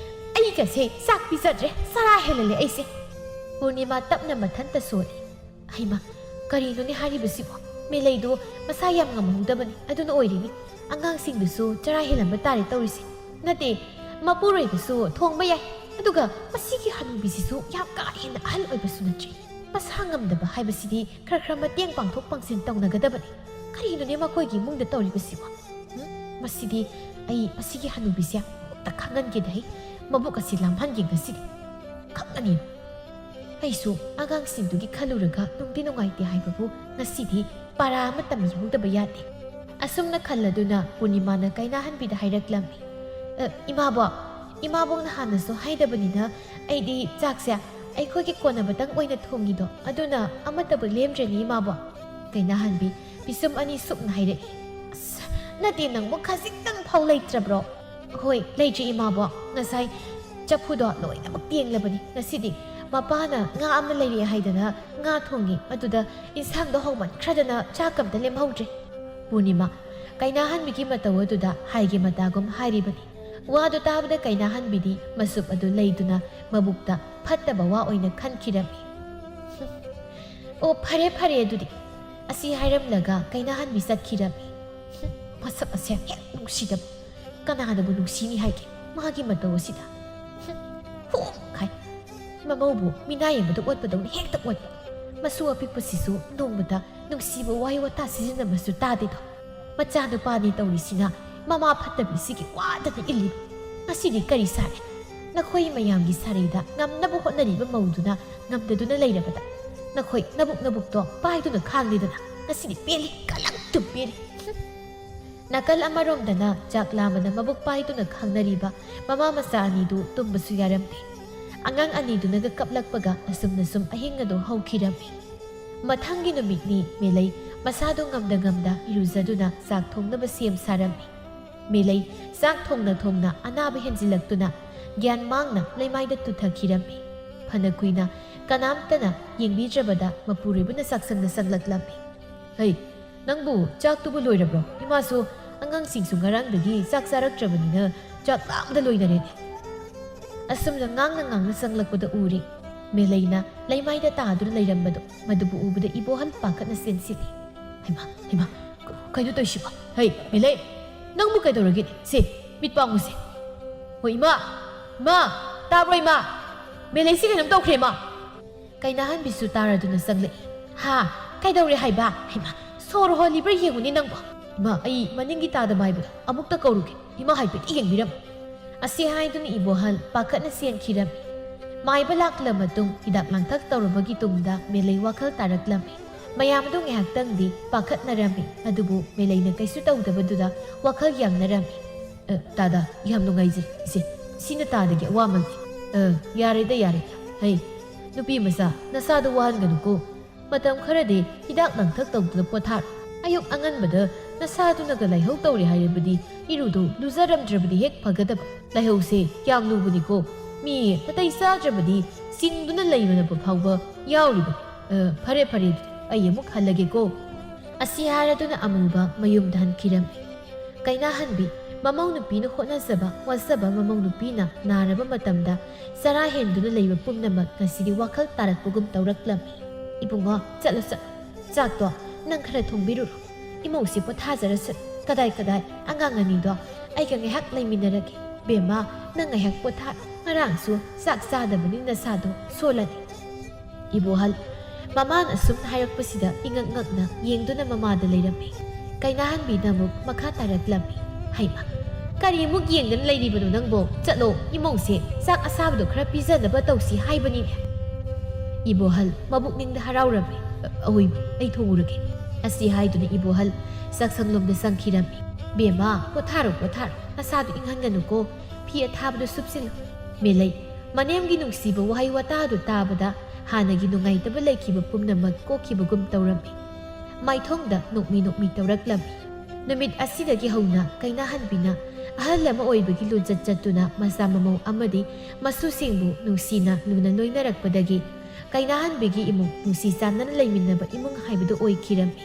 ꯑꯩꯒꯁꯦ ꯆꯥꯛ ꯄꯤꯖꯗ꯭ꯔꯦ, ꯆꯔꯥ ꯍꯦꯜꯍꯜꯂꯦ ꯑꯩꯁꯦ꯫" ꯄꯨꯔꯅꯤꯃꯥ ꯇꯞꯅ ꯃꯊꯟꯇ ꯁꯣꯜꯂꯤ꯫ "ꯍꯩꯃꯥ, ꯀꯔꯤꯅꯣꯅꯦ ꯍꯥꯏꯔꯤꯕꯁꯤꯕꯣ? ꯃꯦꯂꯩꯗꯣ ꯃꯁꯥ ꯌꯥꯝ ꯉꯝꯍꯧꯗꯕꯅꯤ, ꯑꯗꯨꯅ ꯑꯣꯏꯔꯤꯅꯤ꯫ ꯑꯉꯥꯡꯁꯤꯡꯗꯨꯁꯨ ꯆꯔꯥ ꯍꯦꯜꯂꯝꯕ ꯇꯥꯔꯦ ꯇꯧꯔꯤꯁꯦ꯫ ꯅꯠꯇꯦ, ꯃꯄꯨꯔꯣꯏꯕꯁꯨ ꯊꯣꯡꯕ ꯌꯥꯏ꯫ ꯑꯗꯨꯒ ꯃꯁꯤꯒꯤ ꯍꯅꯨꯕꯤꯁꯤꯁꯨ ꯌꯥꯝ ꯀꯥ ꯍꯦꯟꯅ ꯑꯍꯜ ꯑꯣꯏꯕꯁꯨ ꯅꯠꯇ꯭ꯔꯤ꯫ ꯃꯁꯥ ꯉꯝꯗꯕ ꯍꯥꯏꯕꯁꯤꯗꯤ ꯈꯔ ꯈꯔ ꯃꯇꯦꯡ ꯄꯥꯡꯊꯣꯛ ꯄꯥꯡꯁꯤꯟ ꯇꯧꯅꯒꯗꯕꯅꯤ꯫ ꯀꯔꯤꯅꯣꯅꯦ ꯃꯈꯣꯏꯒꯤ ꯏꯃꯨꯡꯗ ꯇꯧꯔꯤꯕꯁꯤꯕꯣ? ꯎꯝ? ꯃꯁꯤꯗꯤ ꯑꯩ ꯃꯁꯤꯒꯤ ꯍꯅꯨꯕꯤꯁꯦ ꯑꯃꯨꯛꯇ ꯈꯪꯍꯟꯒꯦꯗ ꯍꯩ꯫ ꯃꯕꯨꯛ ꯑꯁꯤ ꯂꯥꯝꯍꯟꯒꯦ ꯉꯁꯤꯗꯤ꯫ ꯈꯪꯉꯅꯤ꯫ ꯑꯩꯁꯨ ꯑꯉꯥꯡꯁꯤꯡꯗꯨꯒꯤ ꯈꯜꯂꯨꯔꯒ ꯅꯨꯡꯗꯤ ꯅꯨꯡꯉꯥꯏꯇꯦ ꯍꯥꯏꯕꯕꯨ ꯉꯁꯤꯗꯤ ꯄꯥꯔꯥ ꯑꯃ ꯇꯝꯕꯤꯍꯧꯗꯕ ꯌꯥꯗꯦ꯫" ꯑꯁꯨꯝꯅ ꯈꯜꯂꯗꯨꯅ ꯄꯨꯔꯅꯤꯃꯥꯅ ꯀꯩꯅꯥꯍꯟꯕꯤꯗ ꯍꯥꯏꯔꯛꯂꯝꯃꯤ꯫ "ꯑ, ꯏꯃꯥꯕꯣ, "ꯏꯃꯥꯕꯣꯛꯅ ꯍꯥꯟꯅꯁꯨ ꯍꯥꯏꯗꯕꯅꯤꯅ ꯑꯩꯗꯤ ꯆꯥꯛꯁꯦ ꯑꯩꯈꯣꯏꯒꯤ ꯀꯣꯟꯅꯕꯇꯪ ꯑꯣꯏꯅ ꯊꯣꯡꯉꯤꯗꯣ, ꯑꯗꯨꯅ ꯑꯃꯠꯇꯕꯨ ꯂꯦꯝꯗ꯭ꯔꯦꯅꯦ ꯏꯃꯥꯕꯣꯛ"꯫ ꯀꯩꯅꯥꯍꯟꯕꯤ ꯄꯤꯁꯨꯝ ꯑꯅꯤ ꯁꯨꯞꯅ ꯍꯥꯏꯔꯛꯏ꯫ "ꯑꯁ, ꯅꯠꯇꯦ, ꯅꯪꯕꯨ ꯈꯖꯤꯛꯇꯪ ꯐꯥꯎ ꯂꯩꯇ꯭ꯔꯕ꯭ꯔꯣ?" "ꯍꯣꯏ, ꯂꯩꯇ꯭ꯔꯦ ꯏꯃꯥꯕꯣꯛ, ꯉꯁꯥꯏ ꯆꯐꯨꯗꯣ ꯂꯣꯏꯅꯃꯛ ꯇꯦꯡꯂꯕꯅꯤ꯫ ꯉꯁꯤꯗꯤ ꯃꯄꯥꯅ ꯉꯥ ꯑꯃ ꯂꯩꯔꯛꯑꯦ ꯍꯥꯏꯗꯅ ꯉꯥ ꯊꯣꯡꯉꯤ, ꯑꯗꯨꯗ ꯏꯟꯁꯥꯡꯗꯣ ꯍꯧꯃꯟꯈ꯭ꯔꯗꯅ ꯆꯥꯛ ꯑꯝꯇ ꯂꯦꯝꯍꯧꯗ꯭ꯔꯦ"꯫ ꯄꯨꯔꯅꯤꯃꯥ ꯀꯩꯅꯥꯍꯟꯕꯤꯒꯤ ꯃꯇꯧ ꯑꯗꯨꯗ ꯍꯥꯏꯒꯤ ꯃꯇꯥꯒꯨꯝ ꯍꯥꯏꯔꯤꯕꯅꯤ꯫ ꯋꯥꯗꯨ ꯇꯥꯕꯗ ꯀꯩꯅꯥꯍꯟꯕꯤꯗꯤ ꯃꯁꯨꯞ ꯑꯗꯨ ꯂꯩꯗꯨꯅ ꯃꯕꯨꯛꯇ ꯐꯠꯇꯕ ꯋꯥ ꯑꯣꯏꯅ ꯈꯟꯈꯤꯔꯝꯃꯤ꯫ "ꯑꯣ, ꯐꯔꯦ, ꯐꯔꯦ ꯑꯗꯨꯗꯤ"꯫ ꯑꯁꯤ ꯍꯥꯏꯔꯝꯂꯒ ꯀꯩꯅꯥꯍꯟꯕꯤ ꯆꯠꯈꯤꯔꯝꯃꯤ꯫ "ꯃꯁꯛ ꯑꯁꯦ ꯍꯦꯛ ꯅꯨꯡꯁꯤꯗꯕ꯫ ꯀꯅꯥꯅꯕꯨ ꯅꯨꯡꯁꯤꯅꯤ ꯍꯥꯏꯒꯦ ꯃꯥꯒꯤ ꯃꯇꯧ ꯑꯁꯤꯗ? ꯍꯨꯝ, ꯍꯨꯝ ꯈꯥꯏ꯫ ꯃꯃꯧꯕꯨ ꯃꯤꯅꯥꯏ ꯑꯃꯗ ꯑꯣꯠꯄꯗꯧꯅ ꯍꯦꯛꯇ ꯑꯣꯠꯄ꯫ ꯃꯁꯨ ꯑꯄꯤꯛꯄꯁꯤꯁꯨ ꯅꯣꯡꯃꯇ ꯅꯨꯡꯁꯤꯕ ꯋꯥꯍꯩ ꯋꯥꯇꯥ ꯁꯤꯖꯤꯟꯅꯕꯁꯨ ꯇꯥꯗꯦꯗꯣ꯫ ꯃꯆꯥꯅꯨꯄꯥꯅꯤ ꯇꯧꯔꯤꯁꯤꯅ ꯃꯃꯥ ꯐꯠꯇꯕꯤꯁꯤꯒꯤ ꯋꯥꯗꯅ ꯏꯜꯂꯤꯕ꯫ ꯉꯁꯤꯗꯤ ꯀꯔꯤ ꯁꯥꯔꯦ? ꯅꯈꯣꯏ ꯃꯌꯥꯝꯒꯤ ꯁꯥꯔꯩꯗ ꯉꯝꯅꯕ ꯍꯣꯠꯅꯔꯤꯕ ꯃꯧꯗꯨꯅ ꯉꯝꯗꯗꯨꯅ ꯂꯩꯔꯕꯗ ꯅꯈꯣꯏ ꯅꯕꯨꯛ ꯅꯕꯨꯛꯇꯣ ꯄꯥꯏꯗꯨꯅ ꯈꯥꯡꯂꯦꯗꯅ꯫ ꯉꯁꯤꯗꯤ ꯄꯦꯜꯂꯤ, ꯀꯂꯛꯇꯨ ꯄꯦꯜꯂꯤ꯫ ꯍꯨꯝ꯫ ꯅꯥꯀꯜ ꯑꯃꯔꯣꯝꯗꯅ ꯆꯥꯛ ꯂꯥꯝꯕꯅ ꯃꯕꯨꯛ ꯄꯥꯏꯗꯨꯅ ꯈꯥꯡꯅꯔꯤꯕ ꯃꯃꯥ ꯃꯆꯥ ꯑꯅꯤꯗꯨ ꯇꯨꯝꯕꯁꯨ ꯌꯥꯔꯝꯗꯦ꯫ ꯑꯉꯥꯡ ꯑꯅꯤꯗꯨꯅꯒ ꯀꯞꯂꯛꯄꯒ ꯑꯁꯨꯝꯅ ꯁꯨꯝ ꯑꯍꯤꯡ ꯑꯗꯨ ꯍꯧꯈꯤꯔꯝꯃꯤ꯫ ꯃꯊꯪꯒꯤ ꯅꯨꯃꯤꯠꯅꯤ ꯃꯦꯂꯩ ꯃꯁꯥꯗꯨ ꯉꯝꯗ ꯉꯝꯗ ꯏꯔꯨꯖꯗꯨꯅ ꯆꯥꯛ ꯊꯣꯡꯅꯕ ꯁꯦꯝ ꯁꯥꯔꯝꯃꯤ꯫ ꯃꯦꯂꯩ ꯆꯥꯛ ꯊꯣꯡꯅ ꯊꯣꯡꯅ ꯑꯅꯥꯕ ꯍꯦꯟꯖꯤꯜꯂꯛꯇꯨꯅ ꯒ꯭ꯌꯥꯟ ꯃꯥꯡꯅ ꯂꯩꯃꯥꯏꯗ ꯇꯨꯊꯈꯤꯔꯝꯃꯤ꯫ ꯐꯅ ꯀꯨꯏꯅ ꯀꯅꯥꯝꯇꯅ ꯌꯦꯡꯕꯤꯗ꯭ꯔꯕꯗ ꯃꯄꯨꯔꯣꯏꯕꯅ ꯆꯥꯛꯁꯪꯗ ꯆꯪꯂꯛꯂꯝꯃꯤ꯫ "ꯍꯩ, ꯅꯪꯕꯨ ꯆꯥꯛꯇꯨꯕꯨ ꯂꯣꯏꯔꯕ꯭ꯔꯣ? ꯏꯃꯥꯁꯨ ꯑꯉꯥꯡꯁꯤꯡꯁꯨ ꯉꯔꯥꯡꯗꯒꯤ ꯆꯥꯛ ꯆꯥꯔꯛꯇ꯭ꯔꯕꯅꯤꯅ ꯆꯥꯛ ꯂꯥꯝꯕꯗ ꯂꯣꯏꯅꯔꯦꯅꯦ"꯫ ꯑꯁꯨꯝꯅ ꯉꯥꯡꯅ ꯉꯥꯡꯅ ꯆꯪꯂꯛꯄꯗ ꯎꯔꯦ꯫ ꯃꯦꯂꯩꯅ ꯂꯩꯃꯥꯏꯗ ꯇꯥꯗꯨꯅ ꯂꯩꯔꯝꯕꯗꯣ ꯃꯗꯨꯕꯨ ꯎꯕꯗ ꯏꯕꯣꯍꯜ ꯄꯥꯈꯠꯅ ꯆꯦꯟꯁꯤꯜꯂꯤ꯫ "ꯍꯩꯃꯥ, ꯍꯩꯃꯥ, ꯀ-, ꯀꯩꯅꯣ ꯇꯧꯔꯤꯁꯤꯕꯣ? ꯍꯩ, ꯃꯦꯂꯩ, ꯅꯪꯕꯨ ꯀꯩꯗꯧꯔꯒꯦꯅꯦ? ꯁꯦ, ꯃꯤꯠ ꯄꯥꯡꯉꯨꯁꯦ꯫ ꯍꯣꯏ, ꯏꯃꯥ, ꯏꯃꯥ, ꯇꯥꯕ꯭ꯔꯣ ꯏꯃꯥ? ꯃꯦꯂꯩꯁꯤ ꯀꯩꯅꯣꯝ ꯇꯧꯈ꯭ꯔꯦ ꯏꯃꯥ"꯫ ꯀꯩꯅꯥꯍꯟꯕꯤꯁꯨ ꯇꯥꯔꯗꯨꯅ ꯆꯪꯂꯛꯏ꯫ "ꯍꯥ? ꯀꯩꯗꯧꯔꯦ ꯍꯥꯏꯕ? ꯍꯩꯃꯥ, ꯁꯣꯔ ꯍꯣꯜꯂꯤꯕ꯭ꯔꯥ ꯌꯦꯡꯉꯨꯅꯦ ꯅꯪꯕꯣ꯫ ꯏꯃꯥ, ꯑꯩ ꯃꯅꯤꯡꯒꯤ ꯇꯥꯗ ꯃꯥꯏꯕꯗꯣ ꯑꯃꯨꯛꯇ ꯀꯧꯔꯨꯒꯦ꯫ ꯏꯃꯥ ꯍꯥꯏꯐꯦꯠ ꯌꯦꯡꯕꯤꯔꯝꯃꯨ"꯫ ꯑꯁꯤ ꯍꯥꯏꯗꯨꯅ ꯏꯕꯣꯍꯜ ꯄꯥꯈꯠꯅ ꯆꯦꯟꯈꯤꯔꯝꯃꯤ꯫ ꯃꯥꯏꯕ ꯂꯥꯛꯂ ꯃꯇꯨꯡ ꯍꯤꯗꯥꯛ ꯂꯥꯡꯊꯛ ꯇꯧꯔꯕꯒꯤ ꯇꯨꯡꯗ ꯃꯦꯂꯩ ꯋꯥꯈꯜ ꯇꯥꯔꯛꯂꯝꯃꯤ꯫ ꯃꯌꯥꯝ ꯑꯗꯨ ꯉꯥꯏꯍꯥꯛꯇꯪꯗꯤ ꯄꯥꯈꯠꯅꯔꯝꯃꯤ, ꯑꯗꯨꯕꯨ ꯃꯦꯂꯩꯅ ꯀꯩꯁꯨ ꯇꯧꯗꯕꯗꯨꯗ ꯋꯥꯈꯜ ꯌꯥꯡꯅꯔꯝꯃꯤ꯫ "ꯑ, ꯇꯥꯗ, ꯌꯥꯝ ꯅꯨꯡꯉꯥꯏꯖꯩ, ꯏꯆꯦ꯫ ꯁꯤꯅ ꯇꯥꯗꯒꯤ ꯑꯋꯥꯃꯜꯅꯤ꯫ ꯑ, ꯌꯥꯔꯦꯗ, ꯌꯥꯔꯦꯗ꯫ ꯍꯩ, ꯅꯨꯄꯤ ꯃꯆꯥ, ꯅꯁꯥꯗꯣ ꯋꯥꯍꯟꯒꯅꯨꯀꯣ꯫ ꯃꯇꯝ ꯈꯔꯗꯤ ꯍꯤꯗꯥꯛ ꯂꯥꯡꯊꯛ ꯇꯧꯗꯨꯅ ꯄꯣꯊꯥꯔꯣ꯫ ꯑꯌꯨꯛ ꯑꯉꯟꯕꯗ ꯅꯁꯥꯗꯨꯅꯒ ꯂꯥꯏꯍꯧ ꯇꯧꯔꯦ ꯍꯥꯏꯔꯕꯗꯤ ꯏꯔꯨꯗꯨ ꯂꯨꯖꯔꯝꯗ꯭ꯔꯕꯗꯤ ꯍꯦꯛ ꯐꯒꯗꯕ꯫ ꯂꯥꯏꯍꯧꯁꯦ ꯌꯥꯝ ꯂꯨꯕꯅꯤꯀꯣ꯫ ꯃꯤ ꯅꯥꯇꯩ ꯆꯥꯗ꯭ꯔꯕꯗꯤ ꯆꯤꯡꯗꯨꯅ ꯂꯩꯕꯅꯕ ꯐꯥꯎꯕ ꯌꯥꯎꯔꯤꯕꯅꯤ꯫ ꯑ, ꯐꯔꯦ, ꯐꯔꯦ, ꯑꯗꯨꯗꯤ ꯑꯩ ꯑꯃꯨꯛ ꯍꯜꯂꯒꯦꯀꯣ꯫ ꯑꯁꯤ ꯍꯥꯏꯔꯗꯨꯅ ꯑꯃꯨꯕ ꯃꯌꯨꯝꯗ ꯍꯟꯈꯤꯔꯝꯃꯤ꯫ ꯀꯩꯅꯥꯍꯟꯕꯤ, ꯃꯃꯧ ꯅꯨꯄꯤꯅ ꯍꯣꯠꯅꯖꯕ ꯋꯥꯖꯕ ꯃꯃꯧ ꯅꯨꯄꯤꯅ ꯅꯥꯔꯕ ꯃꯇꯝꯗ ꯆꯔꯥ ꯍꯦꯟꯗꯨꯅ ꯂꯩꯕ ꯄꯨꯝꯅꯃꯛ ꯉꯁꯤꯗꯤ ꯋꯥꯈꯜ ꯇꯥꯔꯛꯄꯒꯨꯝ ꯇꯧꯔꯛꯂꯝꯃꯤ꯫ "ꯏꯕꯨꯡꯉꯣ, ꯆꯠꯂꯣ, ꯆꯠꯂꯣ꯫ ꯆꯥꯛꯇꯣ ꯅꯪ ꯈꯔ ꯊꯣꯡꯕꯤꯔꯨꯔꯣ꯫ ꯏꯃꯧꯁꯤ ꯄꯣꯊꯥꯖꯔꯁꯅꯨ꯫ ꯀꯗꯥꯏ ꯀꯗꯥꯏ, ꯑꯉꯥꯡ ꯑꯅꯤꯗꯣ ꯑꯩꯒ ꯉꯥꯏꯍꯥꯛ ꯂꯩꯃꯤꯟꯅꯔꯒꯦ꯫ ꯕꯦꯝꯃ, ꯅꯪ ꯉꯥꯏꯍꯥꯛ ꯄꯣꯊꯥꯔꯣ꯫ ꯉꯔꯥꯡꯁꯨ ꯆꯥꯛ ꯆꯥꯗꯕꯅꯤ, ꯅꯁꯥꯗꯣ ꯁꯣꯜꯂꯅꯤ꯫" ꯏꯕꯣꯍꯜ, ꯃꯃꯥꯅ ꯑꯁꯨꯝ ꯍꯥꯏꯔꯛꯄꯁꯤꯗ ꯏꯉꯛ ꯉꯛꯅ ꯌꯦꯡꯗꯨꯅ ꯃꯃꯥꯗ ꯂꯩꯔꯝꯃꯤ꯫ ꯀꯩꯅꯥꯍꯟꯕꯤꯅ ꯑꯃꯨꯛ ꯃꯈꯥ ꯇꯥꯔꯛꯂꯝꯃꯤ꯫ "ꯍꯩꯃ, ꯀꯔꯤ ꯑꯃꯨꯛ ꯌꯦꯡꯗꯨꯅ ꯂꯩꯔꯤꯕꯅꯣ ꯅꯪꯕꯣ? ꯆꯠꯂꯣ, ꯏꯃꯧꯁꯦ ꯆꯥꯛ ꯑꯁꯥꯕꯗꯣ ꯈꯔ ꯄꯤꯖꯅꯕ ꯇꯧꯁꯤ ꯍꯥꯏꯕꯅꯤꯅꯦ꯫" ꯏꯕꯣꯍꯜ ꯃꯕꯨꯛꯅꯤꯡꯗ ꯍꯔꯥꯎꯔꯝꯃꯤ꯫ "ꯑ, ꯑꯍꯣꯏ, ꯑꯩ ꯊꯣꯡꯉꯨꯔꯒꯦ꯫" ꯑꯁꯤ ꯍꯥꯏꯗꯨꯅ ꯏꯕꯣꯍꯜ ꯆꯥꯛꯁꯪꯂꯣꯝꯗ ꯆꯪꯈꯤꯔꯝꯃꯤ꯫ "ꯕꯦꯝꯃ, ꯄꯣꯊꯥꯔꯣ, ꯄꯣꯊꯥꯔꯣ꯫ ꯅꯁꯥꯗꯣ ꯏꯪꯍꯟꯒꯅꯨꯀꯣ꯫ ꯐꯤ ꯑꯊꯥꯕꯗꯣ ꯁꯨꯞꯆꯤꯜꯂꯨ꯫" ꯃꯦꯂꯩ, ꯃꯅꯦꯝꯒꯤ ꯅꯨꯡꯁꯤꯕ ꯋꯥꯍꯩ ꯋꯥꯇꯥꯗꯨ ꯇꯥꯕꯗ ꯍꯥꯟꯅꯒꯤ ꯅꯨꯡꯉꯥꯏꯇꯕ ꯂꯩꯈꯤꯕ ꯄꯨꯝꯅꯃꯛ ꯀꯣꯛꯈꯤꯕꯒꯨꯝ ꯇꯧꯔꯝꯃꯤ꯫ ꯃꯥꯏꯊꯣꯡꯗ ꯅꯣꯛꯃꯤ ꯅꯣꯛꯃꯤ ꯇꯧꯔꯛꯂꯝꯃꯤ꯫ ꯅꯨꯃꯤꯠ ꯑꯁꯤꯗꯒꯤ ꯍꯧꯅ ꯀꯩꯅꯥꯍꯟꯕꯤꯅ ꯑꯍꯜ ꯑꯃ ꯑꯣꯏꯕꯒꯤ ꯂꯣꯟꯆꯠ ꯆꯠꯇꯨꯅ ꯃꯆꯥ ꯃꯃꯧ ꯑꯃꯗꯤ ꯃꯁꯨꯁꯤꯡꯕꯨ ꯅꯨꯡꯁꯤꯅ ꯂꯨꯅ ꯂꯣꯏꯅꯔꯛꯄꯗꯒꯤ ꯀꯩꯅꯥꯍꯟꯕꯤꯒꯤ ꯏꯃꯨꯡ ꯅꯨꯡꯁꯤ ꯆꯥꯟꯅꯅ ꯂꯩꯃꯤꯟꯅꯕ ꯏꯃꯨꯡ ꯍꯥꯏꯕꯗꯨ ꯑꯣꯏꯈꯤꯔꯝꯃꯤ꯫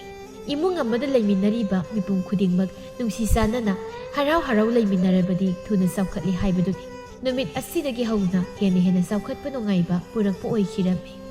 ꯏꯃꯨꯡ ꯑꯃꯗ ꯂꯩꯃꯤꯟꯅꯔꯤꯕ ꯃꯤꯄꯨꯝ ꯈꯨꯗꯤꯡꯃꯛ ꯅꯨꯡꯁꯤ ꯆꯥꯟꯅꯅ ꯍꯔꯥꯎ ꯍꯔꯥꯎ ꯂꯩꯃꯤꯟꯅꯔꯕꯗꯤ ꯊꯨꯅ ꯆꯥꯎꯈꯠꯂꯤ ꯍꯥꯏꯕꯗꯨꯅꯤ꯫ ꯅꯨꯃꯤꯠ ꯑꯁꯤꯗꯒꯤ ꯍꯧꯅ ꯍꯦꯟꯅ ꯍꯦꯟꯅ ꯆꯥꯎꯈꯠꯄ ꯅꯨꯡꯉꯥꯏꯕ ꯄꯨꯔꯛꯄ ꯑꯣꯏꯈꯤꯔꯝꯃꯤ꯫